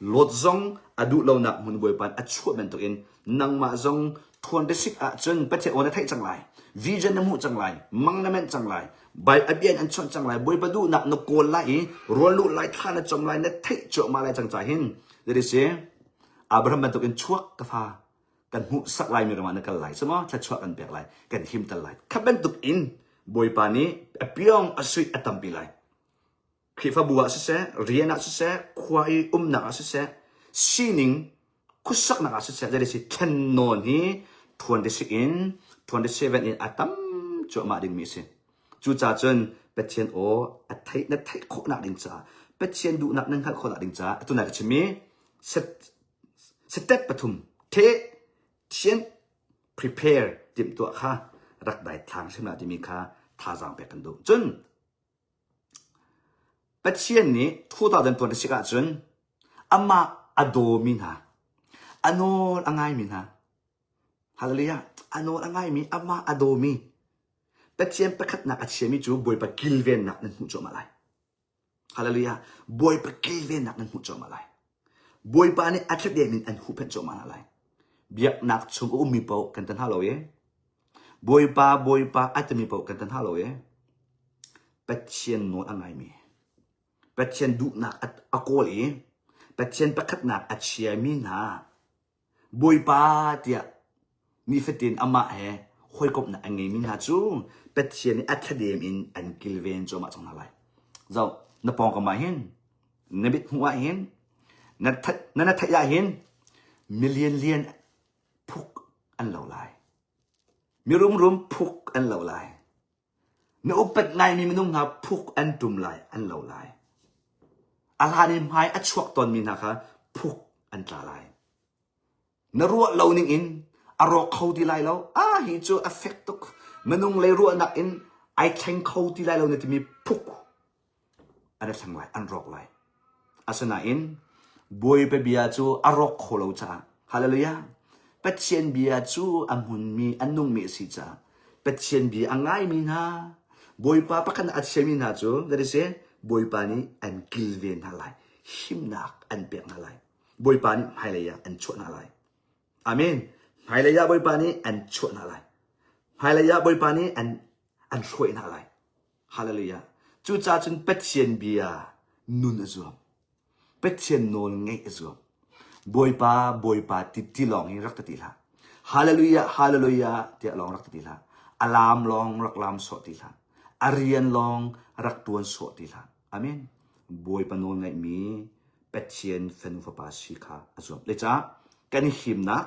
Lot zong a duh lonak hmun Bawipa a chuah bantukin nangmah zong ṭhawn biasik ahcun Pathian aw na theih cang lai, vision na hmuh cang lai, mang na menh cang lai, Bai a bia in an chawnh cang lai, Bawipa duhnak na kawl lai i rawl luh lai, thla na cam lai, na theih cuahmah lai cang ca hin zei si Abraham bantukin chuak ka fa kan hmuhsak lai mi ram ah na kal lai samaw thluachuah kan pek lai kan himter lai kha bantuk in Bawipa nih a piong a suih a tampi lai Khrihfabu ah siseh, rian ah siseh, khua i umnak ah siseh, sining khuasaknak ah siseh, zei si thlennawn hi 26 in 27 in a tam cuahmah dingmi a si. Cucaah cun Pathian aw a theih na theih khawhnak ding caah Pathian duhnak nan hngalh khawhnak ding caah atu nai ka chimmi step pathum the thian prepare timhtuah kha rak dai thlang hrim timi kha thazaang pek kan duh. Cun Pathian nih 2026 ahcun amah a dawmi hna, a nawl a ngaimi hna, hallelujah, a nawl a ngaimi, amah a dawmi. Pathian pakhatnak a chiami cu Bawipa kilvennak nan hmuh cuahmah lai. Hallelujah. Bawipa kilvennak nan hmuh cuahmah lai. Bawipa nih a thladem in an huhphenh cuahmah hna lai. Biaknak chung a ummi paoh kan tan hna lo i Bawipa Bawipa a timi paoh kan tan hna lo i Pathian nawl a ngaimi Pathian duhnak a kawl i Pathian pakhatnak a chiami hna Bawipa tiah nifatin amah he hawikomhnak a ngeimi hna cu Pathian nih a thladem in an kilven cuahmah cang hna lai. Zoh, na pawngkam ah hin, na mit hmuh ah hin, na na theih ah hin milian lian phuk an lo lai. Mirumrum phuk an lo lai. Na upat ngaimi minung hna phuk an tum lai, an lo lai. A hlan i hmai a chuak tawnmi hna kha phuk an tla lai. Na ruah lo ning in a rawk kho ti lai lo. Ah, hi cu a fek tuk. Minung lei ruahnak in ai thleng kho ti lai lo na timi phuk an i thleng lai, an rawk lai. Asinain Bawipa bia cu a rawk kho lo caah Hallelujah Pathian bia cu a hmunmi a nungmi a si caah Pathian bia a ngaimi hna Bawipa pakhat a chiami hna cu that is Bawipa nih an kilven hna lai himnak an pek hna lai Bawipa nih hmailei ah an chuah hna lai Amen hmailei ah Bawipa nih an chuah hna lai hmailei ah Bawipa nih an an hruai hna lai Hallelujah. Cucaah cun Pathian bia nun a zuam. Pathian nawl ngeih a zuam. Bawipa, Bawipa ti ti lawng hi rak ti ti hlah. Hallelujah, Hallelujah tiah lawng rak ti ti hlah. A laam lawng rak laam sawh ti hlah. A rian lawng rak tuan sawh ti hlah. Amen. Bawipa nawl ngaihmi Pathian fanu fapa si kha a zuam. Zeicah kan himnak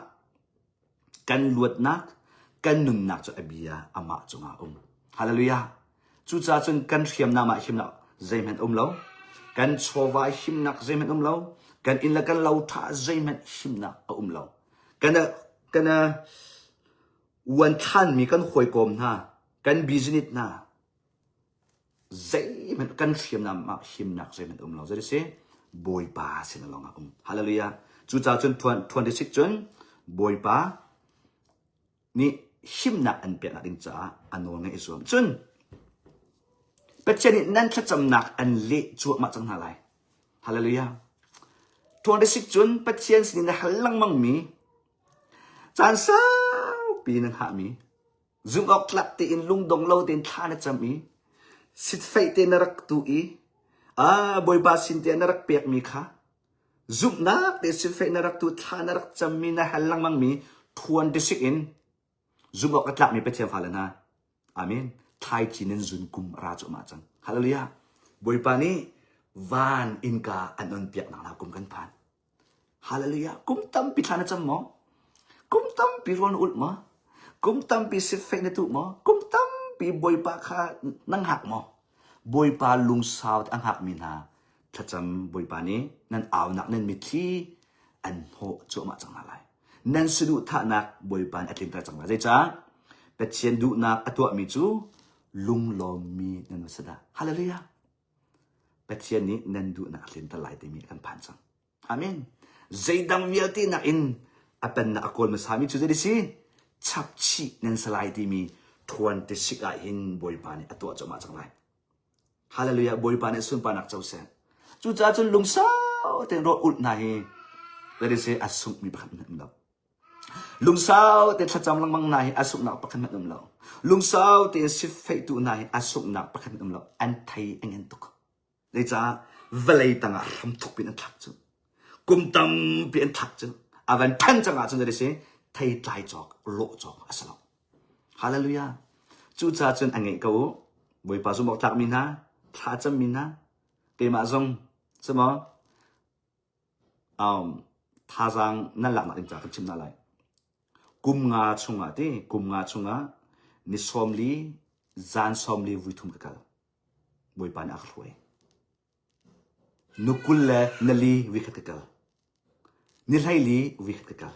Kan luatnak, kan nunnak cu a bia amah cungah a um. Hallelujah. Cucaah cun kan hriamnam ah himnak zeihmanh um lo. Kan chawva himnak zeihmanh um lo. Kan inn le kan lo tha zeihmanh himnak a um lo. Kan kan uan thanmi kan hawikom hna, kan business hna, zeihmanh kan hriamnam ah himnak zeihmanh um lo zei si bawipa sin lawng ah um hallelujah cucaah cun 26 cun bawipa nih himnak an peknak ding caah a nawl ngaih i zuam cun Pathian nih nan thlacamnak an leh cuahmah cang hna lai hallelujah 26 cun Pathian sinin na hal lengmang mi caan saupi nan hahmi Zumhawktlak tein lungdong lo tein thla na cam i sitfeih te na rak tu i ah Bawipa sin te na rak pekmi kha zumhnak te sitfeih na rak tu thla na rak cammi na hal lengmangmi thuan tisik in zumh awk a tlakmi Pathian fale hna amen thlaici nan zun kum a ra cuahmah cang hallelujah Bawipa nih van innka an on piak nak hna kum kan phan Hallelujah. Kum tampi thla na cam maw? Kum tampi rawl na ulh maw? Kum tampi sifeih na tuh maw? Kum tampi Bawipa kha na hngak maw? Bawipa lungsau a hngakmi hna thlacam Bawipa nih nan aunak nan mitthli an hnawh cuahmah cang hna lai. Nan saduhthahnak Bawipa nih a tlinter cang lai. Zeicah? Pathian duhnak a tuahmi cu lunglawmmi nan va si dah. Hallelujah. Pathian nih nan duhnak a tlinter lai timi a kan phan cang. Amen. Zeidang vialte nakin a pennak a kawl hmasami cu zei si? Chapchih nan si lai timi thuan tisik ah hin Bawipa nih a tuah cuahmah cang lai. Hallelujah. Bawipa nih sunparnak co seh. Cucaah cun lungsau tein rawl ulh hna hi zei si a sunghmi pakhat hmanh um lo. Lungsau tein thlacam lengmang hna hi a sunghnak pakhat hmanh um lo. Lungsau tein sifeihtu hna hi a sunghnak pakhat hmanh um lo. An thei a ngan tuk. Zeicah vawlei tangah hram thuk piin an thlak cu. Kum tampi an thlak cu. A van ṭhan cang ahcun zei si thei tlai cawk, lawh cawk a si lo. Hallelujah. Cucaah cun a ngeih ko u. Bawipa zumh awk tlakmi hna, thlacammi hna, keimah zong, cu maw, um, thazaang nan laknak ding caah kan chimh hna lai. Kum nga chungah ti, kum nga chungah ni 40, zan 40 vui thum ka kal. Bawipa nih a ka hruai. Nukul le nali vui khat ka kal. Ni hleili vui khat ka kal.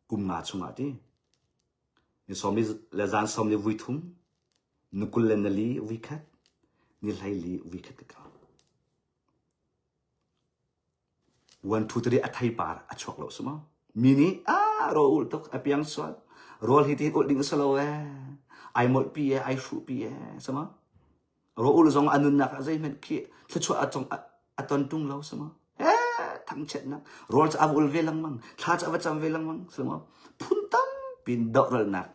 Kum nga chungah ti. Ni 40 le zan 40 vui thum, nukul le nali vui khat, ni hleili vui khat ka kal. 1 2 3 a theipar a chuak lo si maw mi nih ah rawl ulh tuk a piang sual rawl hi tihin ulh ding a si lo ee. Ai molhpi e, ai hruhpi e, sama. Rawl zong a nunnak ah zeihmanh khi thluachuah a cong a ton tung lo sama. Eh, thangchiatnak. Rawl cu a va ul ve lengmang, thla cu a va cam ve lengmang, sama. Phun tampi in dohralnak,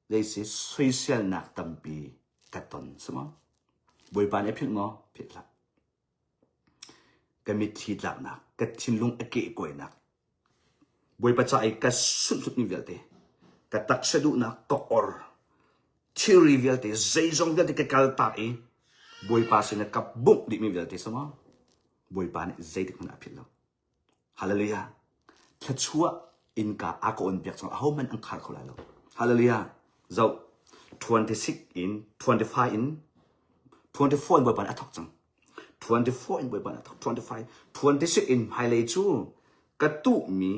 zei si soiselnak tampi ka ton, sama. Bawipa nih a philh maw? Philh hlah. Ka mitthli tlaknak, ka thinlung a kehkuainak, Bawipa ca i ka sunhlutmi vialte, ka taksa duhnak, ka or, thilri vialte, zeizong vialte ka kaltak i Bawipa sinah ka bungh dihmi vialte sama Bawipa nih zeitik hmanh ah a philh lo. Hallelujah. Thluachuah innka a ka on piak cang ahohmanh an khar kho lai lo. Hallelujah. Zoh 26 in 25 in 24 in Bawipa nih a thawk cang. 24 in Bawipa nih a thawk 25 26 in hmailei cu ka tuhmi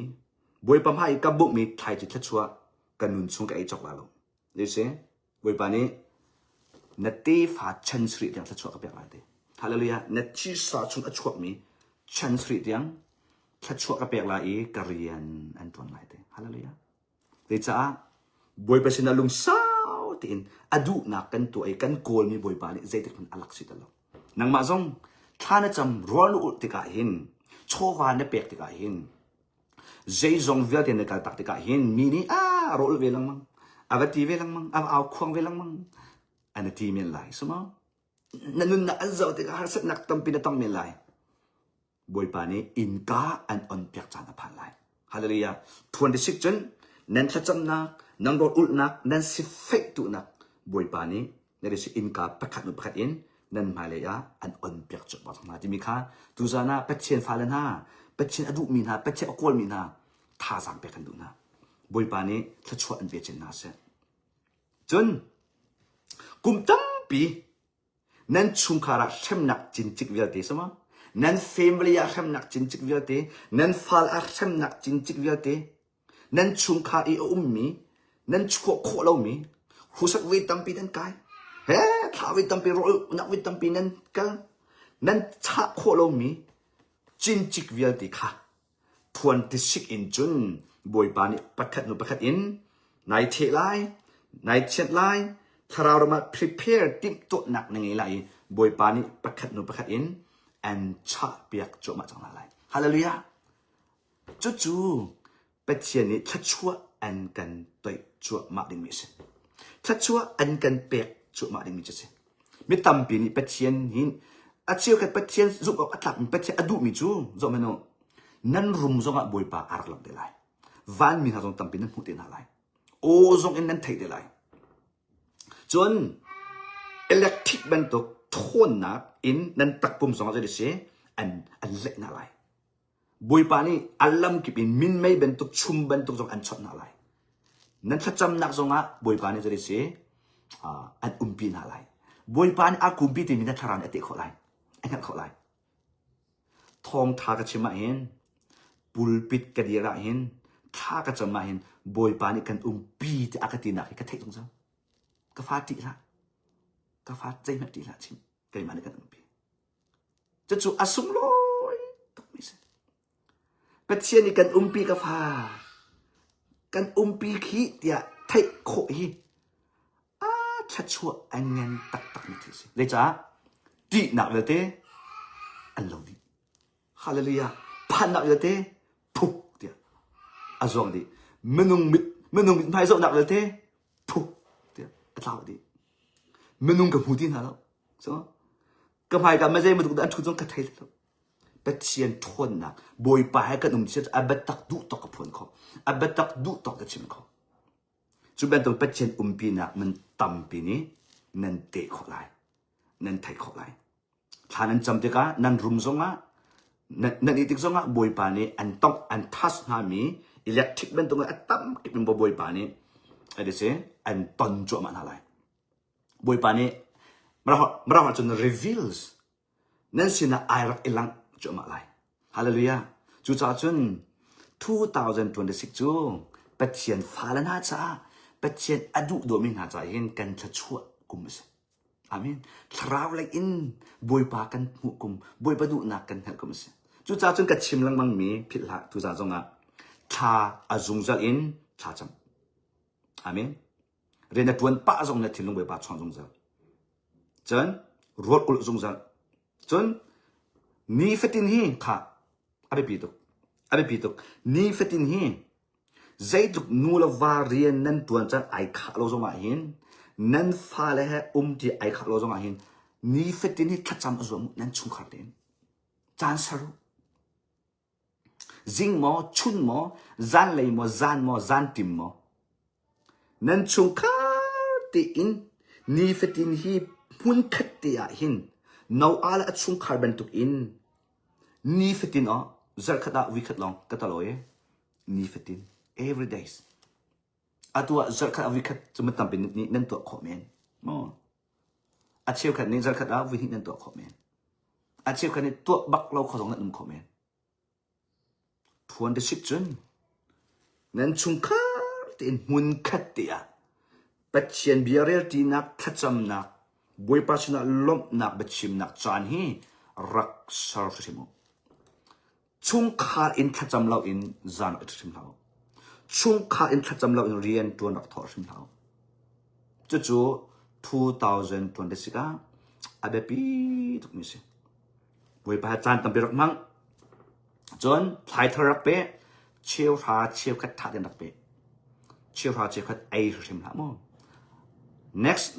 Bawipa hmai i ka bukmi thlaici thluachuah ka nun chung ka ei cawk lai lo. You see? Bawipa nih na tefa chan sarih tiang thluachuah ka pek lai ti. Hallelujah. Na thisa chung a chuakmi chan sarih tiang thluachuah ka pek lai i ka rian an ṭuan lai ti. Hallelujah. Zeicah Bawipa sinah lungsau tein a duhnak kan tuah i kan kawlmi Bawipa nih zeitik hmanh a lak si ti lo. Nangmah zong thla na cam rual na ulh tikah hin chawva na pek tikah hin Zeizong vialte na kaltak tikah hin mi nih a rawl ve lengmang, a va ti ve lengmang, a va au khuang ve lengmang, an i ti men lai. Suma na nunnak an zoh tikah harsatnak tampi na tong men lai. Bawipa nih innka an on piak caan a phan lai. Hallelujah. 26 cun nan thlacamnak, nan rawl ulhnak, nan sifeih tuhnak Bawipa nih na si innka pakhat hnu pakhat in nan hmailei ah an on piak cuahmah cang hna timi kha tuzan ah Pathian fale hna Pathian a duhmi hna Pathian a kawlmi hna thazaang pek kan duh hna Bawipa nih thluachuah an pe chin hna seh cun kum tampi nan chungkhar ah hremnak cincik vialte sama nan family ah hremnak cincik vialte nan fal ah hremnak cincik vialte Nan chungkhar i a ummi, nan chuah khawh lomi, hrusak voi tampi nan kai, he thla voi tampi rawlnak voi tampi nan kal, nan chah khawh lomi cincik vialte kha phuan tisik in cun Bawipa nih pakhat hnu pakhat in nai theh lai, nai thianh lai, thlarau ram ah prepare timhtuahnak na ngei lai i Bawipa nih pakhat hnu pakhat in an chahpiak cuahmah cang hna lai. Hallelujah! Cucu Pathian nih thluachuah an kan toih cuahmah dingmi a si. Thluachuah an kan pek cuahmah dingmi cu a si. Mi tampi nih Pathian hi a cheukhat Pathian zumh awk a tlakmi Pathian a duhmi cu zoh hmanh u nan rum zongah Bawipa aa rak langh te lai. Vanmi hna zong tampi nan hmuh te hna lai. Aw zong in nan theih te lai. Cun electric bantuk thawnnak in nan takpum zongah zei si an an leh hna lai. Bawipa nih a lamkip in minmei bantuk chum bantuk zong an chawnh hna lai. Nan thlacamnak zongah Bawipa nih zei si an umpi hna lai. Bawipa nih a kumpi timi na thlarau nih a teh khawh lai. A hngalh khawh lai. Thawngtha ka chim ah hin pulpit ka dir ah hin thla ka cam ah hin Bawipa nih kan umpi ti a ka tinak hi ka theih zungzal. Ka fa ṭih hlah. Ka fa zeihmanh ṭih hlah chim. Keimah nih kan umpi. Cucu a sunglawi tukmi si. Pathian nih kan umpi ka fa, kan umpi khi tiah theih khawh hi a thluachuah a ngan taktakmi thil si. Zeicah? Ṭihnak vialte an lo dih. Hallelujah. Phannak vialte phuk tiah a zuang dih. Minung mit minung mit hmai zohnak vialte phuk tiah a tlau dih. Minung ka hmu ti hna lo. So, ka hmaika mazei matuk dah an ṭhut zong ka thei lo. Pathian ṭhawnnak Bawipa he kan um si a biatak duh tawk ka phuan kho. A biatak duh tawk ka chim kho. Cu bantuk Pathian umpinak man tampi nih nan teh khawh lai. Nan theih khawh lai. Thla nan cam tikah nan rum zongah nan i tik zongah Bawipa nih an tongh an thas hngami electric bantuk a tam kip in Bawipa nih a si an ton cuahmah hna lai. Bawipa nih Mirang ahcun reveals nan sinah ai rak i langh cuahmah lai. Hallelujah. Cucaah cun 2026 cu Pathian fale hna caah Pathian a duh dawmi hna caah hin kan thluachuah kum a si. Amen. Thlarau lei in Bawipa kan hmuh kum, Bawipa duhnak kan hngalh kum a si. Cucaah cun ka chim lengmang mi philh hlah tuzaan zongah thla a zungzal in thla cam. Amen. Rian na ṭuan pah zong na thinlung Bawipa chawn zungzal. Cun ruat ulh zungzal. Cun nifatin hi kha a biapi tuk. A biapi tuk. Nifatin hi zeitluk nu le va rian nan ṭuan caan ai khah lo zong ah hin nan fale he umṭi ai khah lo zong ah hin nifatin hi thlacam a zuam nan chungkhar tein. Caan ser u. Zing maw, chun maw, zanlei maw, zan maw, zanṭim maw, nan chungkhar tein nifatin hi hmunkhat te ah hin Noah le a chungkhar bantukin nifatin ah zarhkhat ah voikhat lawng ka talo i nifatin every days atu ah zarhkhat ah voikhat cu man tampi nih nan tuah khawh men maw A cheukhat nih zarkhat ah vui hnih nan tuah khawh men. A cheukhat nih tuah bak lo kho zong nan um khawh men. Thuan te sik cun nan chungkhar tein hmun khat te ah Pathian bia relṭinak thlacamnak Bawipa sinah lawmhnak biachimnak caan hi rak ser hrimhrim u. Chungkhar in thlacam loin zan rak i hrim hlah u. Chungkhar in thlacam loin rian ṭuan rak thawh hrim hlah u. Cucu 2026 ah a biapi tukmi a si. Bawipa he caan tampi rak hmang. Cun thlaithar rak pe, cheuhra cheukhat ṭha tein rak pe. Cheuhra cheukhat ei hrim hlah mu. Next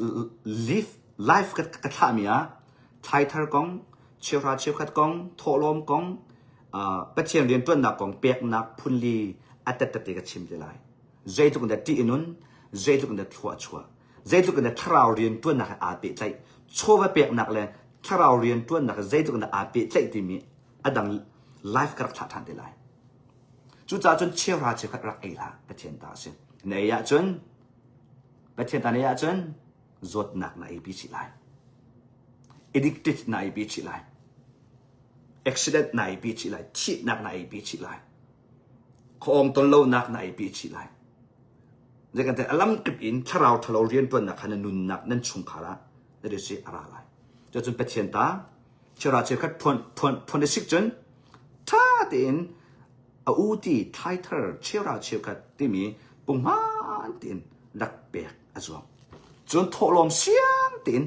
live life ka, ka thlahmi ah thlaithar kong, cheuhra cheukhat kong, thawhlawm kong, uh, Pathian rianṭuannak kong peknak phunli a tattate ka chim te lai. Zeitluk in dah ṭih in nun, zeitluk in dah thlua a chuah, zeitluk in dah thlarau rianṭuannak he aa pehtlaih, chawva peknak le thlarau rianṭuannak he zeitluk in dah aa pehtlaih timi a dang life ka rak thlah ṭhan te lai. Cucaah cun cheuhra cheukhat rak ei hlah, Pathian ta a si. Na ei ahcun Pathian ta na ei ahcun zawtnak na eipi chih lai. Addicted na eipi chih lai. Accident na eipi chih lai. Thihnak na eipi chih lai. Khuaawng ton lonak na eipi chih lai. Zei kan a lamkip in thlarau ṭhalo rianṭuannak kha na nunnak nan chungkhar ah na si a ra lai. Cucun Pathian ta cheuhra cheukhat phuan phuan phuan sik cun ṭha tein a u ti thlaithar cheuhra cheukhat timi punghman tein rak pek a zuam. Cun thawhlawm siang tein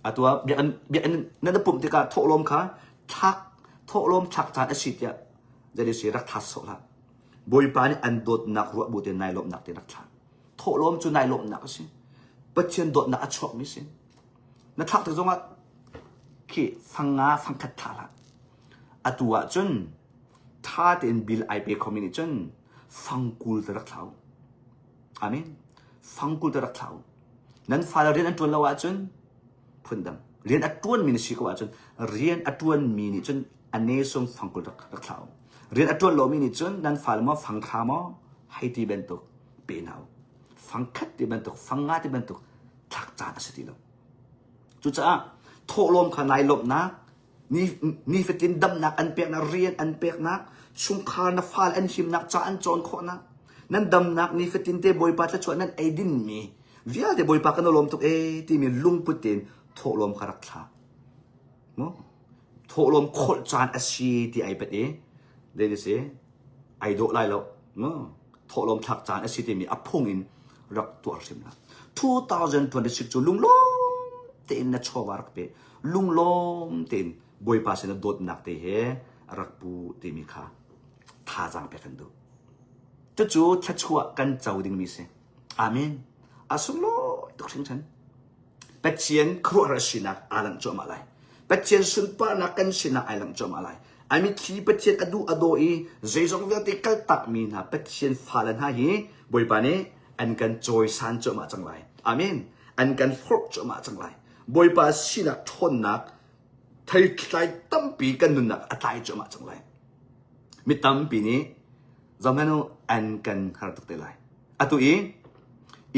atu ah biakinn biakinn nan i pumh tikah thawhlawm kha thlak thawhlawm thlak caan a si tiah jadi si rak thlas sawh hlah. Bawipa nih an dawtnak ruah bu tein nai lawmhnak tein rak thlah. Thawhlawm cu nai lawmhnak a si. Pathian dawtnak a chuakmi si. Na thlak tik zongah khi fang nga fangkhat thlah hlah. Atu ah cun ṭha tein bil ai pe khomi nih cun fangkul te rak thlah u. Amen. Fangkul te rak thlah u. Nan fale rian an ṭuan lo ahcun phundang. Rian a ṭuanmi na si ko ahcun rian a ṭuanmi nih cun a ne sung fangkul rak, rak thlah u. Rian a ṭuan lomi nih cun nan fale maw fangthla maw hei ti bantuk pe hna u. Fangkhat ti bantuk, fangnga ti bantuk thlak caan a si ti lo. Cucaah thawhlawm kha nai lawmhnak, ni, nifatin damnak an peknak, rian an peknak, chungkhar na fale an himnak, ca an cawn khawhnak, nan damnak nifatin te Bawipa thluachuah nan ei dinmi vialte Bawipa kan lawm tuk ee timi lungput tein thawhlawm kha rak thla. Mu? Thawhlawm kholh caan a si ti ai pat i, zei si, ai dawh lai lo. Mu? Thawhlawm thlak caan a si timi a phung in rak tuar hrim hlah. 2026 cu lunglawm tein na chawva rak pe. Lunglawm tein Bawipa sin ah dawtnak te he rak pu timi kha thazaang pek kan duh. Cucu thluachuah kan co dingmi si. Amen. A sunglawi tuk hringhran. Pathian khuaruahhar sinak aa langh cuahmah lai. Pathian sunparnak kan sinah ai langh cuahmah lai. A mitthli Pathian a duh a daw i zeizong vialte kaltakmi hna Pathian fale hna hi Bawipa nih an kan cawisan cuahmah cang lai. Amen. An kan hlorh cuahmah cang lai. Bawipa sinak ṭhawnnak theitlai tampi kan nunnak a tlai cuahmah cang lai. Mi tampi nih zohhmanh u an kan har tuk te lai. Atu i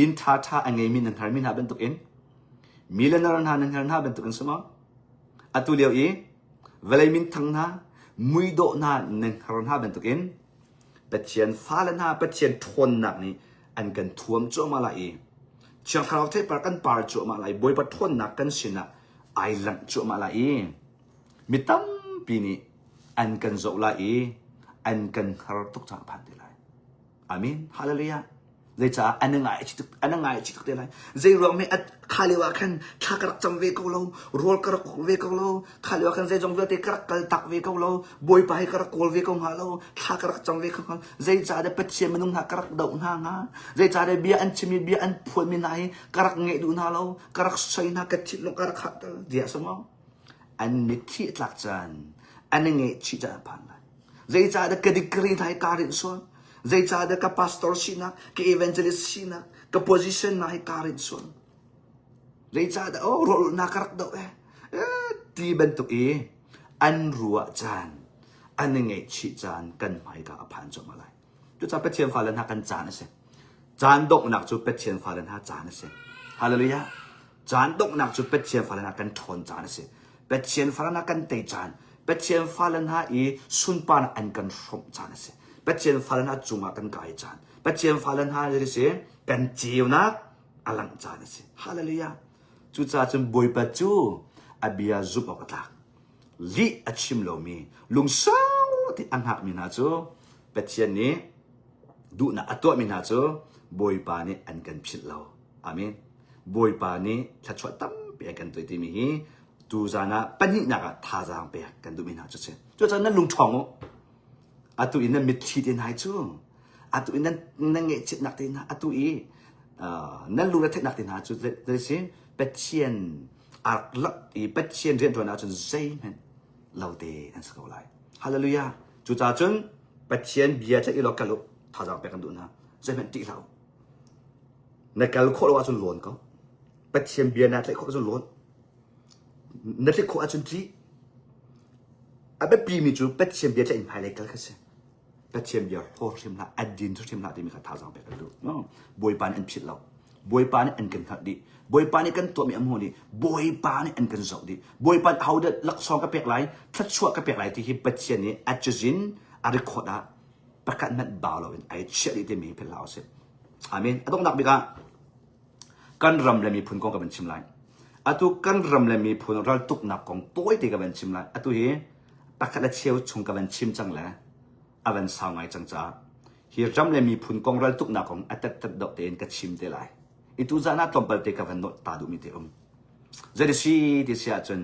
inn ṭhaṭha a ngeimi nan harmi hna bantukin millionaire hna nan har hna bantukin si maw? Atu lio i vawlei minthang hna, muidawh hna nan har hna bantukin Pathian fale hna Pathian ṭhawnnak nih an kan thuam cuahmah lai i Thiang Thlarau theipar kan par cuahmah lai, Bawipa ṭhawnnak kan sinah ai langh cuahmah lai i mi tampi nih an kan zoh lai i an kan hngar tuk cang a phan te lai. Amen. Hallelujah.
Zeicah an i ngaihchih tuk an i ngaihchih tuk te lai. Zei ruang hme kha lio ah khan thla ka rak cam ve ko lo, rawl ka rak uk ve ko lo, kha lio ah khan zeizong vialte ka rak kal tak ve ko lo, Bawipa hi ka rak kawl ve ko hnga lo, thla ka rak cam ve ko hnga. Zeicah dah Pathian minung hna ka rak doh hna hnga? Zeicah dah bia an chimmi bia an phuanmi hna hi ka rak ngaih duh hna lo, ka rak soi hna, ka thinlung ka rak hahter tiah a si maw? An mitthli a tlak caan, an i ngaihchih caan a phan lai. Zeicahdah ka degree hna hi kaa rinh sual? Zeicahdah ka pastor sinak, ka evangelist sinak, ka position hna hi kaa rinh sual? Zeicahdah oh rawlulhnak ka rak doh eh? eh ti bantuk i an ruah caan, an i ngaihchih caan kan hmaika a phan cuahmah lai. Cucaah Pathian fale hna kan caan a si. Caan donghnak cu Pathian fale hna caan a si. Hallelujah. Caan donghnak cu Pathian fale hna kan ṭhawn caan a si. Pathian fale hna kan tei caan, Pathian fale hna i sunparnak an kan hrawmh caan a si. Pathian fale hna cungah kan kai caan, Pathian fale hna hi si kan ceunak a langh caan a si. Hallelujah. Cucaah cun Bawipa cu a bia zumh awk a tlak. Lih a chim lomi, lungsau te a hngakmi hna cu Pathian nih duhnak a tuahmi hna cu Bawipa nih an kan philh lo. Amen. Bawipa nih thluachuah tampi a kan tuah timi hi tuzan ah pahnihnak ah thazaang pek kan duhmi hna cu si. Cucaah nan lung ṭhawng u. Atu i nan mitthli te hna cu atu i nan nan ngaihchiatnak te hna atu i nan lungretheihnak te hna cu zei si Pathian a rak lak i Pathian rianṭuan ahcun zeihmanh lo te an si ko lai. Hallelujah. Cucaah cun Pathian bia tlaih i law kal u. Thazaang pek kan duh hna. Zeihmanh ṭih hlah u. Na kal khawh lo ahcun lawn ko. Pathian bia naa tlaih khawh ahcun lawn. Na tlik khawh ahcun tli. A biapimi cu Pathian bia tlaih in hmailei kal kha si. Pathian bia hlaw hrim hlah, a din hrim hlah timi kha thazaang pek kan duh. No? Bawipa nih an philh lo. Bawipa nih an kan hngalh dih. Bawipa nih kan tuahmi an hmuh dih. Bawipa nih an kan zoh dih. Bawipa nih hodah laksawng ka pek lai, thluachuah ka pek lai ti hi Pathian nih a cazin a record ah pakhat hmanh bau loin ai chiah dih timi hi philh hlah usih. Amen. A donghnak bik ah kan ram le miphun kong ka van chim lai. Atu kan ram le miphun raltuknak kong tawite ka van chim lai. Atu hi pakhat le cheu chung ka van chim cang le a van sau ngai cang caah hi ram le miphun kong raltuknak kong a tet tet deuh tein ka chim te lai. I tu zan ah tlawmpal te ka van nolh ta duhmi te um. Zei si ti si ahcun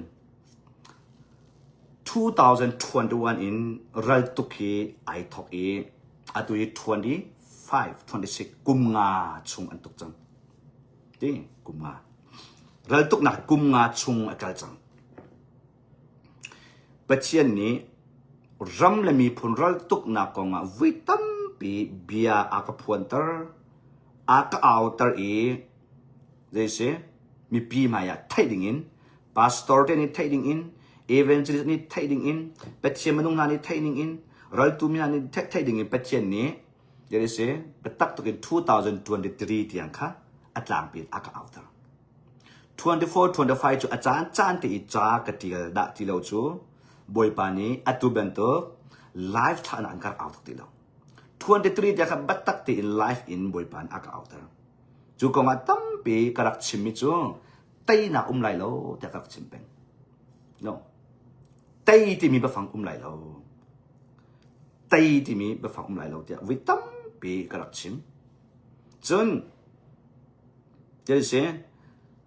2021 in raltuk hi ai thok i atu hi 25, 26 kum nga chung an tuk cang. Ti kum nga. Raltuknak kum nga chung a kal cang. Pathian nih ram le miphun raltuknak kongah vui tampi bia a ka phuanter, a ka auter i zei si mipi hmai ah theih dingin Pastor te nih theih ding in, evangelist nih theih ding in, Pathian minung hna nih theih ding in, raltu mi hna nih theih ding in Pathian nih there is a biatak tuk in 2023 tiang kha a tlangpi in a ka auter. 24 25 cu a caan caan te i ca ka tial dah ti lo cu Bawipa nih atu bantuk live thlah an ka au tuk ti lo. 23 tiang kha biatak tein live in Bawipa nih a ka auter. Cu kong ah tampi ka rak chimmi cu teinak um lai lo tiah ka rak chim peng. No. Tei timi biafang um lai lo. Tei timi biafang um lai lo tiah vui tampi ka rak chim. Cun, si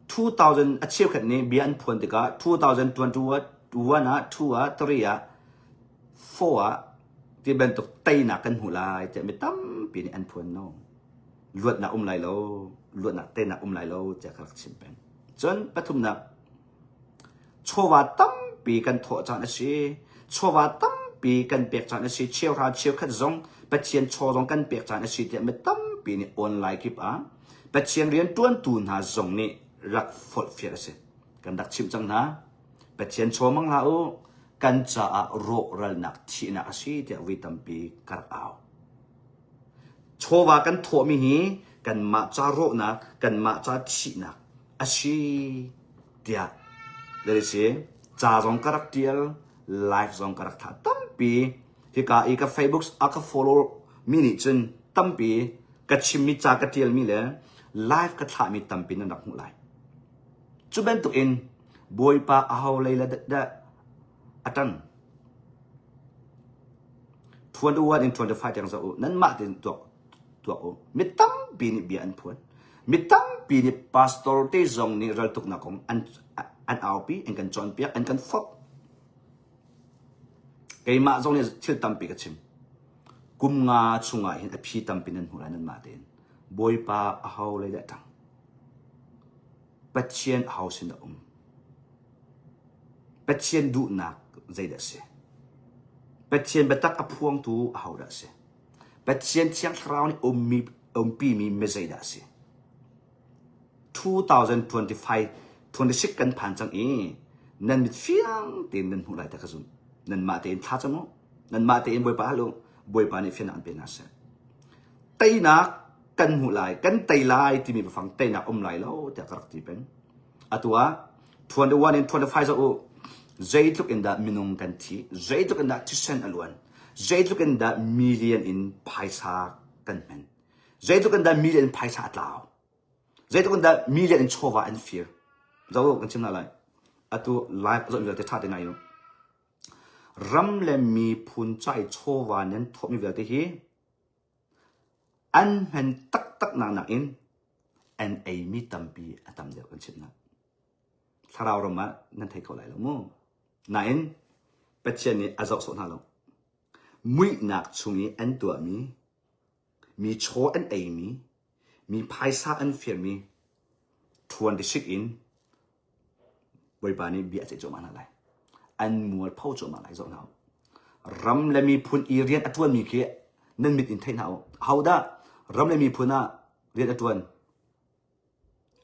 2000 a cheukhat nih bia an phuan tikah 2021 ah 2 ah 3 ah 4 ah ti bantuk teinak kan hmu lai tiah mi tampi nih an phuan no. Luatnak um lai lo, luatnak teinak um lai lo tiah ka rak chim peng. Cun pathumnak, chawva tampi kan thawh caan a si. Chawva tampi kan pek caan a si. Cheuhra cheukhat zong Pathian chaw zong kan pek caan a si tiah mi tampi nih online kip ah Pathian rianṭuantu hna zong nih rak forhfial a si. Kan rak chimh cang hna. Pathian chaw mang hlah u, kan caah rawhralnak thihnak a si tiah voi tampi ka rak au. Chawva kan thawhmi hi kanmah ca rawhnak, kanmah ca thihnak a si tiah le si ca zong ka rak tial, live zong ka rak thah tampi. Hika i ka Facebook a ka follow mi nih cun tampi ka chimmi ca ka tialmi le live ka thlahmi tampi nan rak hmuh lai. Cu bantuk in Bawipa aho lei le dah a ṭang? 21 in 25 tiang zoh u. Nanmah tein tuak tuak u. Mi tampi. tampi nih bia an phuan. Mi tampi nih pastor te zong nih raltuknak kong an an aupi, an kan cawnpiak, an kan forh. Keimah zong nih thil tampi ka chim. Kum nga chungah hin a phi tampi nan hmuh lai nanmah tein. Bawipa aho lei dah ṭang? Pathian aho sin dah um? Pathian duhnak zeidah a si? Pathian biatak a phuangtu ahodah a si? Pathian Thiang Thlarau nih ummi umpimi mi zeidah a si? 2025 26 kan phan cang i nan mit fiang tein nan hmuh lai ta ka zumh. Nanmah tein thla cam u. Nanmah tein Bawipa hal u. Bawipa nih fiannak an pe hna seh. Teinak kan hmuh lai, kan tei lai timi biafang teinak um lai lo tiah ka rak ti peng. Atu ah 21 in 25 zoh u. Zeitluk in dah minung kan thi, zeitluk in dah thisen a luan, zeitluk in dah million in phaisa kan hman, zeitluk in dah million in phaisa a tlau, zeitluk in dah million in chawva an fir. Zoh u kan chim hna lai. Atu live zoh vialte ṭha te ngai u. Ram le miphun ca i chawva nan thawhmi vialte hi An hman taktak nak nakin an eimi tampi a tam deuh kan chimh hna. Thlarau ram ah nan thei kho lai lo mu. Nain Pathian nih a zoh sawh hna lo. Muihnak chung i an tuahmi, mi chaw an eimi, mi phaisa an firmi ṭhuan tisik in Bawipa nih bia a ceih cuahmah hna lai. An mualpho cuahmah lai zoh hna u. Ram le miphun i rian a ṭuanmi khi nan mit in thei hna u. Ahodah ram le miphun ah rian a ṭuan?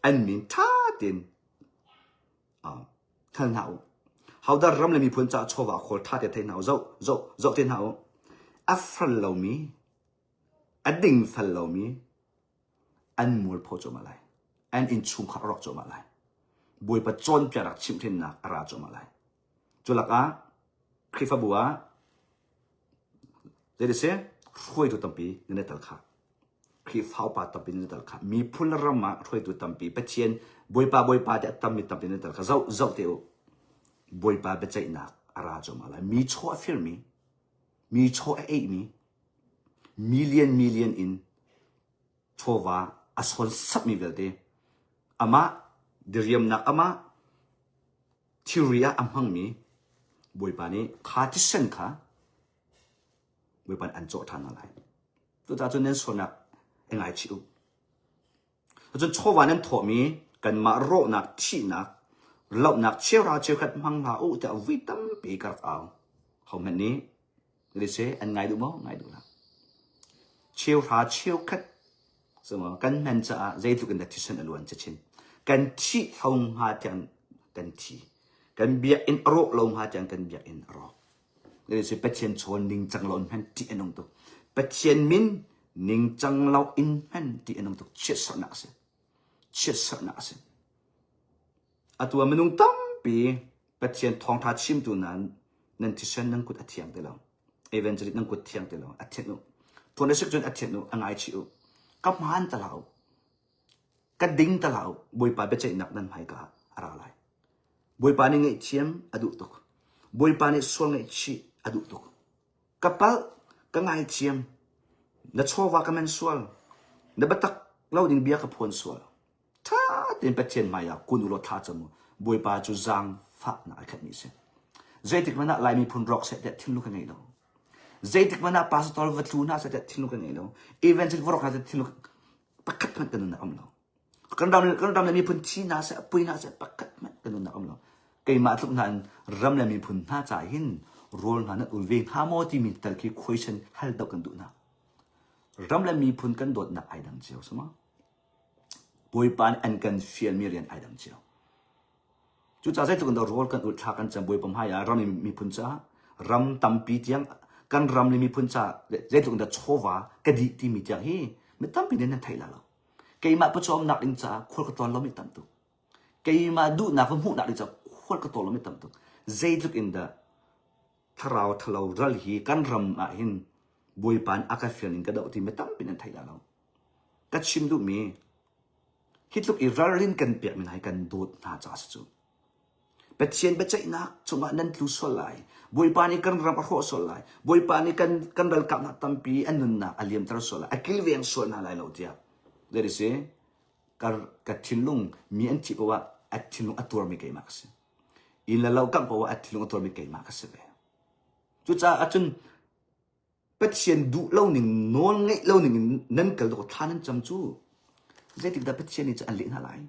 An min ṭha tein hngal hna u. Hodah ram le miphun caah chawva a khawl ṭha tein thei hna u. Zoh, zoh, zoh te hna u. A fal lomi, a ding fal lomi, an mualpho cuahmah lai. An innchungkhar a rawk cuahmah lai. Bawipa cawnpiaknak chimhhrinnak a ra cuahmah lai. Cu lakah Khrihfabu ah zei si hruaitu tampi nan i tel kha. Khrihfa upa tampi nan i tel kha. Miphun le ram ah hruaitu tampi Pathian Bawipa Bawipa tiah tammi tampi nan i tel kha. Zoh zoh te u. Bawipa biaceihnak a ra cuahmah lai. Mi chaw a firmi, mi chaw a eimi, million million in chawva a sawn sakmi vialte amah diriamnak amah thilri ah a hmangmi Bawipa nih kha thisen kha Bawipa nih an cawh ṭhan hna lai. Cucaah cun nan sualnak i ngaichih u. Cun chawva nan thawhmi kanmah rawhnak, thihnak, lohnak cheuhra cheukhat hmang hlah u tiah vui tampi ka rak au. Hohmanh nih Lise an ngai duh maw? Ngai duh hlah. Cheuhra cheukhat so kan hman caah zeitluk in dah thisen a luan cachin. Kan thih hlo hnga tiang kan thi. Kan biakinn a rawh lo hnga tiang kan biakinn a rawk. Lise Pathian chawn ningcang lo in hman ṭih a nung tuk. Pathian min ningcang lo in hman ṭih a nung tuk. Chiatserhnak a si. Chiatserhnak a si. Atu ah minung tampi Pathian thawngṭha chimtu nan nan thisen nan kut a thiang ti lo. Evangelist nan kut thiang ti lo. A thianh u. Tuan a sik cun a thianh u. A ngaichih u. Ka hmaan ta hlah u. Ka ding ta hlah u. Bawipa biaceihnak nan hmaika ah a ra lai. Bawipa nih ngaihthiam a duh tuk. Bawipa nih sual ngaihchih a duh tuk. Ka palh, ka ngaithiam. Na chawva ka men sual. Na biatak lo ding bia ka phuan sual. Ṭha tein Pathian hmaiah kun u law thla cam u. Bawipa cu zaangfahnak a khatmi a si. Zeitik hmanh ah Lai miphun rawk seh tiah thinlung ka ngei lo. Zeitik hmanh ah pastor va tlu hna seh tiah thinlung ka ngei lo. Evangelist va rawk hna seh thinlung pakhat hmanh ka nunnak um lo. Kan ram, kan ram le miphun thi hna seh, pui hna seh pakhat hmanh ka nunnak um lo. Keimah tluk hna in ram le miphun hna caah hin rawl hna nan ul ve hnga maw timi tal khi question hal deuh kan duh hna. Ram le miphun kan dawtnak ai dang cio sama. Bawipa nih an kan fialmi rian ai dang cio. Cucaah zeitluk in dah rawl kan ulh thla kan cam Bawipa hmai ah ram le miphun caah ram tampi tiang kan ram le miphun caah zeitluk in dah chawva ka dih timi tiang hi mi tampi nih nan theih la lo. Keimah pawcawmnak ding caah khual ka tlawn lomi tam tuk. Keimah duhnak va hmuhnak ding caah khual ka tlawn lomi tam tuk. Zeitluk in dah thlarau thalo ral hi kan ram ah hin Bawipa nih a ka fial in ka doh ti mi tampi nan theih la lo. Ka chim duhmi hi tluk i ralrin kan pekmi hna hi kan dawt hna caah a si cu. Pathian biaceihnak cungah nan tlu sual lai. Bawipa nih kan ram a hrawh sual lai. Bawipa nih kan, kan ralkap hna tampi an nunnak a liamter sual lai. A kilveng sual hna lai lo tiah.
Zei ti si? Ka, ka thinlung mi an thih poah a thinlung a tuarmi keimah ka si. Inn le lo kangh poah a thinlung a tuarmi keimah ka si ve. Cucaah ahcun Pathian duh lo ning nawl ngeih lo ning in nan kal dawk thla nan cam cu zeitik dah Pathian nih cu an leh hna lai?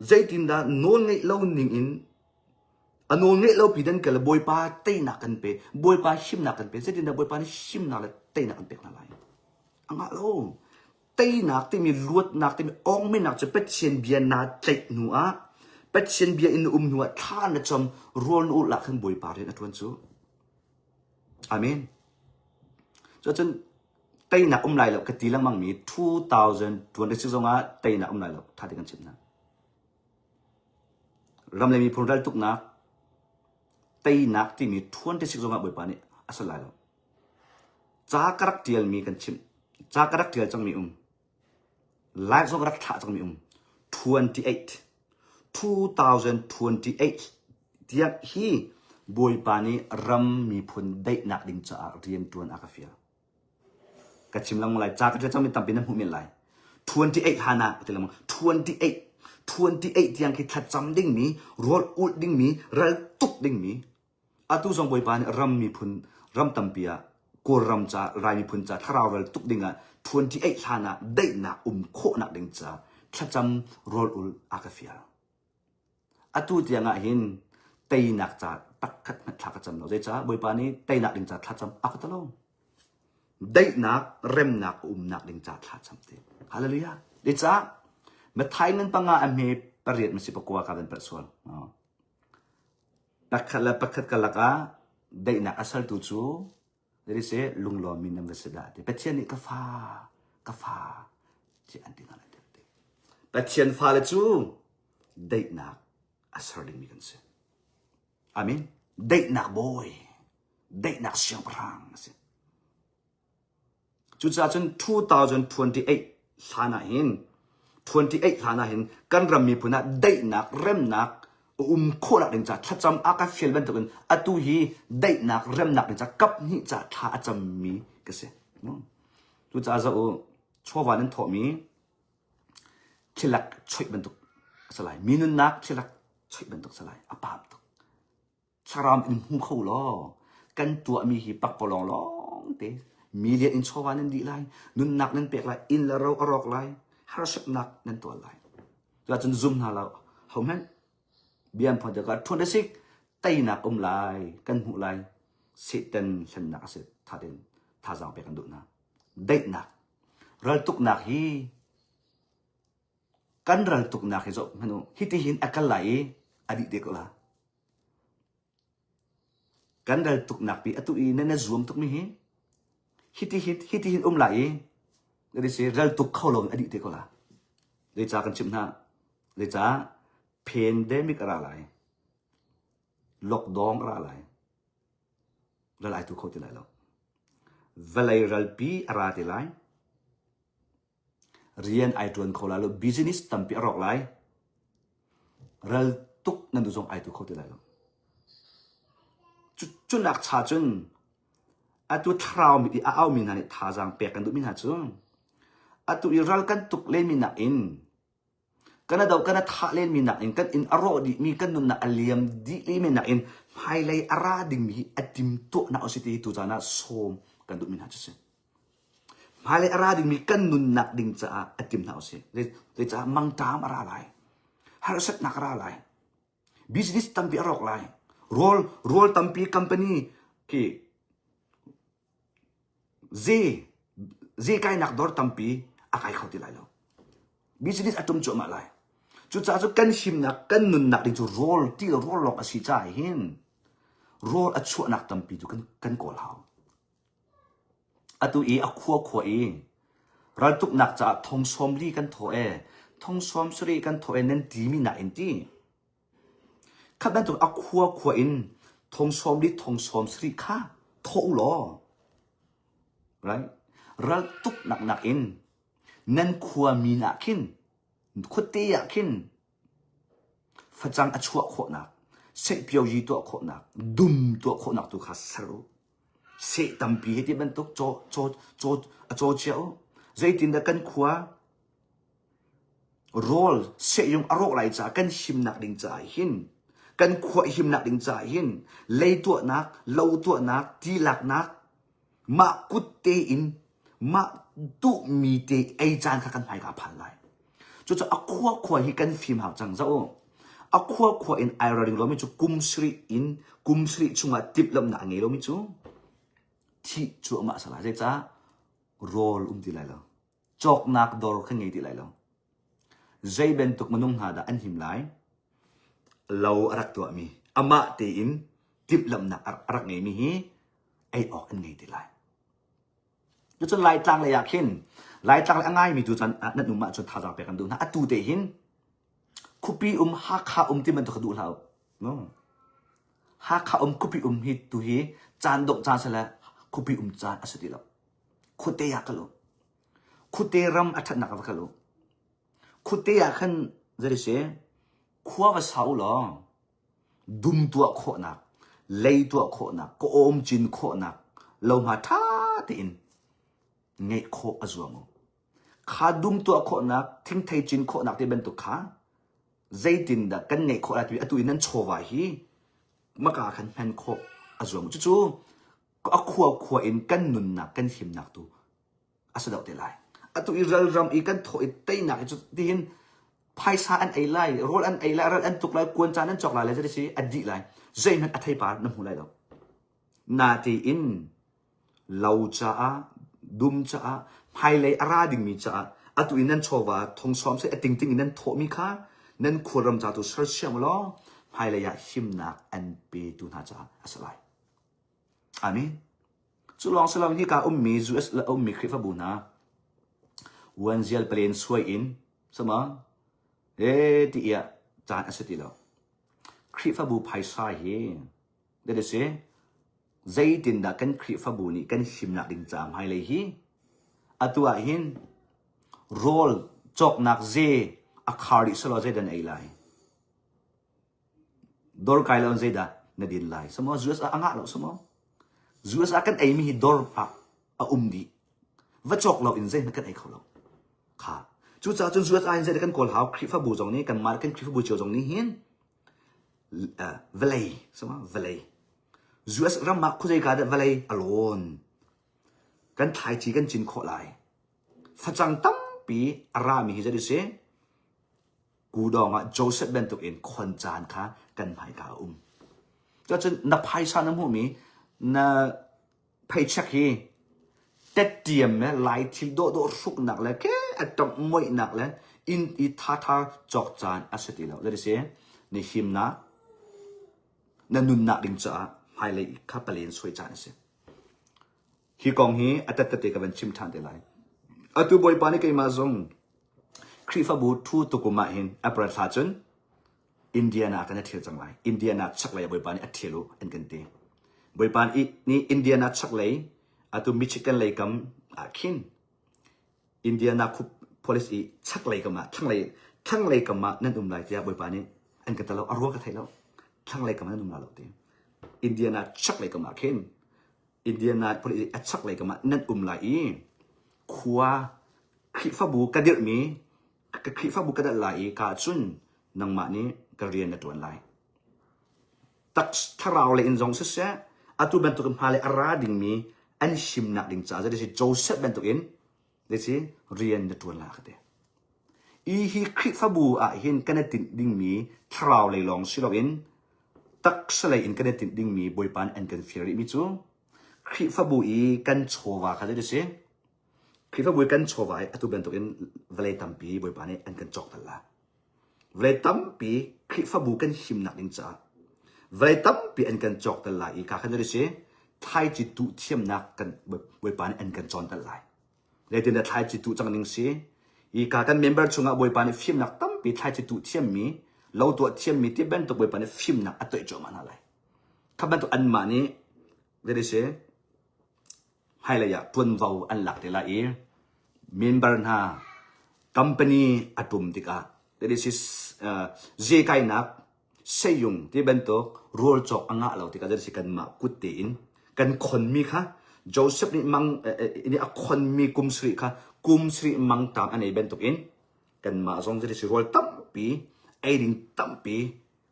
Zeitindah nawl ngeih lo ning in a nawl ngeih lo pi nan kal Bawipa teinak kan pe, Bawipa himnak kan pe, zeitindah Bawipa nih himnak le teinak kan pek hna lai? A ngah lo. Teinak timi luatnak timi awngminak cu Pathian bia naa tlaih hnu ah Pathian bia in na um hnu ah thla na cam rawl na ulh ah khan Bawipa rian a ṭuan cu. Amen. Cucun teinak um lai lo ka ti lengmang mi 2026 zongah teinak um lai lo tha te kan chimh hna. Ram le miphun ral tuknak teinak timi 26 zongah Bawipa nih a sal lai lo. Ca ka rak ṭialmi kan chimh. Ca ka rak ṭial cangmi um. Live zong ka rak thlah cangmi um. 28 2028 tiang hi Bawipa nih ram miphun daihnak ding caah rianṭuan a ka fial. Ka chim lengmang lai. Ca ka ṭial cangmi tampi nan hmuh men lai. 28 hlan ah ka ti lengmang. 28 28 tiang khi thlacam dingmi, rawl ulh dingmi, ral tuk dingmi, Atu zong Bawipa nih ram miphun ram tampi ah Kawlram ca Lai miphun ca thlarau ral tuk ding ah 28 hlan ah daihnak um khawhnak ding ca thlacam rawl ul a ka fial. Atu tiang ah hin teinak ca takkhat hmanh thla ka cam lo. Zeicah Bawipa nih teinak ding ca thlacam a ka talo. Daihnak remnak a umnak ding ca thlacam te. Hallelujah. Zeicah Mathai ngan panga a hme pariat masi pakua ka van palh sual. Pakhat le pakhat karlak ah daihnak a sertu cu zeiti lunglawmmi nan va si dah ti. Pathian nih ka fa, ka fa ti an ti hna lai ti. Pathian fale cu daihnak a ser dingmi kan si. Amen. Daihnak bawi, daihnak siangpahrang a si. Cucaah cun 2028 hlan ah hin 28 hlan ah hin kan ram miphun ah daihnak remnak a um khawhnak ding ca thlacam a ka fial bantukin atu hi daihnak remnak ding ca kap hnih ca thla a cammi ka si. Cucaah zoh u chawva nan thawhmi thilak choih bantuk a si lai. Mi nunnak thilak choih bantuk a si lai. A pam tuk. Thlarau in hmu kho law kan tuahmi hi pakpalawng lawng te million in chawva nan dih lai nunnak nan pek lai inn le ro a rawk lai harsatnak nan tuar lai cuahcun zum hna lo hohmanh bia an phuan tikah ṭhuan a sik teinak um lai kan hmuh lai Satan hlennak a si tha tein thazaang pek kan duh hna daihnak raltuknak hi kan raltuknak hi zoh hmanh u hitihin a kal lai i a dih te ko la Kan ral tuknak pi atu i nan i zuam tukmi hi hiti hin hiti hin um lai i na si ral tuk kho lo in a dih te ko la. Zeicah kan chimh hna? Zeicah pandemic a ra lai. Lockdown a ra lai. Ral ai tu kho ti lai lo. Vawlei ralpi a ra te lai. Rian ai ṭuan kho lai lo. Business tampi a rawk lai. Ral tuk nan duh zong ai tu kho ti lai lo. Cu nak cha cun atu thlarau mit i a aumi hna nih thazaang pek kan duhmi hna cu atu i ral kan tuk lenmi nakin Kan a doh kan a thah lenmi nakin kan inn a rawh dihmi kan nunnak a liam dih limi nakin hmailei a ra dingmi hi a timtuahnak a si ti tu caan ah sawm kan duhmi hna cu si. Hmailei a ra dingmi kan nunnak ding caah a tim hna usih. Zeicah mangṭam a ra lai. Harsatnak a ra lai. Business tampi a rawk lai. Rawl rawl tampi company khi Ze ze kainak dawr tampi a kai kho ti lai lo. Business a tum cuahmah lai. Cucaah cu kan himnak, kan nunnak ding cu rawl ti rawl lawng a si caah hin rawl a chuahnak tampi cu kan, kan kawl hau. Atu i a khua khua i raltuknak caah thong sawm li kan thaw e, thong sawm sarih kan thaw e nan timi nain ti. Kha bantuk a khua khua in thong sawm li thong sawm sarih kha thawh u law right ral tuk nak nak in nan khua mi ah khin khuate ah khin facang a chuah khawhnak seihpioyi tuah khawhnak dum tuah khawhnak tu kha ser u.
Seh tampi hi ti bantuk caw caw caw a caw cia u. Zeitindah kan khua rawl sehyung a rawh lai caah kan himnak ding caah hin kan khua himnak ding caah hin lei tuahnak, lo tuahnak, ti laknak mah kut tein mah duhmi te ei caan kha kan hmaika phan lai. Cucaah a khua khua hi kan fim hau cang zoh u. A khua khua in ai ralring lomi cu kum sarih in kum sarih chungah timhlamhnak a ngei lomi cu thih cuahmah a si lai. Zeicah? Rawl um ti lai lo. Cawknak dawr kha ngei ti lai lo. Zei bantuk minung hna dah an him lai? Lo a rak tuahmi, amah tein timhlamhnak a rak ngeimi hi ei awk an ngei ti lai. Cucun Laitlang lei ah khin Laitlang lei a ngaimi tu cun nan um ahcun thazaang pek an duh hna. Atu te hin khuapi um Hakha um ti bantuk kha duh hlah u. No. Hakha um khuapi um hi tu hi caan dongh caan sile khuapi um caan a si ti lo. Khuate ah kal u. Khuate ram a ṭhatnak ah va kal u. Khuate ah khan zei si khua va sa u law dum tuah khawhnak, lei tuah khawhnak, kawawm cin khawhnak lohma ṭha tein ngeih khawh a zuam u. Kha dum tuah khawhnak, thingthei cin khawhnak te bantuk kha zeitindah kan ngeih khawh lai ti atu in nan chawva hi maka khan hman khawh a zuam u. Cucu a khua khua in kan nunnak kan himnak tu a si deuh te lai. Atu i ralram i kan thawh i teinak hi cu tihin phaisa an ei lai, rawl an ei lai, ral an tuk lai, kuan caan an cawk lai le zei si a dih lai. Zeihmanh a theipar na hmu lai lo. Natein lo caah, dum caah, hmailei a ra dingmi caah atu i nan chawva thong sawm seh a tingting in nan thawhmi kha nan khualram ca tu sersiam law hmailei ah himnak an petu hna caah a si lai. Amen. Cu lawng si loin hika ummi US le ummi Khrihfabu hna uanzial palen suai in sama e ti ia caan a si ti lo. Khrihfabu phaisa hi that is si zeitindah kan Khrihfabu nih kan himnak ding ca hmailei hi atu ah hin rawl cawknak ze a khar dih selaw zeidan ei lai. Dawr kai lo in zeidah na din lai? Samo US ah a ngah lo samo. US ah kan eimi hi dawr ah a um dih. Va cawk lo in zeihmanh kan ei kho lo. Kha. Cucaah cun US ah hin zeidah kan kawl hau? Khrihfabu zong nih kanmah kan Khrihfabu cio zong nih hin uh, vawlei, sama vawlei. US ram ah khuazei ka dah vawlei a lawn. Kan thlaici kan cin khawh lai. Facang tampi a rami hi zei si? Kudawng ah Joseph bantukin khon caan kha kan hmaika a um. Cucun na phaisa na hmuhmi na paycheck hi tettiam le lai thil dawhdawh hruknak le ke a tongh moihnak le inn i thatha cawk caan a si ti lo. That is na himnak na nunnak ding caah hmailei kha palen suai caan a si. Hi kong hi a tatate ka van chim ṭhan te lai. Atu Bawipa nih keimah zong Khrihfabu thu tukum ah hin April thla cun Indiana kan i ṭhial cang lai. Indiana chaklei ah Bawipa nih a ṭhial u an kan ti. Bawipa nih Indiana chaklei atu Michigan lei kam ah khin Indiana police i chaklei kam ah thlanglei thlanglei kam ah nan um lai tiah Bawipa nih an ka talo a ruang ka thei lo. Thlanglei kam ah nan um la lo ti. Indiana chaklei kam ah khin Indiana police a chaklei kam ah nan um lai i khua Khrihfabu ka dirhmi ka Khrihfabu ka dalh lai i ka cun nangmah nih ka rian na ṭuan lai. Tak thlarau lei in zong siseh atu bantuk in hmailei a ra dingmi an himnak ding caah zei si Joseph bantuk in zei si rian na ṭuan lai ka ti. I hi Khrihfabu ah hin kan i tinh dingmi thlarau lei lawng si loin taksa lei in kan i tinh dingmi Bawipa nih an kan fial rihmi cu Khrihfabu i kan chawva kha zei si Khrihfabu i kan chawva i atu bantukin vawlei tampi Bawipa nih an kan cawk la. Vawlei tampi Khrihfabu kan himnak ding caah vawlei tampi an kan cawk tel lai i ka khan si thlaici tuh thiamnak kan Bawipa nih an kan cawn tel lai. Zeitindah thlaici tuh cang ning si? I ka kan member chungah Bawipa nih fimnak tampi thlaici tuh thiammi, lo tuah thiammi ti bantuk Bawipa nih fimnak a toih cuahmah hna lai. Kha bantuk anmah nih zei si hmailei ah ṭuanvo an lak te lai i member hna company a ṭum tikah this is zekainak seyung ti bantuk rawl cawk a ngah lo tikah this kanmah kut tein Kan khonmi kha Joseph nih mang nih a khonmi kum sarih kha kum sarih mangṭam an ei bantukin kanmah zong zei si rawl tampi ei ding tampi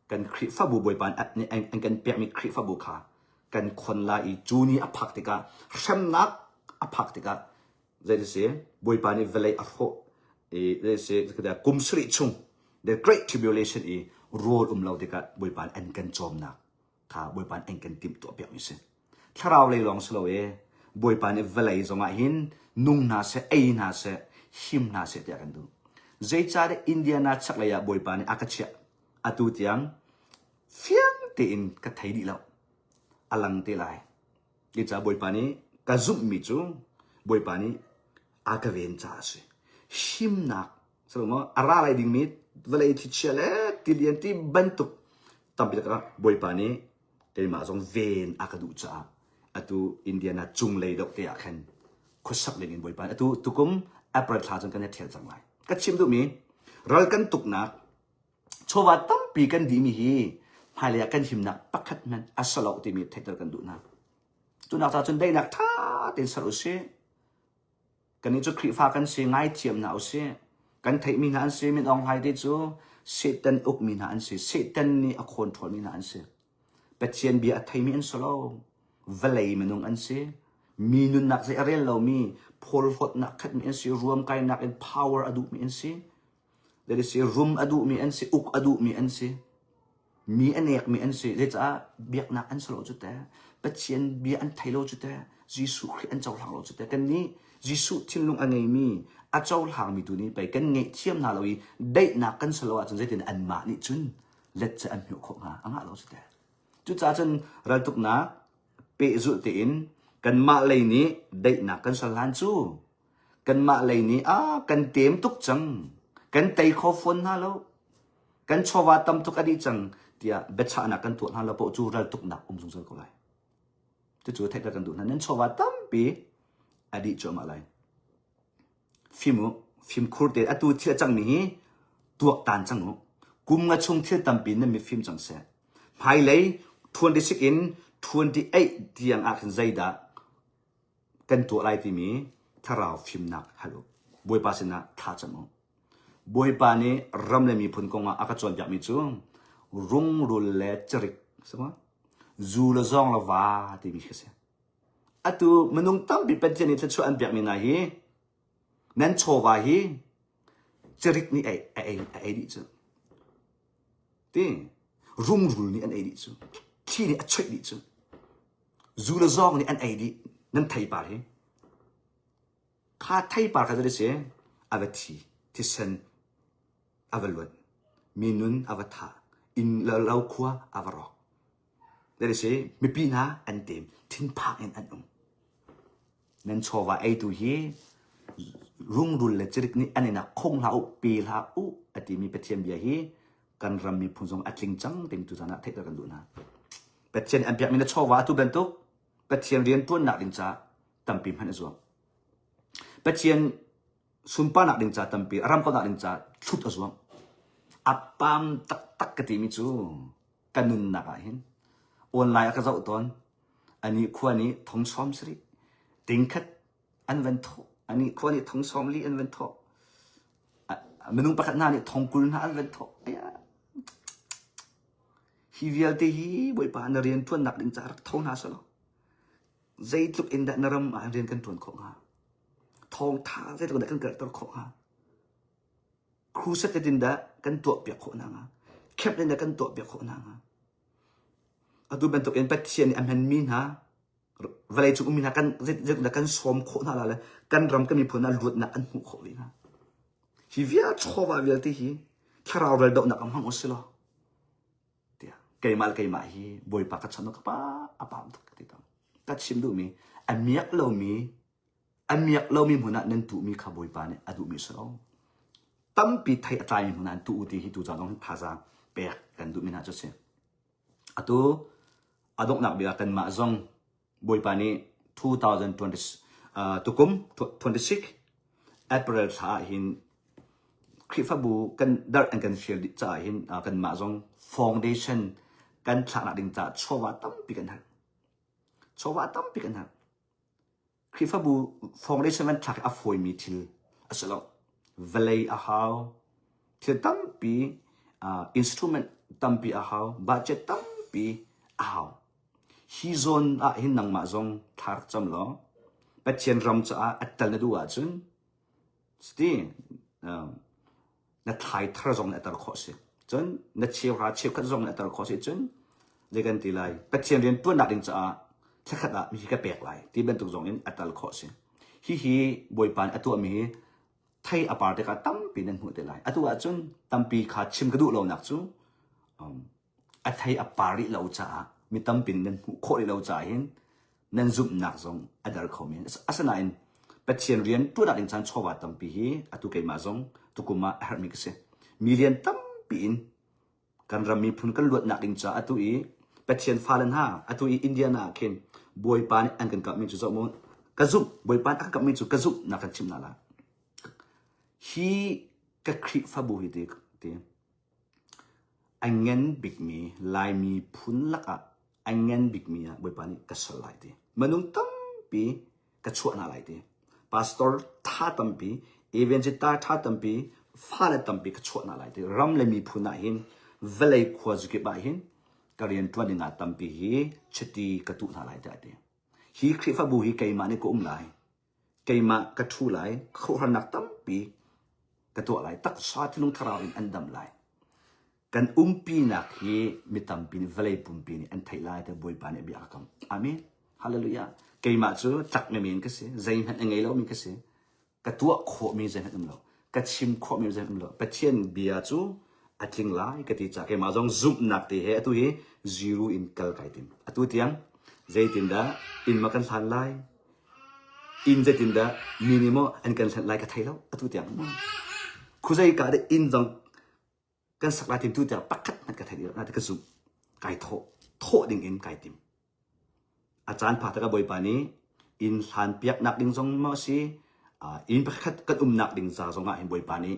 kan Khrihfabu Bawipa nih an kan pekmi Khrihfabu kha kan khon lai i cu ni a phak tikah hremnak a phak tikah zei si Bawipa nih vawlei a hrawh i zei si kum sarih chung the great tribulation i rawl um lo tikah Bawipa nih an kan cawmnak kha Bawipa nih an kan timhtuah piakmi si. Thlarau lei lawng si lo e Bawipa nih vawlei zongah hin nung hna seh ei hna seh him hna seh tiah kan duh. Zeicahtiah Indiana chaklei ah Bawipa nih a ka chiah atu tiang fiang tein ka thei dih lo. A lang te lai. Cucaah Bawipa nih ka zumhmi cu Bawipa nih a ka ven caah a si. Himnak maw a ra lai dingmi vawlei thlichia le tilian ti bantuk tampi lakah Bawipa nih keimah zong ven a ka duh caah atu Indiana cunglei deuh te ah khan khuasak ding in Bawipa nih atu tukum April thla cun kan i ṭhial cang lai. Ka chim duhmi ral kan tuknak chawva tampi kan dihmi hi hmailei ah kan himnak pakhat hmanh a si lo timi theihter kan duh hna. Cunak ca cun daihnak ṭha tein ser usih. Kannih cu Khrihfa kan si, ngaithiam hna usih. Kan theihmi hna an si, Min Aung Hlaing te cu Satan ukmi hna an si, Satan nih a controlmi hna an si. Pathian bia a theimi an si lo. Vawlei minung an si. Mi nunnak zei a rel lomi, phawlhlawtnak khatmi an si, ruamkainak in power a duhmi an si. That is, rum a duhmi an si, uk a duhmi an si, mi a nekmi an si. Zeicah biaknak an si lo cu te, Pathian bia an thei lo cu te, Jesuh Khrih an cohlang lo cu te. Kannih Jesuh thinlung a ngeimi, a cohlangmi tu nih pei kan ngaihthiam hna lo i daihnak kan si lo ahcun zeitin anmah nih cun let cu an hmuh khawh hnga? A ngah lo cu te. Cucaah cun raltuknak pehzulh tein kanmah lei nih daihnak kan ser hlan cu Kanmah lei nih ah kan tem tuk cang, kan tei kho fawn hna lo, kan chawva tam tuk a dih cang tiah biachahnak kan tuah hna lo paoh cu raltuknak um zungzal ko lai. Cucu theihter kan duh hna. Nan chawva tampi a dih cuahmah lai. Fim u, fimkhur te atu thil a cangmi hi tuaktan cang u. Kum nga chung thil tampi nan mifim cang seh. Hmailei 26 in 28 tiang ah khin zeidah kan tuah lai timi thlarau fimnak hal u. Bawipa sinah thla cam u. Bawipa nih ram le miphun kongah a ka cawnpiakmi cu rungrul le cirik sama zu le zawng le va timi khi si. Atu minung tampi Pathian nih thluachuah an pekmi hna hi nan chawva hi cirik nih a ei a ei dih cu. Ti rungrul nih an ei dih cu. Thli nih a choih dih cu. Zu le zawng nih an ei dih nan theipar hi. Kha theipar kha zei si a va thi, thisen a va luan, mi nun a va thah, inn le lo khua a va rawk. Zei si mipi hna an tem, thinphang in an um. Nan chawva eitu hi rungrul le cirik nih an in ah khong hlah u, pe hlah u a timi Pathian bia hi kan ram miphun zong a tling cang timi tuzan ah theihter kan duh hna. Pathian an pekmi na chawva atu bantuk Pathian rian ṭuannak ding caah tampi hmanh a zuam. Pathian sunparnak ding ca tampi, ram kauhnak ding ca thlut a zuam. A pam taktak ka timi cu ka nunnak ah hin online a ka zoh tawn. Ani khua nih thong sawm sarih, tingkhat an van thawh. Ani khua nih thong sawm li an van thawh. Minung pakhat hna nih thong 20 hna an van thawh. Hi vialte hi Bawipa na rian ṭuannak ding caah rak tho hna selaw zeitluk in dah na ram ah rian kan ṭuan khawh hnga? Thawngṭha zeitluk dah kan karhter khawh hnga? Crusade in dah kan tuahpiak khawh hna hnga? Camp in dah kan tuahpiak khawh hna hnga? Atu bantuk in Pathian nih a hmanmi hna vawleicung ummi hna kan zeitluk dah kan sawm khawh hna la le kan ram kan miphun ah luatnak an hmuh khawh ve hnga? Hi vial chawva vialte hi thlarau ral dohnak ah hmang u sih law tiah keimah le keimah hi Bawipa ka chawnh ka pa a pam tuk ka ti tawn. Ka chim duhmi a miak lomi a miak lomi hmun ah nan tuhmi kha Bawipa nih a duhmi a si lo. Tampi thei a tlaimi hmun ah an tuh u ti hi tu caan zong hin thazaang pek kan duhmi hna cu a si. Atu a donghnak bik ah kanmah zong Bawipa nih 2020 uh, tukum 26 April thla ah hin Khrihfabu kan darh an kan fial dih caah hin uh, kanmah zong foundation kan thlaknak ding caah chawva tampi kan herh. Chawva tampi kan herh. Khrihfabu foundation van thlak hi a fawimi thil a si lo. Vawlei a hau. Thil tampi, uh, instrument tampi a hau. Budget tampi a hau. Hi zawn ah hin nangmah zong thla rak cam law, Pathian ram caah a tal na duh ahcun, sti, uh, na thlai thar zong nih a tar khawh si. Cun na cheuhra cheukhat zong nih a tar khawh si cun zei kan ti lai Pathian rian tuannak ding caah thlakhat ah hi ka pek lai ti bantuk zong in a tal khawh si. Hihi Bawipa nih a tuahmi hi thei a par tikah tampi nan hmuh te lai. Atu ahcun tampi kha chim ka duh lonak cu um, a thei a par rih lo caah mi tampi nih nan hmuh khawh rih lo caah hin nan zumhnak zong a der kho men. Asinain Pathian rian tuahnak ding caan chawva tampi hi atu keimah zong tukum ah a herhmi ka si. Million tampi in kan ram miphun kan luatnak ding caah atu i Pathian fale hna atu i Indiana ah khin Bawipa nih an kan kamhmi cu zoh mu ka zumh Bawipa nih a kan kamhmi cu ka zumh na kan chimh hna la. Hi ka Khrihfabu hi ti ti A ngan bikmi Laimi phun lakah a ngan bikmi ah Bawipa nih ka ser lai ti. Minung tampi ka chuah hna lai ti. Pastor tha tampi, evangelist tha tampi, fale tampi ka chuah hna lai ti. Ram le miphun ah hin vawlei khuazakip ah hin ka rian ṭuan ding ah tampi hi chiti ka tuh hna lai tiah a ti. Hi Khrihfabu hi keimah nih ka um lai. Keimah ka ṭhu lai, khuaruahharnak tampi ka tuah lai, taksa thinlung thlarau in an dam lai. Kan umpinak hi mi tampi nih vawlei pumpi nih an theih lai tiah Bawipa nih bia a ka kam. Amen. Hallelujah. Keimah cu tlak menmen ka si, zeihmanh a ngei lomi ka si. Ka tuah khawhmi zeihmanh um lo. Ka chim khawhmi zeihmanh um lo. Pathian bia cu a tling lai ka ti caah keimah zong zumhnak te he atu hi zero in kal kai tim. Atu tiang zeitindah inn ma kan hlan lai, Inn zeitindah mi nih maw an kan hlanh lai ka thei lo atu tiang maw. Khuazei ka dah inn zong kan sak lai tim tu tiang pakhat hmanh ka thei lo nain ka zumh. Kai thawh thawh ding in kai tim. A caan phak tikah Bawipa nih inn hlan piaknak ding zong maw si inn pakhat kan umnak ding ca zong ah hin Bawipa nih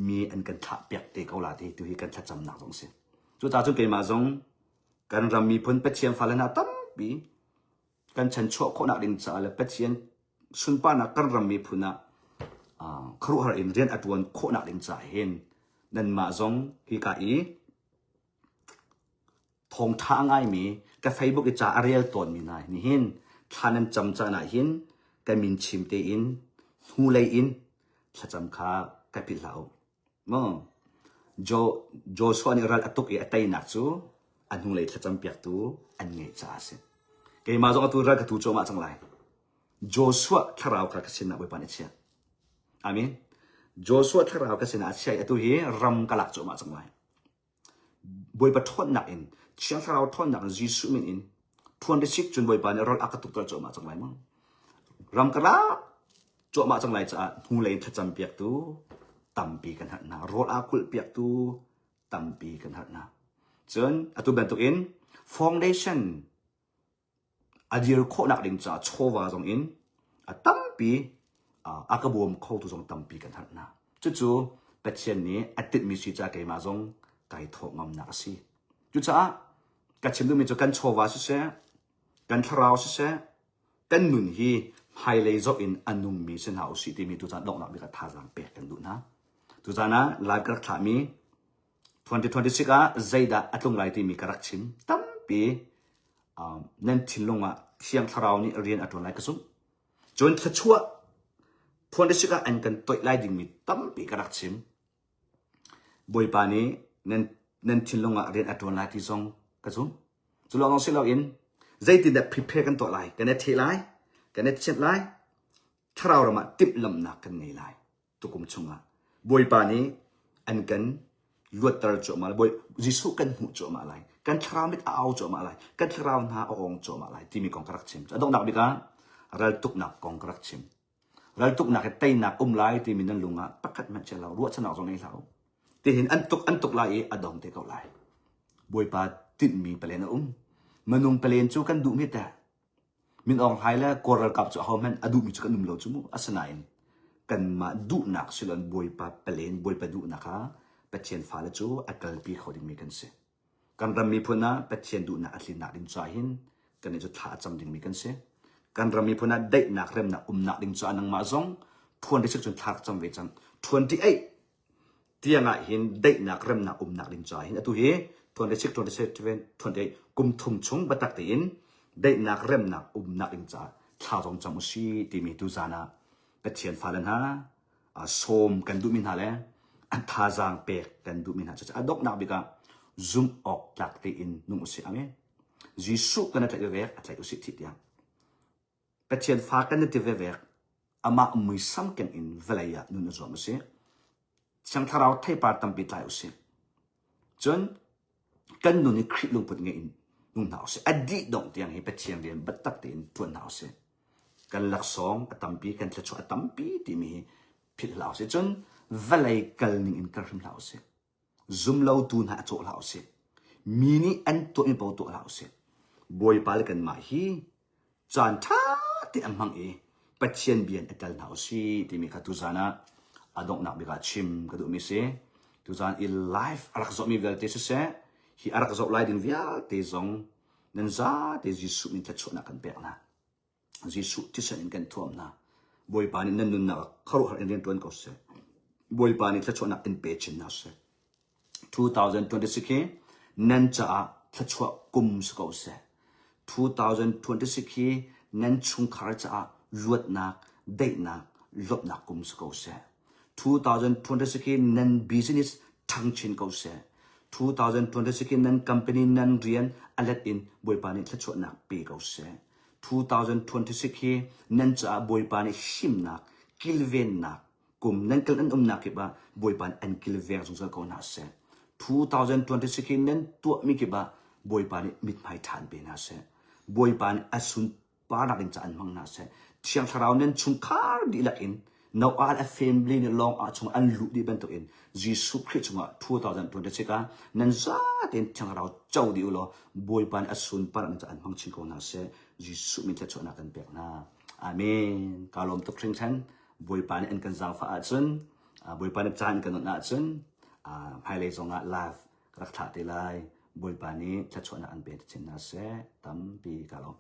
mi an kan thlah piak te ko la ti tu hi kan thlacamnak zong si. Cucaah cun keimah zong kan ram miphun Pathian fale hna tampi kan chanchuah khawhnak ding caah le Pathian sunparnak kan ram miphun ah khuaruahhar in rian a ṭuan khawhnak ding caah hin nanmah zong hika i thawngṭha a ngaimi ka Facebook i ca a rel tawnmi hna nihin thla nan cam caan ah hin ka min chim tein hnulei in thlacam kha ka philh hlah u. Maw? Jo Joshua nih ral a tuk i a teinak cu a hnulei thlacam piaktu an ngeih caah a si. Keimah zong atu ral ka tu cuahmah cang lai. Joshua thlarau kha ka sinah Bawipa nih a chiah. Amen. Joshua thlarau ka sinah a chiah i atu hi ram ka lak cuahmah cang lai. Bawipa ṭhawnnak in, Thiang Thlarau ṭhawnnak in Jesuh min in ṭhuan sik cun Bawipa nih ral a ka tukter cuahmah cang lai maw? Ram ka lak cuahmah cang lai caah hnulei in thlacam piaktu tampi kan herh hna. Rawl aa kulh piaktu tampi kan herh hna. Cun atu bantukin foundation A dir khawhnak ding caah chawva zong in a tampi a ka bawm khotu zong tampi kan herh hna. Cucu Pathian nih a tinhmi si caah keimah zong kai thawh ngamnak a si. Cucaah ka chim duhmi cu kan chawva siseh, kan thlarau siseh, kan nun hi hmailei zoh in a nungmi si hna usih timi tucaan donghnak bik ah thazaang pek kan duh hna. Tuzaan ah live ka rak thlahmi 2026 ah zeidah a tlung lai timi ka rak chim tampi um, nan thinlung ah Thiang Thlarau nih rian a ṭuan lai ka zumh. Cun thluachuah 26 ah an kan toih lai dingmi tampi ka rak chim. Bawipa nih nan nan thinlung ah rian a ṭuan lai ti zong ka zumh. Cu lawng si loin zeitindah prepare kan tuah lai, kan i theh lai, kan i thianh lai, thlarau ram ah timhlamhnak kan ngei lai. tukum chungah Bawipa nih an kan luatter cuahmah lai Bawi Jesuh kan hmuh cuahmah lai kan thlarau mit a au cuahmah lai kan thlarau hna a ong cuahmah lai timi kong ka rak chim a donghnak bik ah raltuknak kong ka rak chim raltuknak hi teinak um lai timi nan lung ah pakhat hmanh chia lo ruahchannak zong nei hlah u tihin an tuk an tuk lai i a dong te ko lai Bawipa tinhmi palen a um minung palen cu kan duh mi teh Min Aung Hlaing le Kawl ralkap cu ahohmanh a duhmi cu kan um lo cu mu. Asinain kanmah duhnak siloin Bawipa palen, Bawipa duhnak ah Pathian fale cu a kalpi kho dingmi kan si. Kan ram miphun ah Pathian duhnak a tlinnak ding caah hin
Kan cu thla a cam dingmi kan si. Kan ram miphun ah daihnak remnak umnak ding caah nangmah zong 26 cun thla rak cam ve cang. 28 tiang ah hin daihnak remnak umnak ding caah hin atu hi 26, 27, 28 kum thum chung biatak tein daihnak remnak umnak ding caah thla zong cam usi timi tu zan ah Pathian fale hna sawm kan duhmi hna le an thazaang pek kan duhmi hna cucu a donghnak bik ah zumh awk tlak tein nung usih. Amen. Jesuh kan a tlaih vevek a tlaih usih thih tiang. Pathian fa kan ti vevek amah muisam keng in vawlei ah nun a zuam usih. Thiang Thlarau theipar tampi tlai usih. Cun kan nun hi Khrih lungput ngei in nung hna usih. A dih dongh tiang hi Pathian rian biatak tein ṭuan hna usih. Kan laksawng a tampi, kan thluachuah a tampi timi hi philh hlah usih. Cun vawlei kal ning in kal hrim hlah usih. Zumlotu hna a cawh hlah usih. Mi nih an tuahmi paoh tuah hlah usih. Bawipa le kanmah hi caan ṭha te an hmang i Pathian bia in a tel hna usih timi kha tuzan ah a donghnak bik ah chim ka duhmi si. Tuzan i live a rak zohmi vialte siseh, hi a rak zoh lai ding vialte zong nan zate Jesuh min thluachuahnak kan pek hna. Jesuh thisen in kan thuam hna. Bawipa nih nan nunnak ah khuaruahhar in rian ṭuan ko seh. Bawipa nih thluachuahnak in pe chin hna seh. 2026 hi nan caah thluachuah kum si ko seh. 2026 hi nan chungkhar caah luatnak, daihnak, lawmhnak kum si ko seh. 2026 hi nan business ṭhang chin ko seh. 2026 hi nan company nan rian a let in Bawipa nih thluachuahnak pe ko seh. 2026 hi nan caah Bawipa nih himnak, kilvennak, kum nan kal an umnak kip ah Bawipa nih an kilveng zungzal ko hna seh. 2026 hi nan tuahmi kip ah Bawipa nih mithmai ṭha an pe hna seh. Bawipa nih a sunparnak ding caah an hmang hna seh. Thiang Thlarau nan chungkhar dihlak in Noah le a family nih lawng ah chung an luh dih bantukin Jesuh Khrih chungah 2026 ah nan zatein Thiang Thlarau co dih u law Bawipa nih a sunparnak ding caah an hmang chin ko hna seh. Jesuh min thluachuahnak kan pek hna. Amen. Ka lawm tuk hringhran. Bawipa nih an kan zaangfah ahcun Bawipa nih caan kan onh ahcun hmailei zongah live ka rak thlah te lai. Bawipa nih thluachuahnak an pe chin hna seh. Tampi ka lawm.